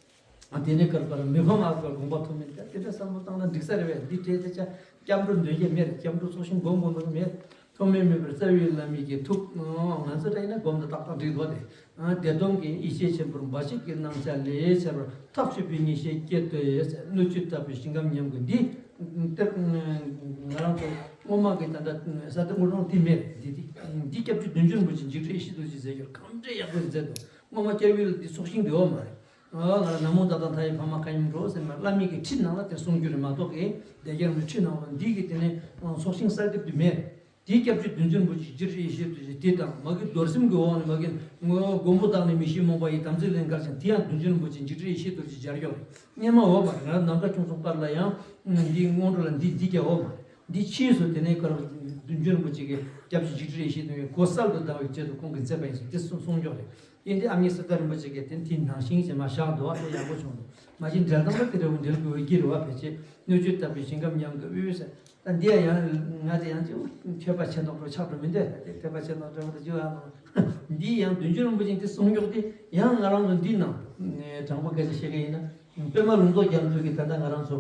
དེ་ནས་བསྐལ་པར་མི་ཕམ་ཨ་ཁུ་དགོངས་པ་ཐོབ་མིན་ད་དེ་འདྲ་བསམ་བློ་བཏང་ན་འགྲིག་ས་རེད་པས། འདི་བྲིས་ཚེ་ཆ་སྐྱབས་འགྲོ་འདོན་གྱི་མེད། སྐྱབས་འགྲོ་ཚོགས་ཞིང་སྒོམ་དགོས་མཁན་མེད། ཐོགས་མེད་མེད་པར་རྩ་བའི་བླ་མའི་གི་ཐུགས། ང་ཚོ་འདྲ་ཡིན་ན་སྒོམ་དང་ཏག་ཏག་འགྲིག་འདུག་སྟེ། བདེ་སྟོང་གི་ཡེ་ཤེས་ཆེན་པོར་འབའ་ཞིག་གི་སྣང་ཆ་ལས་ཁྱད་པར་ཐག་ཆོད་པའི་ངེས་ཤེས་སྐྱེ་འདོད་ཡོད་ཟེར། སྣོད་བཅུད་དག་པའི་ཞིང་ཁམས་ཉམས་དགོས། འདི་གཏེར་ང་རང་ཚོ་སྔོན་མ་གི་ད་ལྟ་ས་དེ་དངོས་རང་དེ་མེད། འདི་འདི་འདི་སྐྱབས་རྗེ་བདུད་འཇོམས་རིན་པོ་ཆེ་འཇིགས་བྲལ་ཡེ་ཤེས་རྡོ་རྗེས་མཛད་ཡོད། གང་འདྲའི་ཡག་པོ་མཛད་འདུག་སྔོན་མ་སྐྱབས་ཡུལ་འདི་ཚོགས་ཞིང་འདི་འོག་མ་རེད། ཨ་ང་ལ་ན་མོ་ད་དང་མཐའ་ཡས་ཕ་མ་མཁའ་མཉམ་འགྲོ་ཟེར་ན་བླ་མའི་གི་ཁྲིད་ནང་ལ་དེ་གསུང་རྒྱུ་རེད་མ་གཏོགས་གི་སྡེ་རྒྱར་མི་ཁྲིད་ནང་ལ་འདི་གི་དེ་ནས་ཚོགས་ཞིང་གསར་འདེབས་དེ་མེད། དེའི་སྐྱབས་རྗེ་བདུད་འཇོམས་རིན་པོ་ཆེ་འཇིགས་བྲལ་ཡེ་ཤེས་རྡོ་རྗེ་དེ་དང་མ་གི་རྡོར་སེམས་ཀྱི་འོག་ནས་མ་གི་མགོན་པོ་བདག་ནི་མི་ཤེས་རྨོངས་པ་ཡི། དམ་ཚིག་ལེན་མཁན་ཅན་དེ་ཡང་བདུད་འཇོམས་རིན་པོ་ཆེ་འཇིགས་བྲལ་ཡེ་ཤེས་རྡོ་རྗེ་སྦྱར་ཡོད་རེད། སྔོན་མ་འོག་མ་རེད། ང་ནམ་མཁའ་ཁྱུང་གསུམ་པར་ལ་ཡང་འདི་སྔོན་འགྲོ་ལ་འདི་འདི་སྐྱབས་འོག་མ་རེད། འདི་ཕྱིས་སུ་དེ་ནས་བསྐལ་པ་བདུད་འཇོམས་རིན་པོ་ཆེ་གི་སྐྱབས་རྗེ་འཇིགས་བྲལ་ཡེ་ཤེས་རྡོ་རྗེ་གོ་གསལ་དུ་ལྡང་བའི་ཆེད་དུ་ཁོང་གིས་མཛད་པ་ཡིན་ཞེས་དེ་གསུངས་གསུངས་ཀྱོག་རེད། ཡིན་ཏེ་ཨ་མྱེས་སི་ཏཱ་རིན་པོ་ཆེ་གིས་དེ་དེའི་ནང་བཞིན་བྱས་མ་བཞག་འདུག་བ། དེ་ཡག་པོ་བྱུང་འདུག་མ་གཞི་འགྲེལ་སྟངས་ལ་དེ་འདྲ་བོ་འགྲེལ་དགོས་ཀྱི་རེད་བ། ཕལ་ཆེར་སྣོད་བཅུད་དག་པའི་ཞིང་ཁམས་ཉམས་དགོས་དབུས་ཟེར། ད་འདི་ཡང་ང་དེ་ཡང་ཅིག་ཐོས་པ་ཆེ་མདོག་འདྲ་ཆགས་འགྲོ་མི་འདོད། ད་དེ་ཐོས་པ་ཆེ་མདོག་འདྲ་བོ་དེ་ཅིག་ཨ། འདི་ཡང་བདུད་འཇོམས་རིན་པོ་ཆེ་འདི་གསུང་མགྱོགས་དེ་ཡང་ང་རང་ཚོ་འདི་ནང་དྲང་པོ་སྐད་ཆ་བཤད་ཀྱི་ཡིན་ན་པདྨ་ལུང་རྟོགས་རྒྱ་མཚོ་གིས་ད་ལྟ་ང་རང་ཚོ།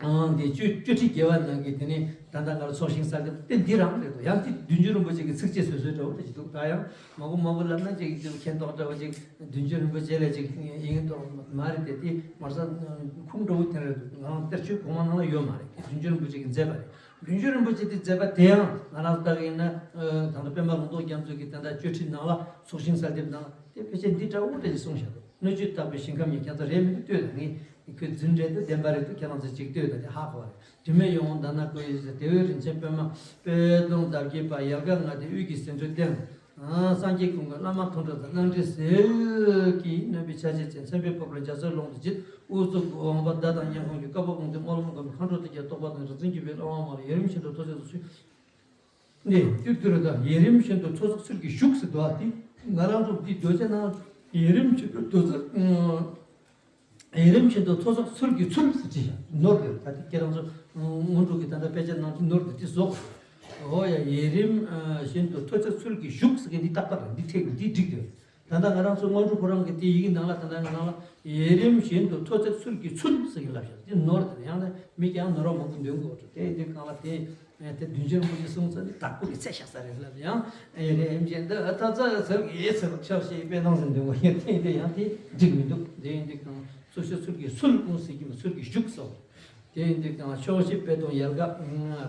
ཨང་། དེ་བཅུ་བཅུ་ཁྲི་བརྒལ་བ་ནང་གི་དེ་ནས་ད་ལྟ་ང་རང་ཚོགས་ཞིང་གསར་འདེབས་དེ་འདི་རང་རེད་འདུག་ཡང་དེ་བདུད་འཇོམས་རིན་པོ་ཆེ་གི་ཚིགས་བཅད་བཟོས་བཟོས་འདྲ་བོ་དེ་ཅིག་འདུག་ད་ཡང་མ་གོ་མ་གོ་ལབ་ན་ཅིག་ཅིག་མཁྱེན་རྟོགས་འདྲ་བོ་ཅིག་བདུད་འཇོམས་རིན་པོ་ཆེ་ལས་ཅིག་ཡིན་མདོག་མ་རེད་དེ། དེ་མར་ས་ཁུངས་འདྲ་བོ་དེ་རེད་འདུག་ང་རང་གཏེར་ཆོས་གོང་མ་ནང་ལ་ཡོད་མ་རེད། བདུད་འཇོམས་རིན་པོ་ཆེ་གིས་མཛད་པ་རེད། བདུད་འཇོམས་རིན་པོ་ཆེ་དེ་མཛད་པ་དེ་ཡང་ང་རང་ལྟ་གི་ཡིན་ན་ད་ལྟ་པདྨ་ལུང་རྟོགས་རྒྱ་མཚོ་གི་ད་ལྟ་བཅུ་ཁྲི་ནང་ལ་ཚོགས་ཞིང་གསར་འདེབས་ནང་ལ་དེ་ཕལ་ཆེར་འདི་འདྲ་བོ་འདྲ་ཞིག་གསུངས་བཞག་འདུག་སྣོད་བཅུད་དག་པའི་ཞིང་ཁམས་ཉིད། ཁྱེད་ཚོ་རེད་མི་འདུག་ལྟོས་དང་། ངས་ཁོའི་རྫུན་རེད་འདུག་བདེན་པ་རེད་འདུག་ཁྱེད་རང་ཚོས་ཅིག་ལྟོས་དང་། དེ་ཧ་གོ་བ་རེད། དྲི་མེད་ཡིད་འོང་ཟླ་ནག་སྐུ་ཡི་ཟེར། དེ་བས་རིན་ཆེན་པདྨ་པད་སྡོང་འདབ་བརྒྱད་པ། ཡལ་ག་ལྔ་སྟེ་དབུས་ཀྱི་ཟེའུ་འབྲུའི་སྟེང་། སངས་རྒྱས་ཀུན་དགའ་བླ་མ་མཐོང་གྲོལ་དང་། སྣང་སྲིད་ཟིལ་གྱིས་གནོན་པའི་ཆ་བྱད་ཅན། མཚན་དཔེའི་ཕུར་པ་འཇའ་ཚོན་ཀློང་དུ་བརྗིད། དབུ་གཙུག་དབང་པོ་ཟླ་དང་མཉམ་གང་གི། བཀའ་བབས་དབང་ལྡན་སྨོན་ལམ་སྒོམ་པའི། མཁའ་འགྲོ་དེ་རྒྱལ་རྟོགས་པ་དང་། རིག་འཛིན་བརྒྱུད་པའི་བླ་མ་མ་ལ། ཡུན་རིང་ཤིན་ཏུ་ཐོ་ཚིགས་སུ་ཚུད། ནས་ཏུ་ཏུ་རུ་དང་། ཡུན་རིང་ཤིན་ཏུ་ཐོ་ཚིགས་ཚུལ་གྱིས་བཞུགས་ཟེར་འདུག་ཨ། དེ་ ང་རང་ཚོ་འདི་མདོ་ཆེན་ནང་ཡུན་རིང་བྱེད་དུ་མདོ་ཚོད། ཡུན་རིང་བཞིན་དུ་མཐོ་ཚད་ཚུལ་གྱི་ཚུལ་ཟེར་བྲིས་ཤག་ནོར་དེ་ད་ལྟ་ཁྱེད་རང་ཚོ་སྔོན་འགྲོ་གི་ད་ལྟ་དཔེ་ཆ་ནང་དུ་ནོར་དེ་དེ་བཟོ། འོ་ཡ། ཡུན་རིང་བཞིན་དུ་མཐོ་ཚད་ཚུལ་གྱིས་ཞུགས་ཟེར་མཁན་འདི་རྟག་པར་འདི་ཐེག་འདི་འགྲིག་དེ། ད་ལྟ་ང་རང་ཚོ་སྔོན་འགྲོ་ཁོ་རང་གི་དེ་ཡི་གེ་ནང་ལ་ད་ལྟ་ང་རང་ལ་ཡུན་རིང་བཞིན་དུ་མཐོ་ཚད་ཚུལ་གྱི་ཚུལ་ཟེར་གྱིན་ལབ་ཤག་དེ་ནོར་དེ་ཡང་ན་མི་ཀྱང་ནོར་བ་མང་པོ་འདོན་དགོས་འགྲོ། དེ་དེ་གང་ལ་དེ། ཨེ་དེ་བདུན་ཅུ་རིན་པོ་ཆེ་གསུངས་ཚར་ནས་དྭགས་པོ་གི་ཚད་བཞག་ས་རེད་ལབ་ཡང་། ཨེ་རེད་ཨེམ་ཆེན་འདི་ཨ་ཐ་ཚ་ཚབ་ཀྱི་ཚབ་ཆབ་ཞེས་དཔེ་བཏང་ཟིན་འདུག་བ། ཡང་དེ་འདི་ཡང་དེ་འགྲིག་མི་འདུག་དེ་ཡིན་དུས་ཀྱང་སོ་སོའི་ཚུལ་གྱིས་ཚུལ་ཀུན་ཟེར་གྱི་མ་ཚུལ་གྱིས་ཞུགས་སོ། དེ་ཡིན་དུས་ཀྱང་ཕྱོགས་བཞི་པད་དུང་ཡལ་ག་རབ་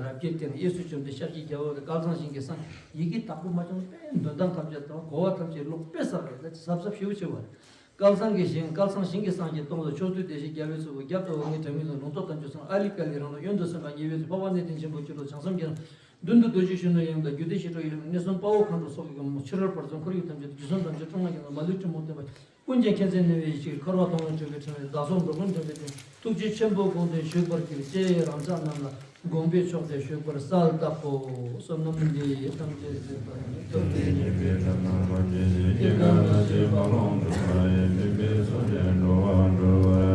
རྒྱས་བསྟན། གཡས་སུ་བྱོན་ཏེ་ཤར་གྱི་རྒྱལ་པོ་རེད། བསྐལ་བཟང་ཞིང་གི་སངས། ཡི་གེ་དྭགས་པོ་མ་བྱུང་པས་འདོན་སྟངས་ཐམས་ཅད་དང་གོ་བ་ཐམས་ཅད་ལོག་པས་ས་རེད། ད་ཅི་གཟབ་གཟབ་ཞེ་པོ་བྱེད་པ་རེད། བསྐལ་བཟང་གི་ཞིང་། བསྐལ་བཟང་ཞིང་གི་སངས་རྒྱས་སྟོང་ལ། ཕྱོགས་དུས་བདེ་གཤེགས་རྒྱལ་བའི་གཙུག་ཕུད། རྒྱབ་ཏུ་འོག་མིན་དྲན་མིན་དང་། ལུང་རྟོགས་དམ་ཆོས་སངས། ཨཱ་ལི་ཀཱ་ལི་རང་ལ། གཡོན་དུ་སེམས་དཔའ་ཉེ་བའི་ཚུལ། འཕགས་པ་གནས་བརྟན་ཆེན་པོ་སྤྱི་བློ་བྱང་སེམས་ཀྱི། མདུན་དུ་རྡོ་རྗེ་གཞོན་ནུ་ཡང་དག། རྒྱུད་སྡེ་ཞི་ཁྲོ་ཡི། གནས་གསུམ་དཔའ་བོ་མཁའ་འགྲོ་སོགས་ཀྱི། ཕྱི་རོལ་བར་གསུམ་ཁོར་ཡུག་ཐམས་ཅད། རྒྱུ་གསུམ་ཐམས་ཅད་སྤྲིན་ནག་གི་ནང་། མ་ལུས་སྤྲིན་ཕུང་སྟོན་པ། ཀུན་མཁྱེན་མཁྱེན་བརྩེ་ནུས་པའི་ཡེ་ཤེས། འཁོར་བ་སྟོང་ལས་གྲོལ་བའི་ཕྲིན་ལས། བདག་སོགས་འགྲོ་ཀུན་འདྲེན་པའི་དོན། ཐུགས་རྗེ་ཆེན་པོའི་དགོངས་དོན་ཞུས་པར་བགྱི། ཅེས་རང་ཅག་རྣམས་ལ་དགོངས་པའི་མཆོག་དེ་ཞུས་པར་གསལ་བཏབ་བོ། བསོད་ནམས་འདི་ཡིས་ཐམས་ཅད་གཟིགས་པ་ཉིད། ཐུབ་བསྟན་མཉེས་པའི་དགྲ་རྣམས་ཕམ་བྱས་ཤིང་། སྐྱེ་རྒ་ན་འཆིའི་རྦ་ཀློང་འཁྲུགས་པ་ཡི། སྨན་པའི་གསུང་རྒྱན་འགྲོ་བ་སྒྲོལ་བར།